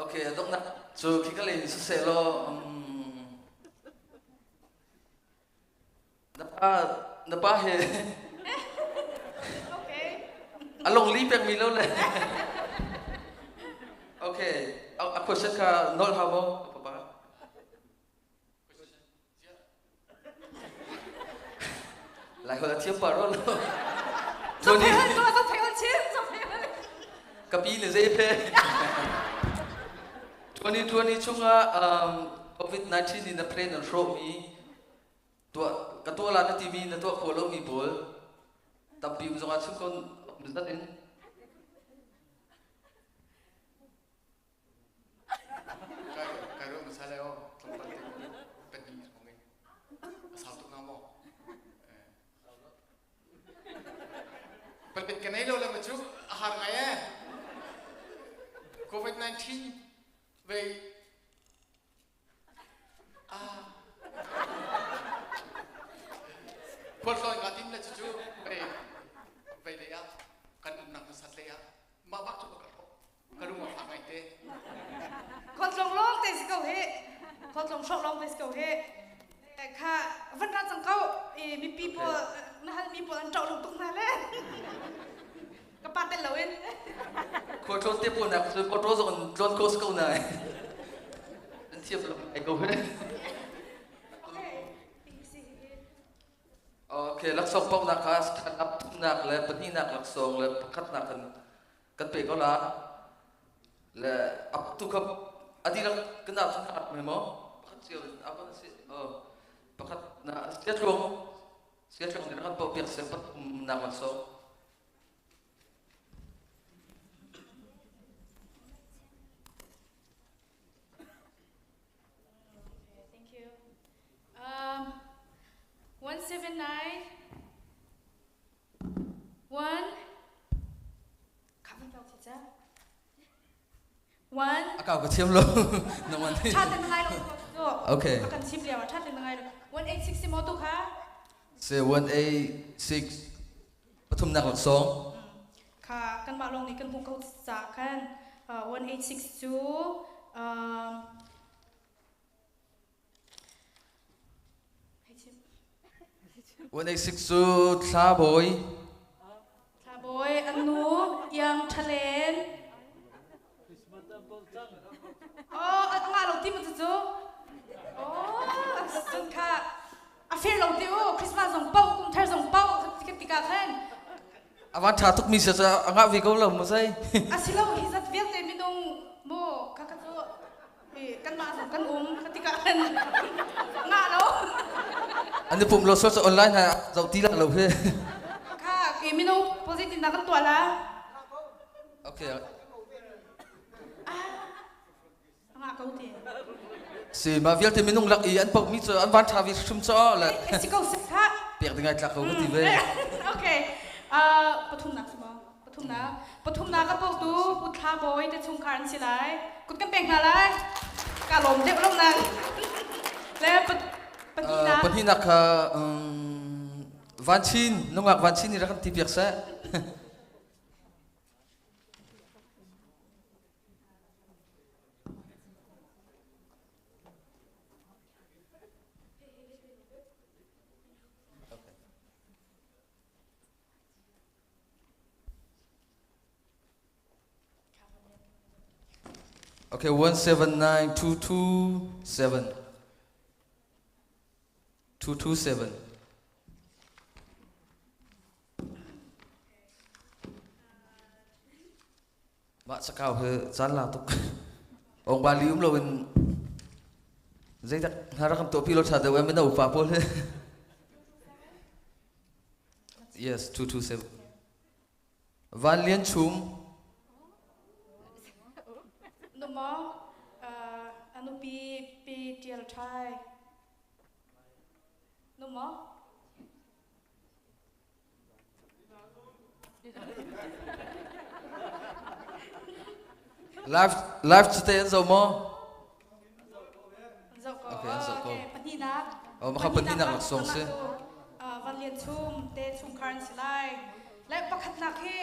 Speaker 11: Okay, a donghnak cu khi ka lei siseh law na pa na pa he
Speaker 13: Okay.
Speaker 11: a lungli pekmi lo le okay a question kha nol hau maw papa Lai holh a thiam pah rua lo.
Speaker 13: Tony.
Speaker 11: Ka pi le zei phe. 2020 chungah COVID-19 in na plan an hrawhmi tuah ka tuah la na timi na tuah khawh lomi pawl tampi um zongah chung kon zat in
Speaker 10: Kai ruah hmasa le aw tlawmpal te pahnih hrawng in a sau tuk hnga maw? Palpit ka nei lo le ma cu a har ngai ee. COVID-19 vei ah.
Speaker 13: Khualtlawng hrawk lawng te si ko hi. Kha van ra cang ko. I mipi pawl na hal mi pawl an ṭoh lung tuk hna le. Ka pa tel loin.
Speaker 11: Khualtlawn te pawl nak cu auto zong in tlawn ko si ko na. An thiam lo ai ko he. Okay, laksawng poknak kha stand-up thumnak le pahnihnak laksawng le pakhatnak kan kan pe ko la. Le up tu kha adi lak kan ah cun ap me mo pakhat cio in apa si oh pakhat na sia tluang sia tluang ni kan po piak se pathum nak laksawng.
Speaker 13: Thank you. 179 1 1
Speaker 11: Akau ka thiam lo. Nang
Speaker 13: Tha ten ngai lo.
Speaker 11: Okay.
Speaker 13: Kan chim liao tha ten ngai lo. 186 mo tu kha.
Speaker 11: Se 186 pathum nak laksawng.
Speaker 13: Kha kan mah lawng nih kan hmuh ko ca khan 186 cu
Speaker 11: 186 cu Thla Bawi.
Speaker 13: Thla Bawi an nu Iang Ṭhalen. Oh, a ngah lo ti mu cu. Oh, cun kha a fair lo ti u. Christmas zong pau, kum thar zong pau tikah khan.
Speaker 11: A van ṭha tukmi si a ngah ve ko lo mu sai.
Speaker 13: A si lo hi zat vialte minung mu kha kha cu kanmah zong kan um ka tikah khan ngah lo.
Speaker 11: An i pum lo so online ha zoh ti la lo hi.
Speaker 13: Kha ke minung positive na kan tuah la.
Speaker 11: Okay.
Speaker 13: Ngah ko ti.
Speaker 11: Si ma vialte minung lak i an pok mi cu an van tha vi hrim cho le.
Speaker 13: Si ko si kha.
Speaker 11: Pek ding ai tlak ko ka ti ve.
Speaker 13: Okay. Pathumnak si maw? Pathumnak. Pathumnak a potu Pu Thla Bawi te chungkhar an si lai. Kut kan pek hna lai. Ka lawm deuh lo nan. Le pahnihnak.
Speaker 11: Pahnihnak kha Van Chin, nungak Van Chin nih rak kan ti piak seh. Okay, 179227. 227. Mah cakau hi caan la tuk. Ong bali um lo in zeidak hna rak kan tuahpi lo ṭha deuh eh mino upa pawl hi. Yes, 227. Van Lian Chum.
Speaker 13: Nu maw a nupi pi ṭial ṭhai. Nu maw?
Speaker 11: Live live cu te an zoh maw?
Speaker 13: Zoh ko.
Speaker 11: Okay, an zoh ko.
Speaker 13: Okay, pahnihnak.
Speaker 11: Oh, maka pahnihnak laksawng si.
Speaker 13: Van Lian Chum te chungkhar an si lai. Le pakhatnak hi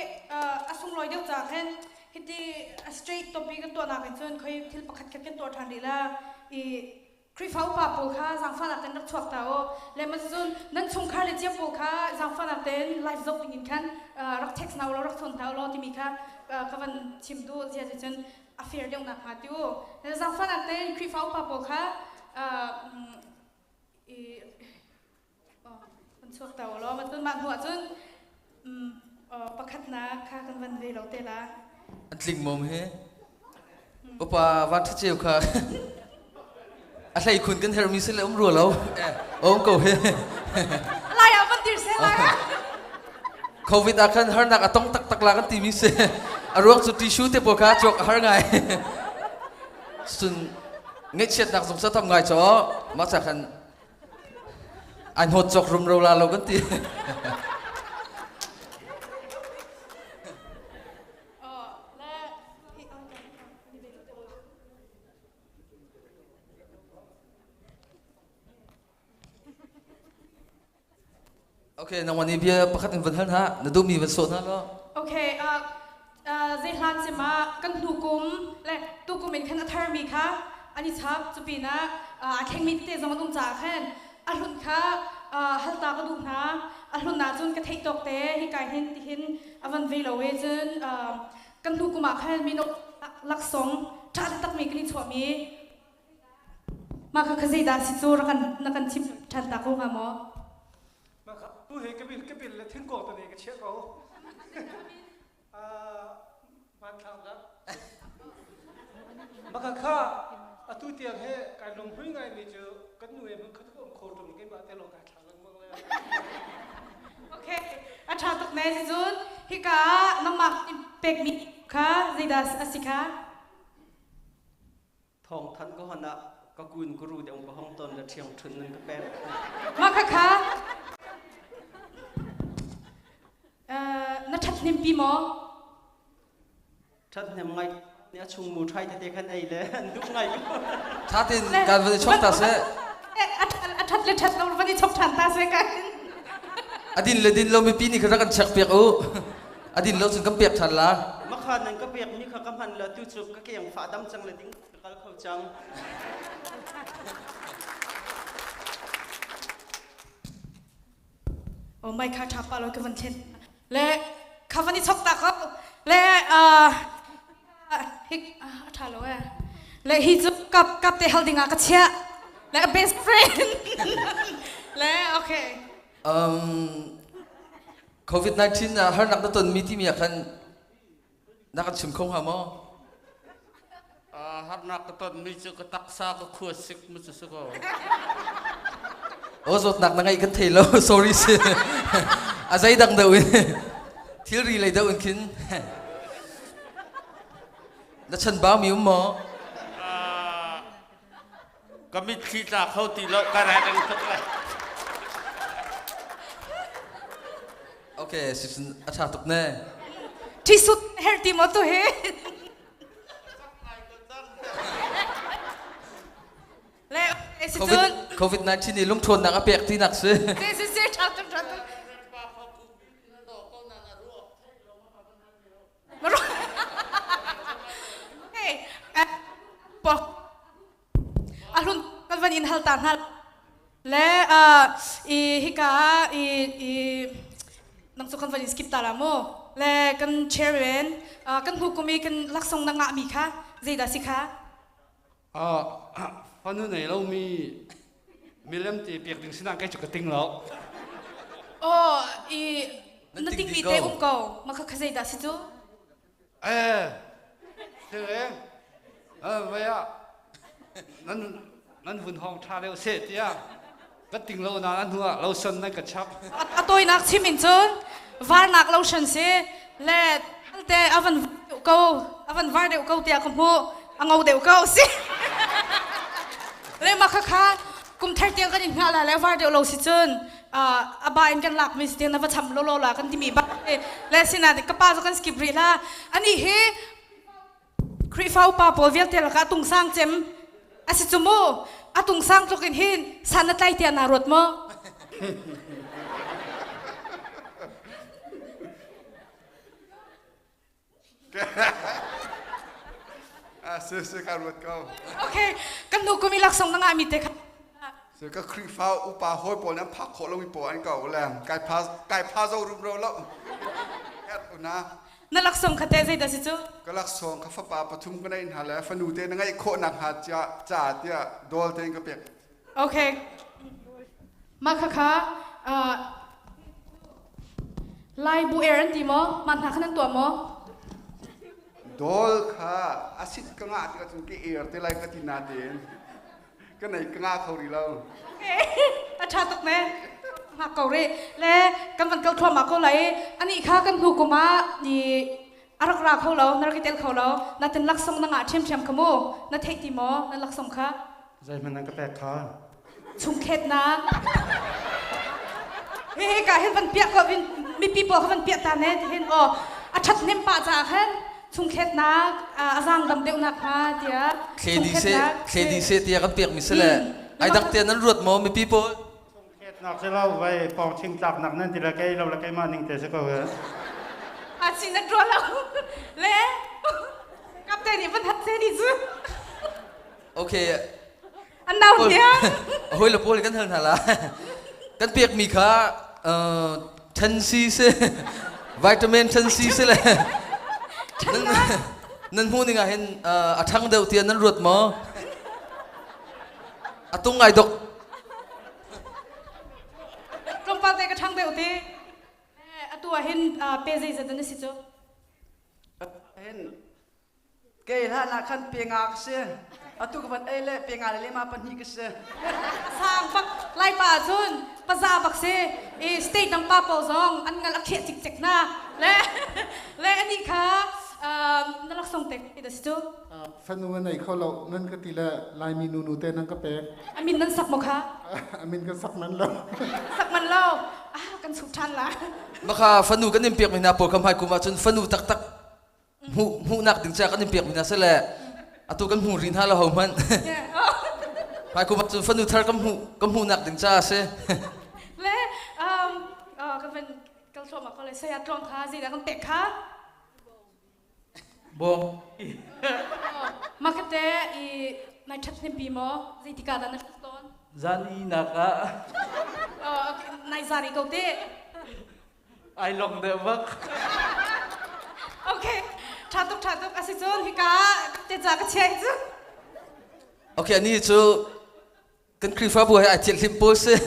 Speaker 13: a sunglawi deuh ca khin hiti a straight topi kan tuahnak in cun khoi thil pakhat khat kan tuah ṭhan rih la i Khrihfa upa pawl kha zaangfahnak tein rak chuak ta u. Le cun nan chungkhar le cia pawl kha zaangfahnak tein live zoh ding in khan rak text hna u law rak chawn hna u law timi kha ka van chim duh zia cun a fair deuh nak hnga ti u. Zaangfahnak tein Khrihfa upa pawl kha i van chuak ta u law cun mah hnu ah cun pakhatnak kha kan van ve lo te la.
Speaker 11: An tling mom he. Upa van ṭha ceu kha a hlei khun kan hermi si le um rua lo. Om ko he.
Speaker 13: Lai ah van dir se lai ah.
Speaker 11: Covid ah khan harnak a tong taktak la kan timi si. A ruang cu tissue te pawl kha cawk a har ngai. Cun ngaihchiatnak zong sa tam ngai chaw mah ca khan Ai hnawt cawk rumro la lo kan ti. Okay, nangmah nih bia pakhat in van hal hna, na duhmi van sawh hna law.
Speaker 13: Okay, zeihlan cim ah kan hnu kum le tu kum in khan a tharmi kha. an i chap. Cu pinah aa thlengmi tete zong an um caah khan a hlun kha hal ta ka duh hna. A hlun ahcun ka theih tawk te hika hin tihin a van ve lo i cun kan hnu kum ah khan mino laksawng ṭha taktakmi kan i chuahmi mah kha kha zeidah si cu rak kan na kan chim ṭhan ta ko hnga maw?
Speaker 16: Mah kha tu he ka bil ka bil le thingkawng tane ka chiah ko. Hmanthlak dah. Mah kha kha atu tiang he kai lunghui ngaimi cu kan nu he hmun khat ka um kho ṭung keimah te lawng kai thla lengmang le.
Speaker 13: Okay, a ṭha tuk ne si cun hika ah nangmah in pekmi kha zeidah a si kha?
Speaker 17: Thawng thanh ka hon ah ka kun ka ru deuh ka hong ton le ṭhiang ṭhun nan ka pek.
Speaker 13: Mah kha kha na ṭhathnempi maw?
Speaker 17: Ṭhathnem ngai nih a chung mu ṭhai tete khan ei le an duh ngai ko.
Speaker 11: Ṭha tein kan van i chok ta seh.
Speaker 13: A ṭhat le ṭhat lo van i chok ṭhan ta seh kan.
Speaker 11: A din le din lo mipi nih khan rak kan check piak u. A din lo cun kan pek ṭhan la.
Speaker 17: Makha nan ka pek mi kha ka hman le tu cu ka keng fa dam cang le ding ka kal kho cang.
Speaker 13: Oh my kha ṭha pa lo ka van thlen. Le kha van i chok ta ko. Le hi a ṭha lo eh. Le hi cu kap kap te hal ding ah ka chiah. Le a best friend. Le okay.
Speaker 11: COVID-19 ah harnak na tonmi timi ah khan na kan chim kho hnga maw?
Speaker 18: Harnak ka tonmi cu ka taksa ka khua sik mu cu si ko.
Speaker 11: O zawtnak na ngeih kan thei lo sorry si. A zei dang deuh in thilri lei deuh in khin na chan bau mi um maw?
Speaker 18: Ka mitthli tla kho ti lo ka reng tuk lai.
Speaker 11: Okay, sicun a ṭha tuk ne.
Speaker 13: Ṭhisut her ti maw tu hi? Le
Speaker 11: sicun COVID-19 nih lungṭhawnnak a pek tinak si.
Speaker 13: Si si si ṭha tuk ṭha tuk. A hlun kan van in hal ta hna le i hika i i nang cu kan van in skip ta la mu le kan chairman kan hnu kum i kan laksong na ngah mi kha zeidah si kha
Speaker 6: Fanu nei lomi milem te pek ding sinah kei cu ka ting lo.
Speaker 13: Oh, i na ting mi te um ko. Ma kha kha zeidah si cu?
Speaker 6: Eh, thil eh, vai ah nan nan vun hong tha deuh se tiah ka ting lo na hnu ah lotion nan ka chap.
Speaker 13: A tawinak chim in cun varnak lotion si le te avan ko avan var deuh ko tiah ka hmuh a ngo deuh ko si. Le ma kha kha kum thar tiang kan in hngah la le var deuh lo si cun a ba in kan lak mi si tiang na va cham lo lo la kan timi ba le sina ka pa cu kan skip rih la ani hi Khrihfa upa pawl vialte lakah tungsang cem a si cu mu. A tungsang tluk in hin san na tlai tiah naa ruat maw?
Speaker 8: Si si ka ruat ko.
Speaker 13: Okay, kan nu kum i laksawng na ngahmi te kha.
Speaker 8: Si ka Khrihfa upa hawi pawl nan phak khawh lomi pawl an ko le kai pha kai pha zo rum ro lo. Una.
Speaker 13: Na laksawng kha teh zeidah si cu?
Speaker 8: Ka laksawng kha fapa pathum ka neih hna le fanu te na ngeih khawh nakhnga ca tiah dawl tein ka pek.
Speaker 13: Okay. Mah kha kha Lai bu er an ti maw? Mah hna kha nan tuah maw?
Speaker 8: Dawl kha a sit ka ngah tikah cun ka er te lai ka ti natein ka nei ka ngah kho rih lo.
Speaker 13: Okay. A ṭha tuk ne. Ngak ko rih. Le kan van kal thluahmah ko lai. Anih kha kan hnu kum ah i a rak ra kho lo, na rak i tel kho lo. Natin laksawng na ngah ṭhiamṭhiam kha mu. Na theih ti maw na laksawng kha?
Speaker 1: Zeihmanh nan ka pek kha.
Speaker 13: Chungkhetnak. Hi hi ka hin van piah ko mipi pawl kha van piah ta ne ti hin aw a ṭhat hnem pah caah khan chungkhetnak a zaang dam deuh nak hnga tiah
Speaker 11: thledi se thledi se tiah kan pek mi si le ai dak te nan ruat maw mipi pawl
Speaker 1: Chungkhetnak si lo vai pawng ching tlak nak nan ti le kei lo le keimah ning te si ko he
Speaker 13: a si nan ruah lo le kapte nih van hat se ni cu.
Speaker 11: Okay.
Speaker 13: An nau hniang.
Speaker 11: Hoi le pawl kan hal hna la. Kan pek mi kha 10C si vitamin 10C si le nan hmu ning ah hin a ṭhang deuh tiah nan ruat maw? A tung ngai dok.
Speaker 13: Tlawmpal te ka ṭhang deuh ti. Atu ah hin pe zeizat an si cu?
Speaker 17: Hin kei hlan ah khan pe nga ka si. Atu ka van ei le pe nga le lema pahnih ka si.
Speaker 13: Sang bak Laipa cun paza bak si. I state dang pa pawl zong an ngal a khiah cikcek hna. Le le ani kha na laksawng tek ida si cu.
Speaker 19: Fanu nei kho lo nan ka ti le Laimi nunu te nan ka pek.
Speaker 13: A min nan sak maw kha?
Speaker 19: A min kan sak man lo.
Speaker 13: Sak man lo. Ah kan chup ṭhan la.
Speaker 11: Maka fanu kan in pek mi hna pawl kha hmai kum ahcun fanu taktak hmuh hmuhnak ding ca kan in pek mi hna sile atu kan hmu rin hna lo ho hmanh. Hmai kum ahcun fanu thar kan hmuh kan hmuhnak ding ca a si.
Speaker 13: Le um kan van kal thluahmah ko le saya tluang kha zeidah kan pek kha?
Speaker 9: Bawm.
Speaker 13: Makate i nai ṭhat hnempi maw? Zeitikah dah na ṭhat tawn?
Speaker 9: Zan ihnak ah.
Speaker 13: Nai zari ko te.
Speaker 9: Ai long deuh bak.
Speaker 13: Okay, ṭha tuk ṭha tuk. Asicun hika te ca ka chia cu.
Speaker 11: Okay, ani cu kan Khrihfabu he ai thianhlim pawl si.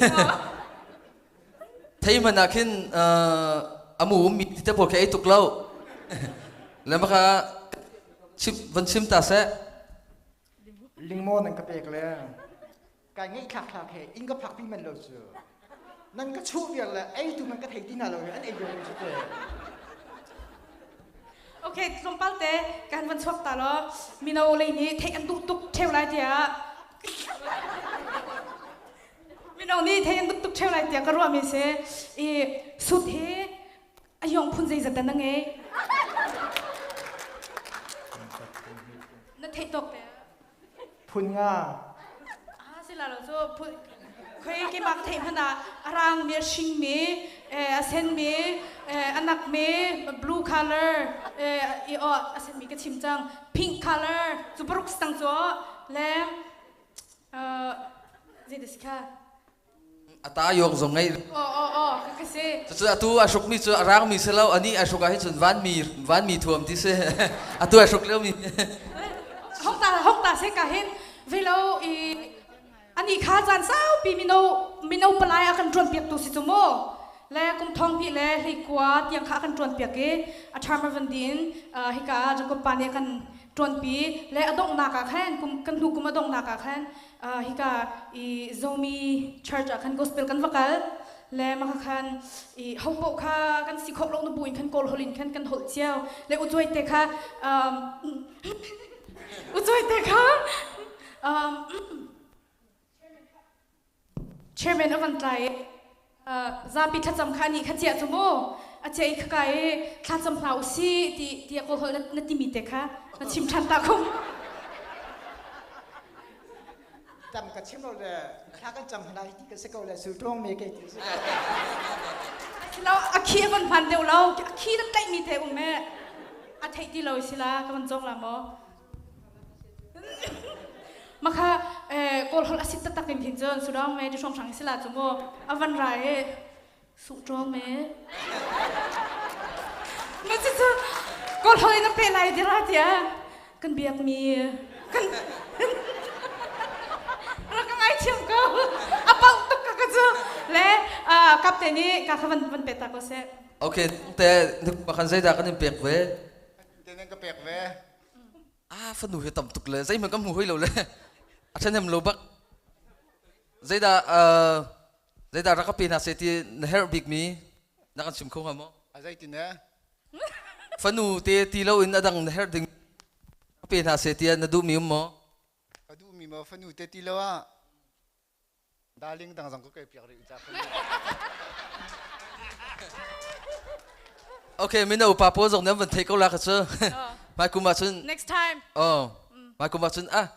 Speaker 11: Thei man ah khin amu ummi te pawl khi ei tuk lo. Le maka chim van chim ta seh.
Speaker 20: Lingmo nan ka pek le kai ngeih thlak thlak he in ka phak pi man lo cu. Nan ka chuh vial le ei tu man ka thei ti na lo an ei vial cu te.
Speaker 13: Okay, tlawmpal te kan van chuak ta lo. Mino lei nih theih an duh tuk ṭheu lai tiah Mino nih theih an duh tuk ṭheu lai tiah ka ruahmi si. I sut hi a yong phun zeizat dah na ngei? Na theih tawk te.
Speaker 20: Phun nga.
Speaker 13: Ah, si la lo cu phun khoi keimah ka theih hmanh ah a rang mi a hring mi a sen mi a nak mi blue color i aw a sen mi ka chim cang pink color cu paruk stang cu le zei da si kha
Speaker 11: A ta yok zong ngei.
Speaker 13: Aw aw aw ka si.
Speaker 11: Cucu atu a hruk mi cu a rang mi si lo ani a hruk ah hin cun van mi van mi thuam ti si. Atu a hruk lio mi.
Speaker 13: Hong ta hong ta se ka hin velo i ani kha caan saupi mino mino palai a kan ṭuan piak tu si cu mu. Le kum thong hnih le hlei kua tiang kha a kan ṭuan piak i a term a van din hika Jacob pa nih a kan ṭuanpi le a donghnak ah khan kum kan hnu kum a donghnak ah khan hika i Zomi church ah khan gospel kan va kal le maka khan i ho poh kha kan si khawh lo na bu in khan kawl holh in khan kan holh cio le ucuai te kha ucuai te kha chairman a van tlai i zapi thlacam kha nih kha chiah cu mu a chiah i khaka i thlacam hna u si ti tiah kawl holh na timi te kha na chim ṭhan ta khum
Speaker 20: Tam ka chim lo le thla kan cam hna ti ka si ko le su ṭuang me ke ti si ko.
Speaker 13: Lo a khi a van hman deuh lo a khi na tlaih mi te um e a theih ti lo si la ka van cawk la maw Makha kawl holh a sit taktak in hin cun sudong me ti hrawnghrang si la cu mu a van ra i su ṭawng me ma cu cu kawl holh in a pe lai dira tiah kan biak mi kan rak ka ngaithiam ko a pauh tuk ka ka cu le kapte nih ka kha van van pe ta ko seh
Speaker 11: Okay, te makhan zeidah kan in pek ve?
Speaker 10: Te nan ka pek ve.
Speaker 11: Ah, fanu hi tam tuk le zeihmanh kan hmu hoi lo le a ṭhahnem lo bak. Zeidah zeidah rak ka pe hna seh ti na herh bikmi na kan chim kho hnga maw?
Speaker 10: A zeitin eh?
Speaker 11: Fanu te ti lo in a dang na herh ding ka pe hna seh tiah na duhmi um maw?
Speaker 10: Ka duhmi maw fanu te ti lo ah Darling dang zong ka kai piak rih ca
Speaker 11: Okay, mino upa pawl zong nan van thei ko la ka cu. Mai kum ah cun
Speaker 13: Next time.
Speaker 11: Oh. Mai kum ah cun ah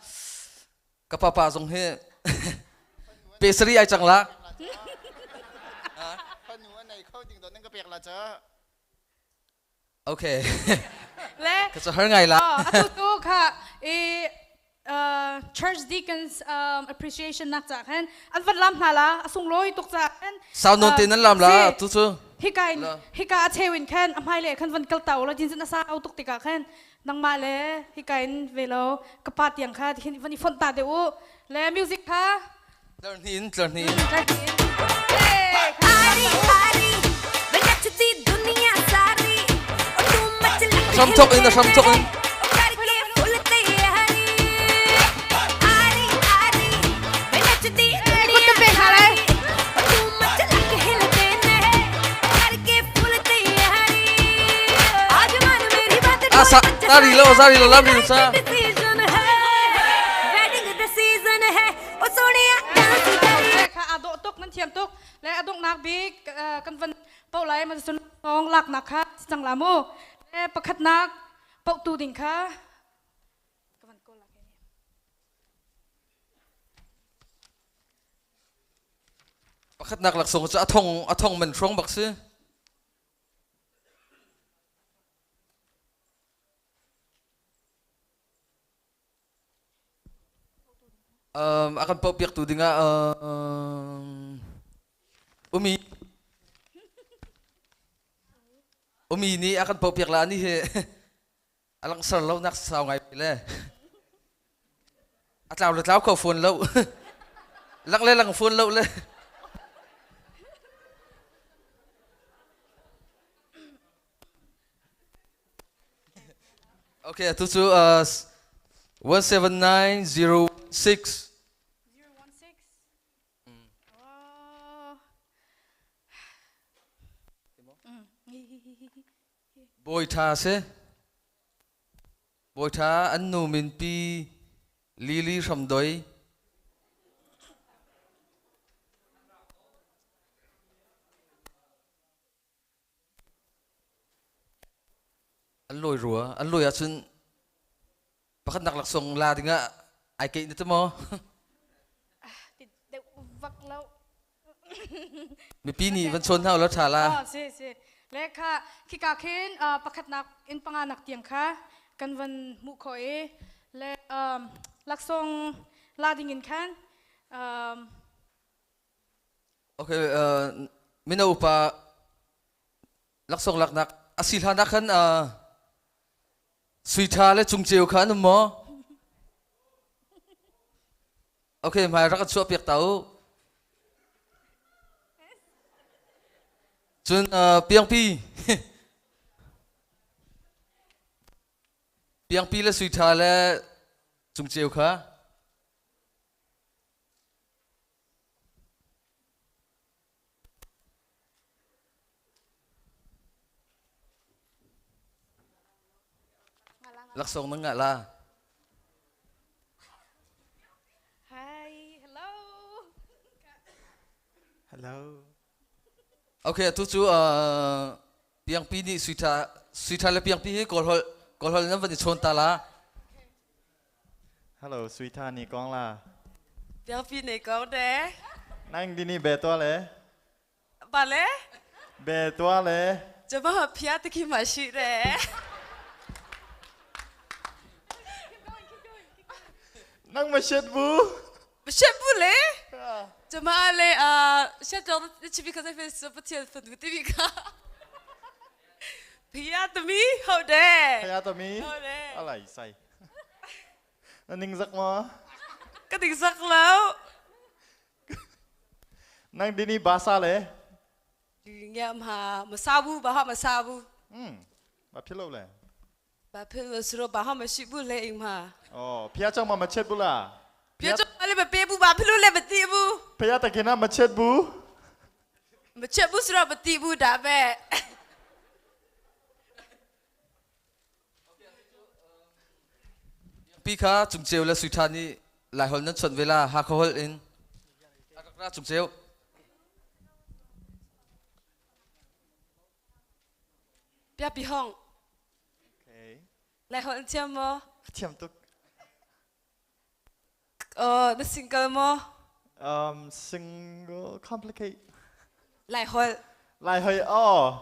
Speaker 11: ka papa zong hi pe sari ai cang la.
Speaker 10: Fanu a nei kho ding do nan ka pek la ca.
Speaker 11: Okay.
Speaker 13: Le
Speaker 11: ka cu har ngai la.
Speaker 13: Atu tu kha i Church Deacons Appreciation nak ca khan an van lam hna la a sunglawi tuk ca khan.
Speaker 11: Sau nawn te nan lam la tu cu.
Speaker 13: Hika in hika a cheu in khan a hmai le khan van kal tau la din a sau tuk tikah khan nangmah le hika in ve lo ka pa tiang kha hin van i fonh ta deuh u le music kha
Speaker 11: Tlarhnih in tlarhnih in. Hram thok in a hram thok in. Asa, tari lo, zari lo, lam ri sa.
Speaker 13: Kha aa dawh tuk nan thiam tuk le a donghnak bik kan van poh lai ma cun thawng laknak kha si cang la mu le pakhatnak pohtu ding kha ka van kawl lak
Speaker 11: Pakhatnak laksawng cu a thong man hrawng bak si. A kan pohpiaktu dingah Umi Umi nih a kan pohpiak la ni hi a langsar lo nak sau ngai le a tlau le tlau kho fawn lo lang le lang fawn lo le. Okay, atu cu 17906. Bawi ṭha si. Bawi ṭha an nu min pi Lily Hramdoi. An lawi rua. An lawi ahcun pakhatnak laksawng la dingah ai keih na ti maw?
Speaker 13: Deuh vak lo.
Speaker 11: Mipi nih van chawn hna ulaw ṭha la.
Speaker 13: Oh, si si. Le kha khika khin pakhatnak in panganak tiang kha kan van hmuh khawh i le laksawng la ding in khan.
Speaker 11: Okay, mino upa laksawng laknak a si hlan ah khan sui ṭha le cungceu kha an um maw? Okay, hmai rak kan chuahpiak ta u. Cun piangpi piangpi le sui ṭha le cungceu kha. Laksawng na ngah la.
Speaker 13: Hi, hello.
Speaker 7: Hello.
Speaker 11: Okay, atu cu piangpi nih suitha suitha le piangpi hi kawlholh kawlholh nan van i chawn ta la.
Speaker 21: Hello, Suitha ni kong la.
Speaker 22: Piangpi ne kong de.
Speaker 21: Nang dini be to le.
Speaker 22: Ba le?
Speaker 21: Be to le.
Speaker 22: Jama phia te khi ma shi re.
Speaker 21: Nang ma shet bu.
Speaker 22: Ma shet bu le? Jama le a shet jong chibi kha sai fe so pathian fan ti bi kha. Phia tami ho de.
Speaker 21: Phia tami.
Speaker 22: Ho de.
Speaker 21: Alai sai. Na ningzak maw?
Speaker 22: Ka ningzak lo.
Speaker 21: Nang dini basa le?
Speaker 22: Ngia ma masabu ba ha masabu.
Speaker 21: Ba philo le.
Speaker 22: Ba philo suro ba ha ma shi bu le ing ma.
Speaker 21: Oh, phia chang ma ma chet bu la.
Speaker 22: Phia chang ma le ba pe bu ba philo le ba ti bu.
Speaker 21: Phia ta kina ma chet bu.
Speaker 22: Ma chet bu suro ba ti bu da be.
Speaker 11: Pi kha Cungceu le Sui Ṭha nih Laiholh nan chawnh ve la Hakha holh in. A rak ra Cungceu.
Speaker 22: Pia pi hong.
Speaker 21: Okay.
Speaker 22: Laiholh an thiam maw?
Speaker 21: Thiam tuk.
Speaker 22: Na single maw?
Speaker 21: Single complicate.
Speaker 22: Laiholh.
Speaker 21: Laiholh oh.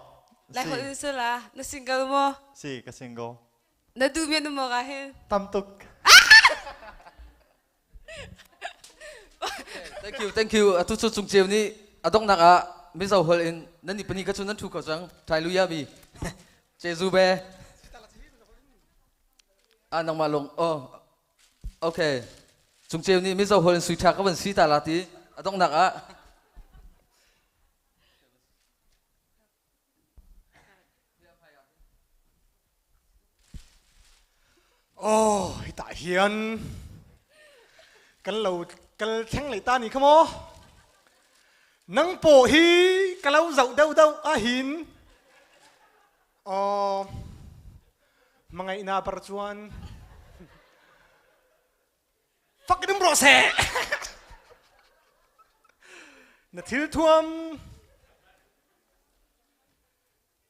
Speaker 22: Laiholh in si la. Na single maw?
Speaker 21: Si, ka single.
Speaker 22: Na duh mi an um maw ka hin?
Speaker 21: Tam tuk.
Speaker 11: Thank you, thank you. Atu cu cung ceu nih a donghnak ah Mizo holh in nan ni pani ka cu nan thu ko cang. Thai lu ya bi. Jezu be. Ah nangmah lung. Oh. Okay. Cung ceu nih Mizo holh in sui tha ka van si ta la ti. A donghnak ah.
Speaker 16: Oh, hi tah hian kan lo kal thleng lei ta ni kha maw? Nang paw hi ka lo zoh deuh deuh ahin. Oh, mangaih na par chuan. Fak in um rawh seh. Na thil thuam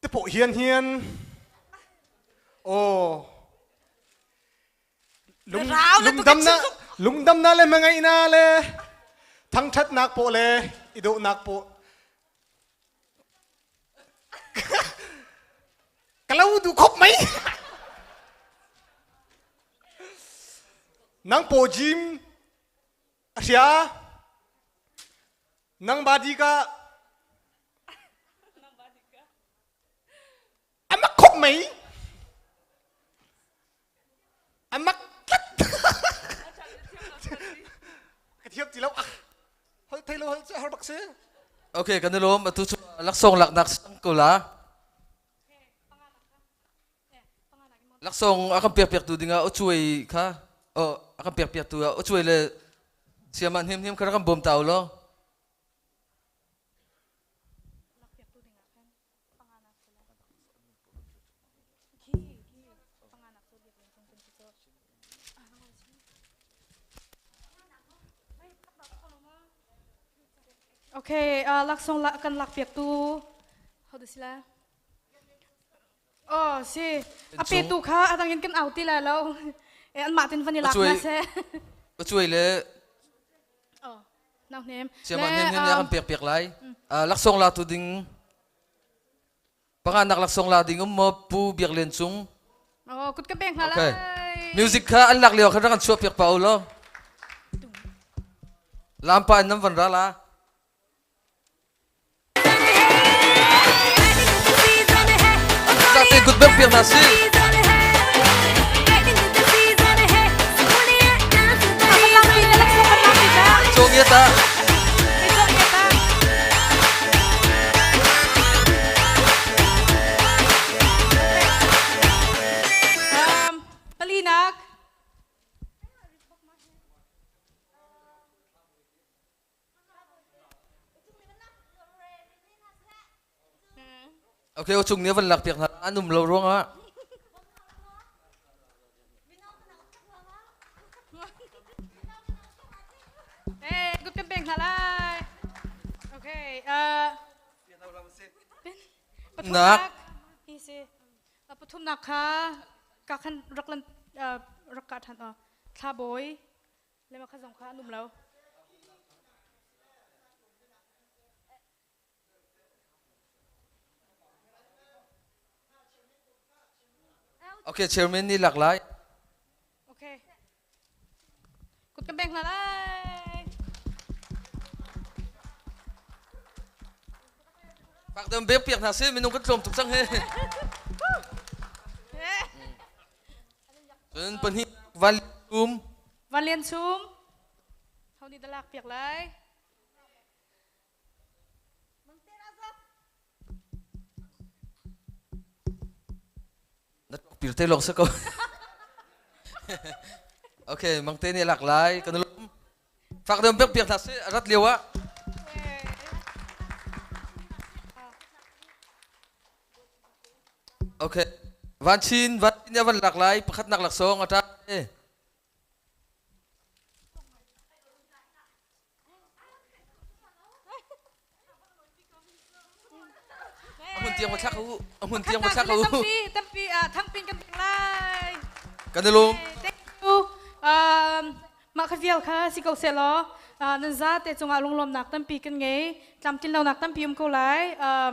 Speaker 16: te pawh hian hian aw lung lungdam na lungdam na le mangaih na le thangthatnak pawh le i dawhnak pawh Ka lo duh khop mei. Nang paw jim a hria. Nang badi ka amak khop mei. Amak tlat. Ka thiam ti lo. Ah. Hol thei lo hol har bak si.
Speaker 11: Okay, kan i lawm. Atu cu laksawng laknak sang ko la. Laksawng a kan pek piaktu dingah ucuai kha oh a kan pek piaktu ah ucuai le siamah hnem hnem kha rak kan bawm ta u law.
Speaker 13: Okay, uh, laksawng la kan lak piaktu how to say la? Oh, si. A petu kha adang in kan au ti lai lo. Eh, an mah tin van i lak na se.
Speaker 11: Ucuai le
Speaker 13: Oh, nau hnem.
Speaker 11: Siama hnem hnem ya kan pek piak lai. Laksawng la tu ding Panganak laksawng la ding um maw Pu Biak Lian Cung?
Speaker 13: Oh, kut ka pek hna lai.
Speaker 11: Music kha an lak lio kha rak an chuah piak pa u law. Lampa in nan van ra la. Zate kut bang piak na si. Cung ta.
Speaker 13: Palinak.
Speaker 11: Okay, o chung nih van lak piak hna an um lo ruangah.
Speaker 13: Eh, good campaign hna lai. Okay,
Speaker 11: Nak.
Speaker 13: Hi si. Pathumnak kha ka khan rak lan rak ka than thla bawi le ma kha zong kha an um lo.
Speaker 11: Okay, chairman nih lak lai.
Speaker 13: Okay. Kut kan beng hna lai.
Speaker 11: Pak dam bek piak hna si minung kan tlawm tuk cang he. Cun pahnih van um.
Speaker 13: Van lian chum. Ho nih dah lak piak lai?
Speaker 11: Na pir te lawng sa ko. Okay, mangte nih lak lai kan lum. Fak dam bek piak hna si rat lio ah. Okay. Van chin van chin van lak lai pakhat nak laksawng ata. Ahmun tiang va thlak u. Ahmun tiang va thlak u.
Speaker 13: Tampi tampi thangpin kan pek lai.
Speaker 11: Kan i lawm.
Speaker 13: Thank you. Um, mah kha vial kha si ko seh law nan za te cungah lunglawmnak tampi kan ngei. Tlamtlin lonak tampi um ko lai. Um,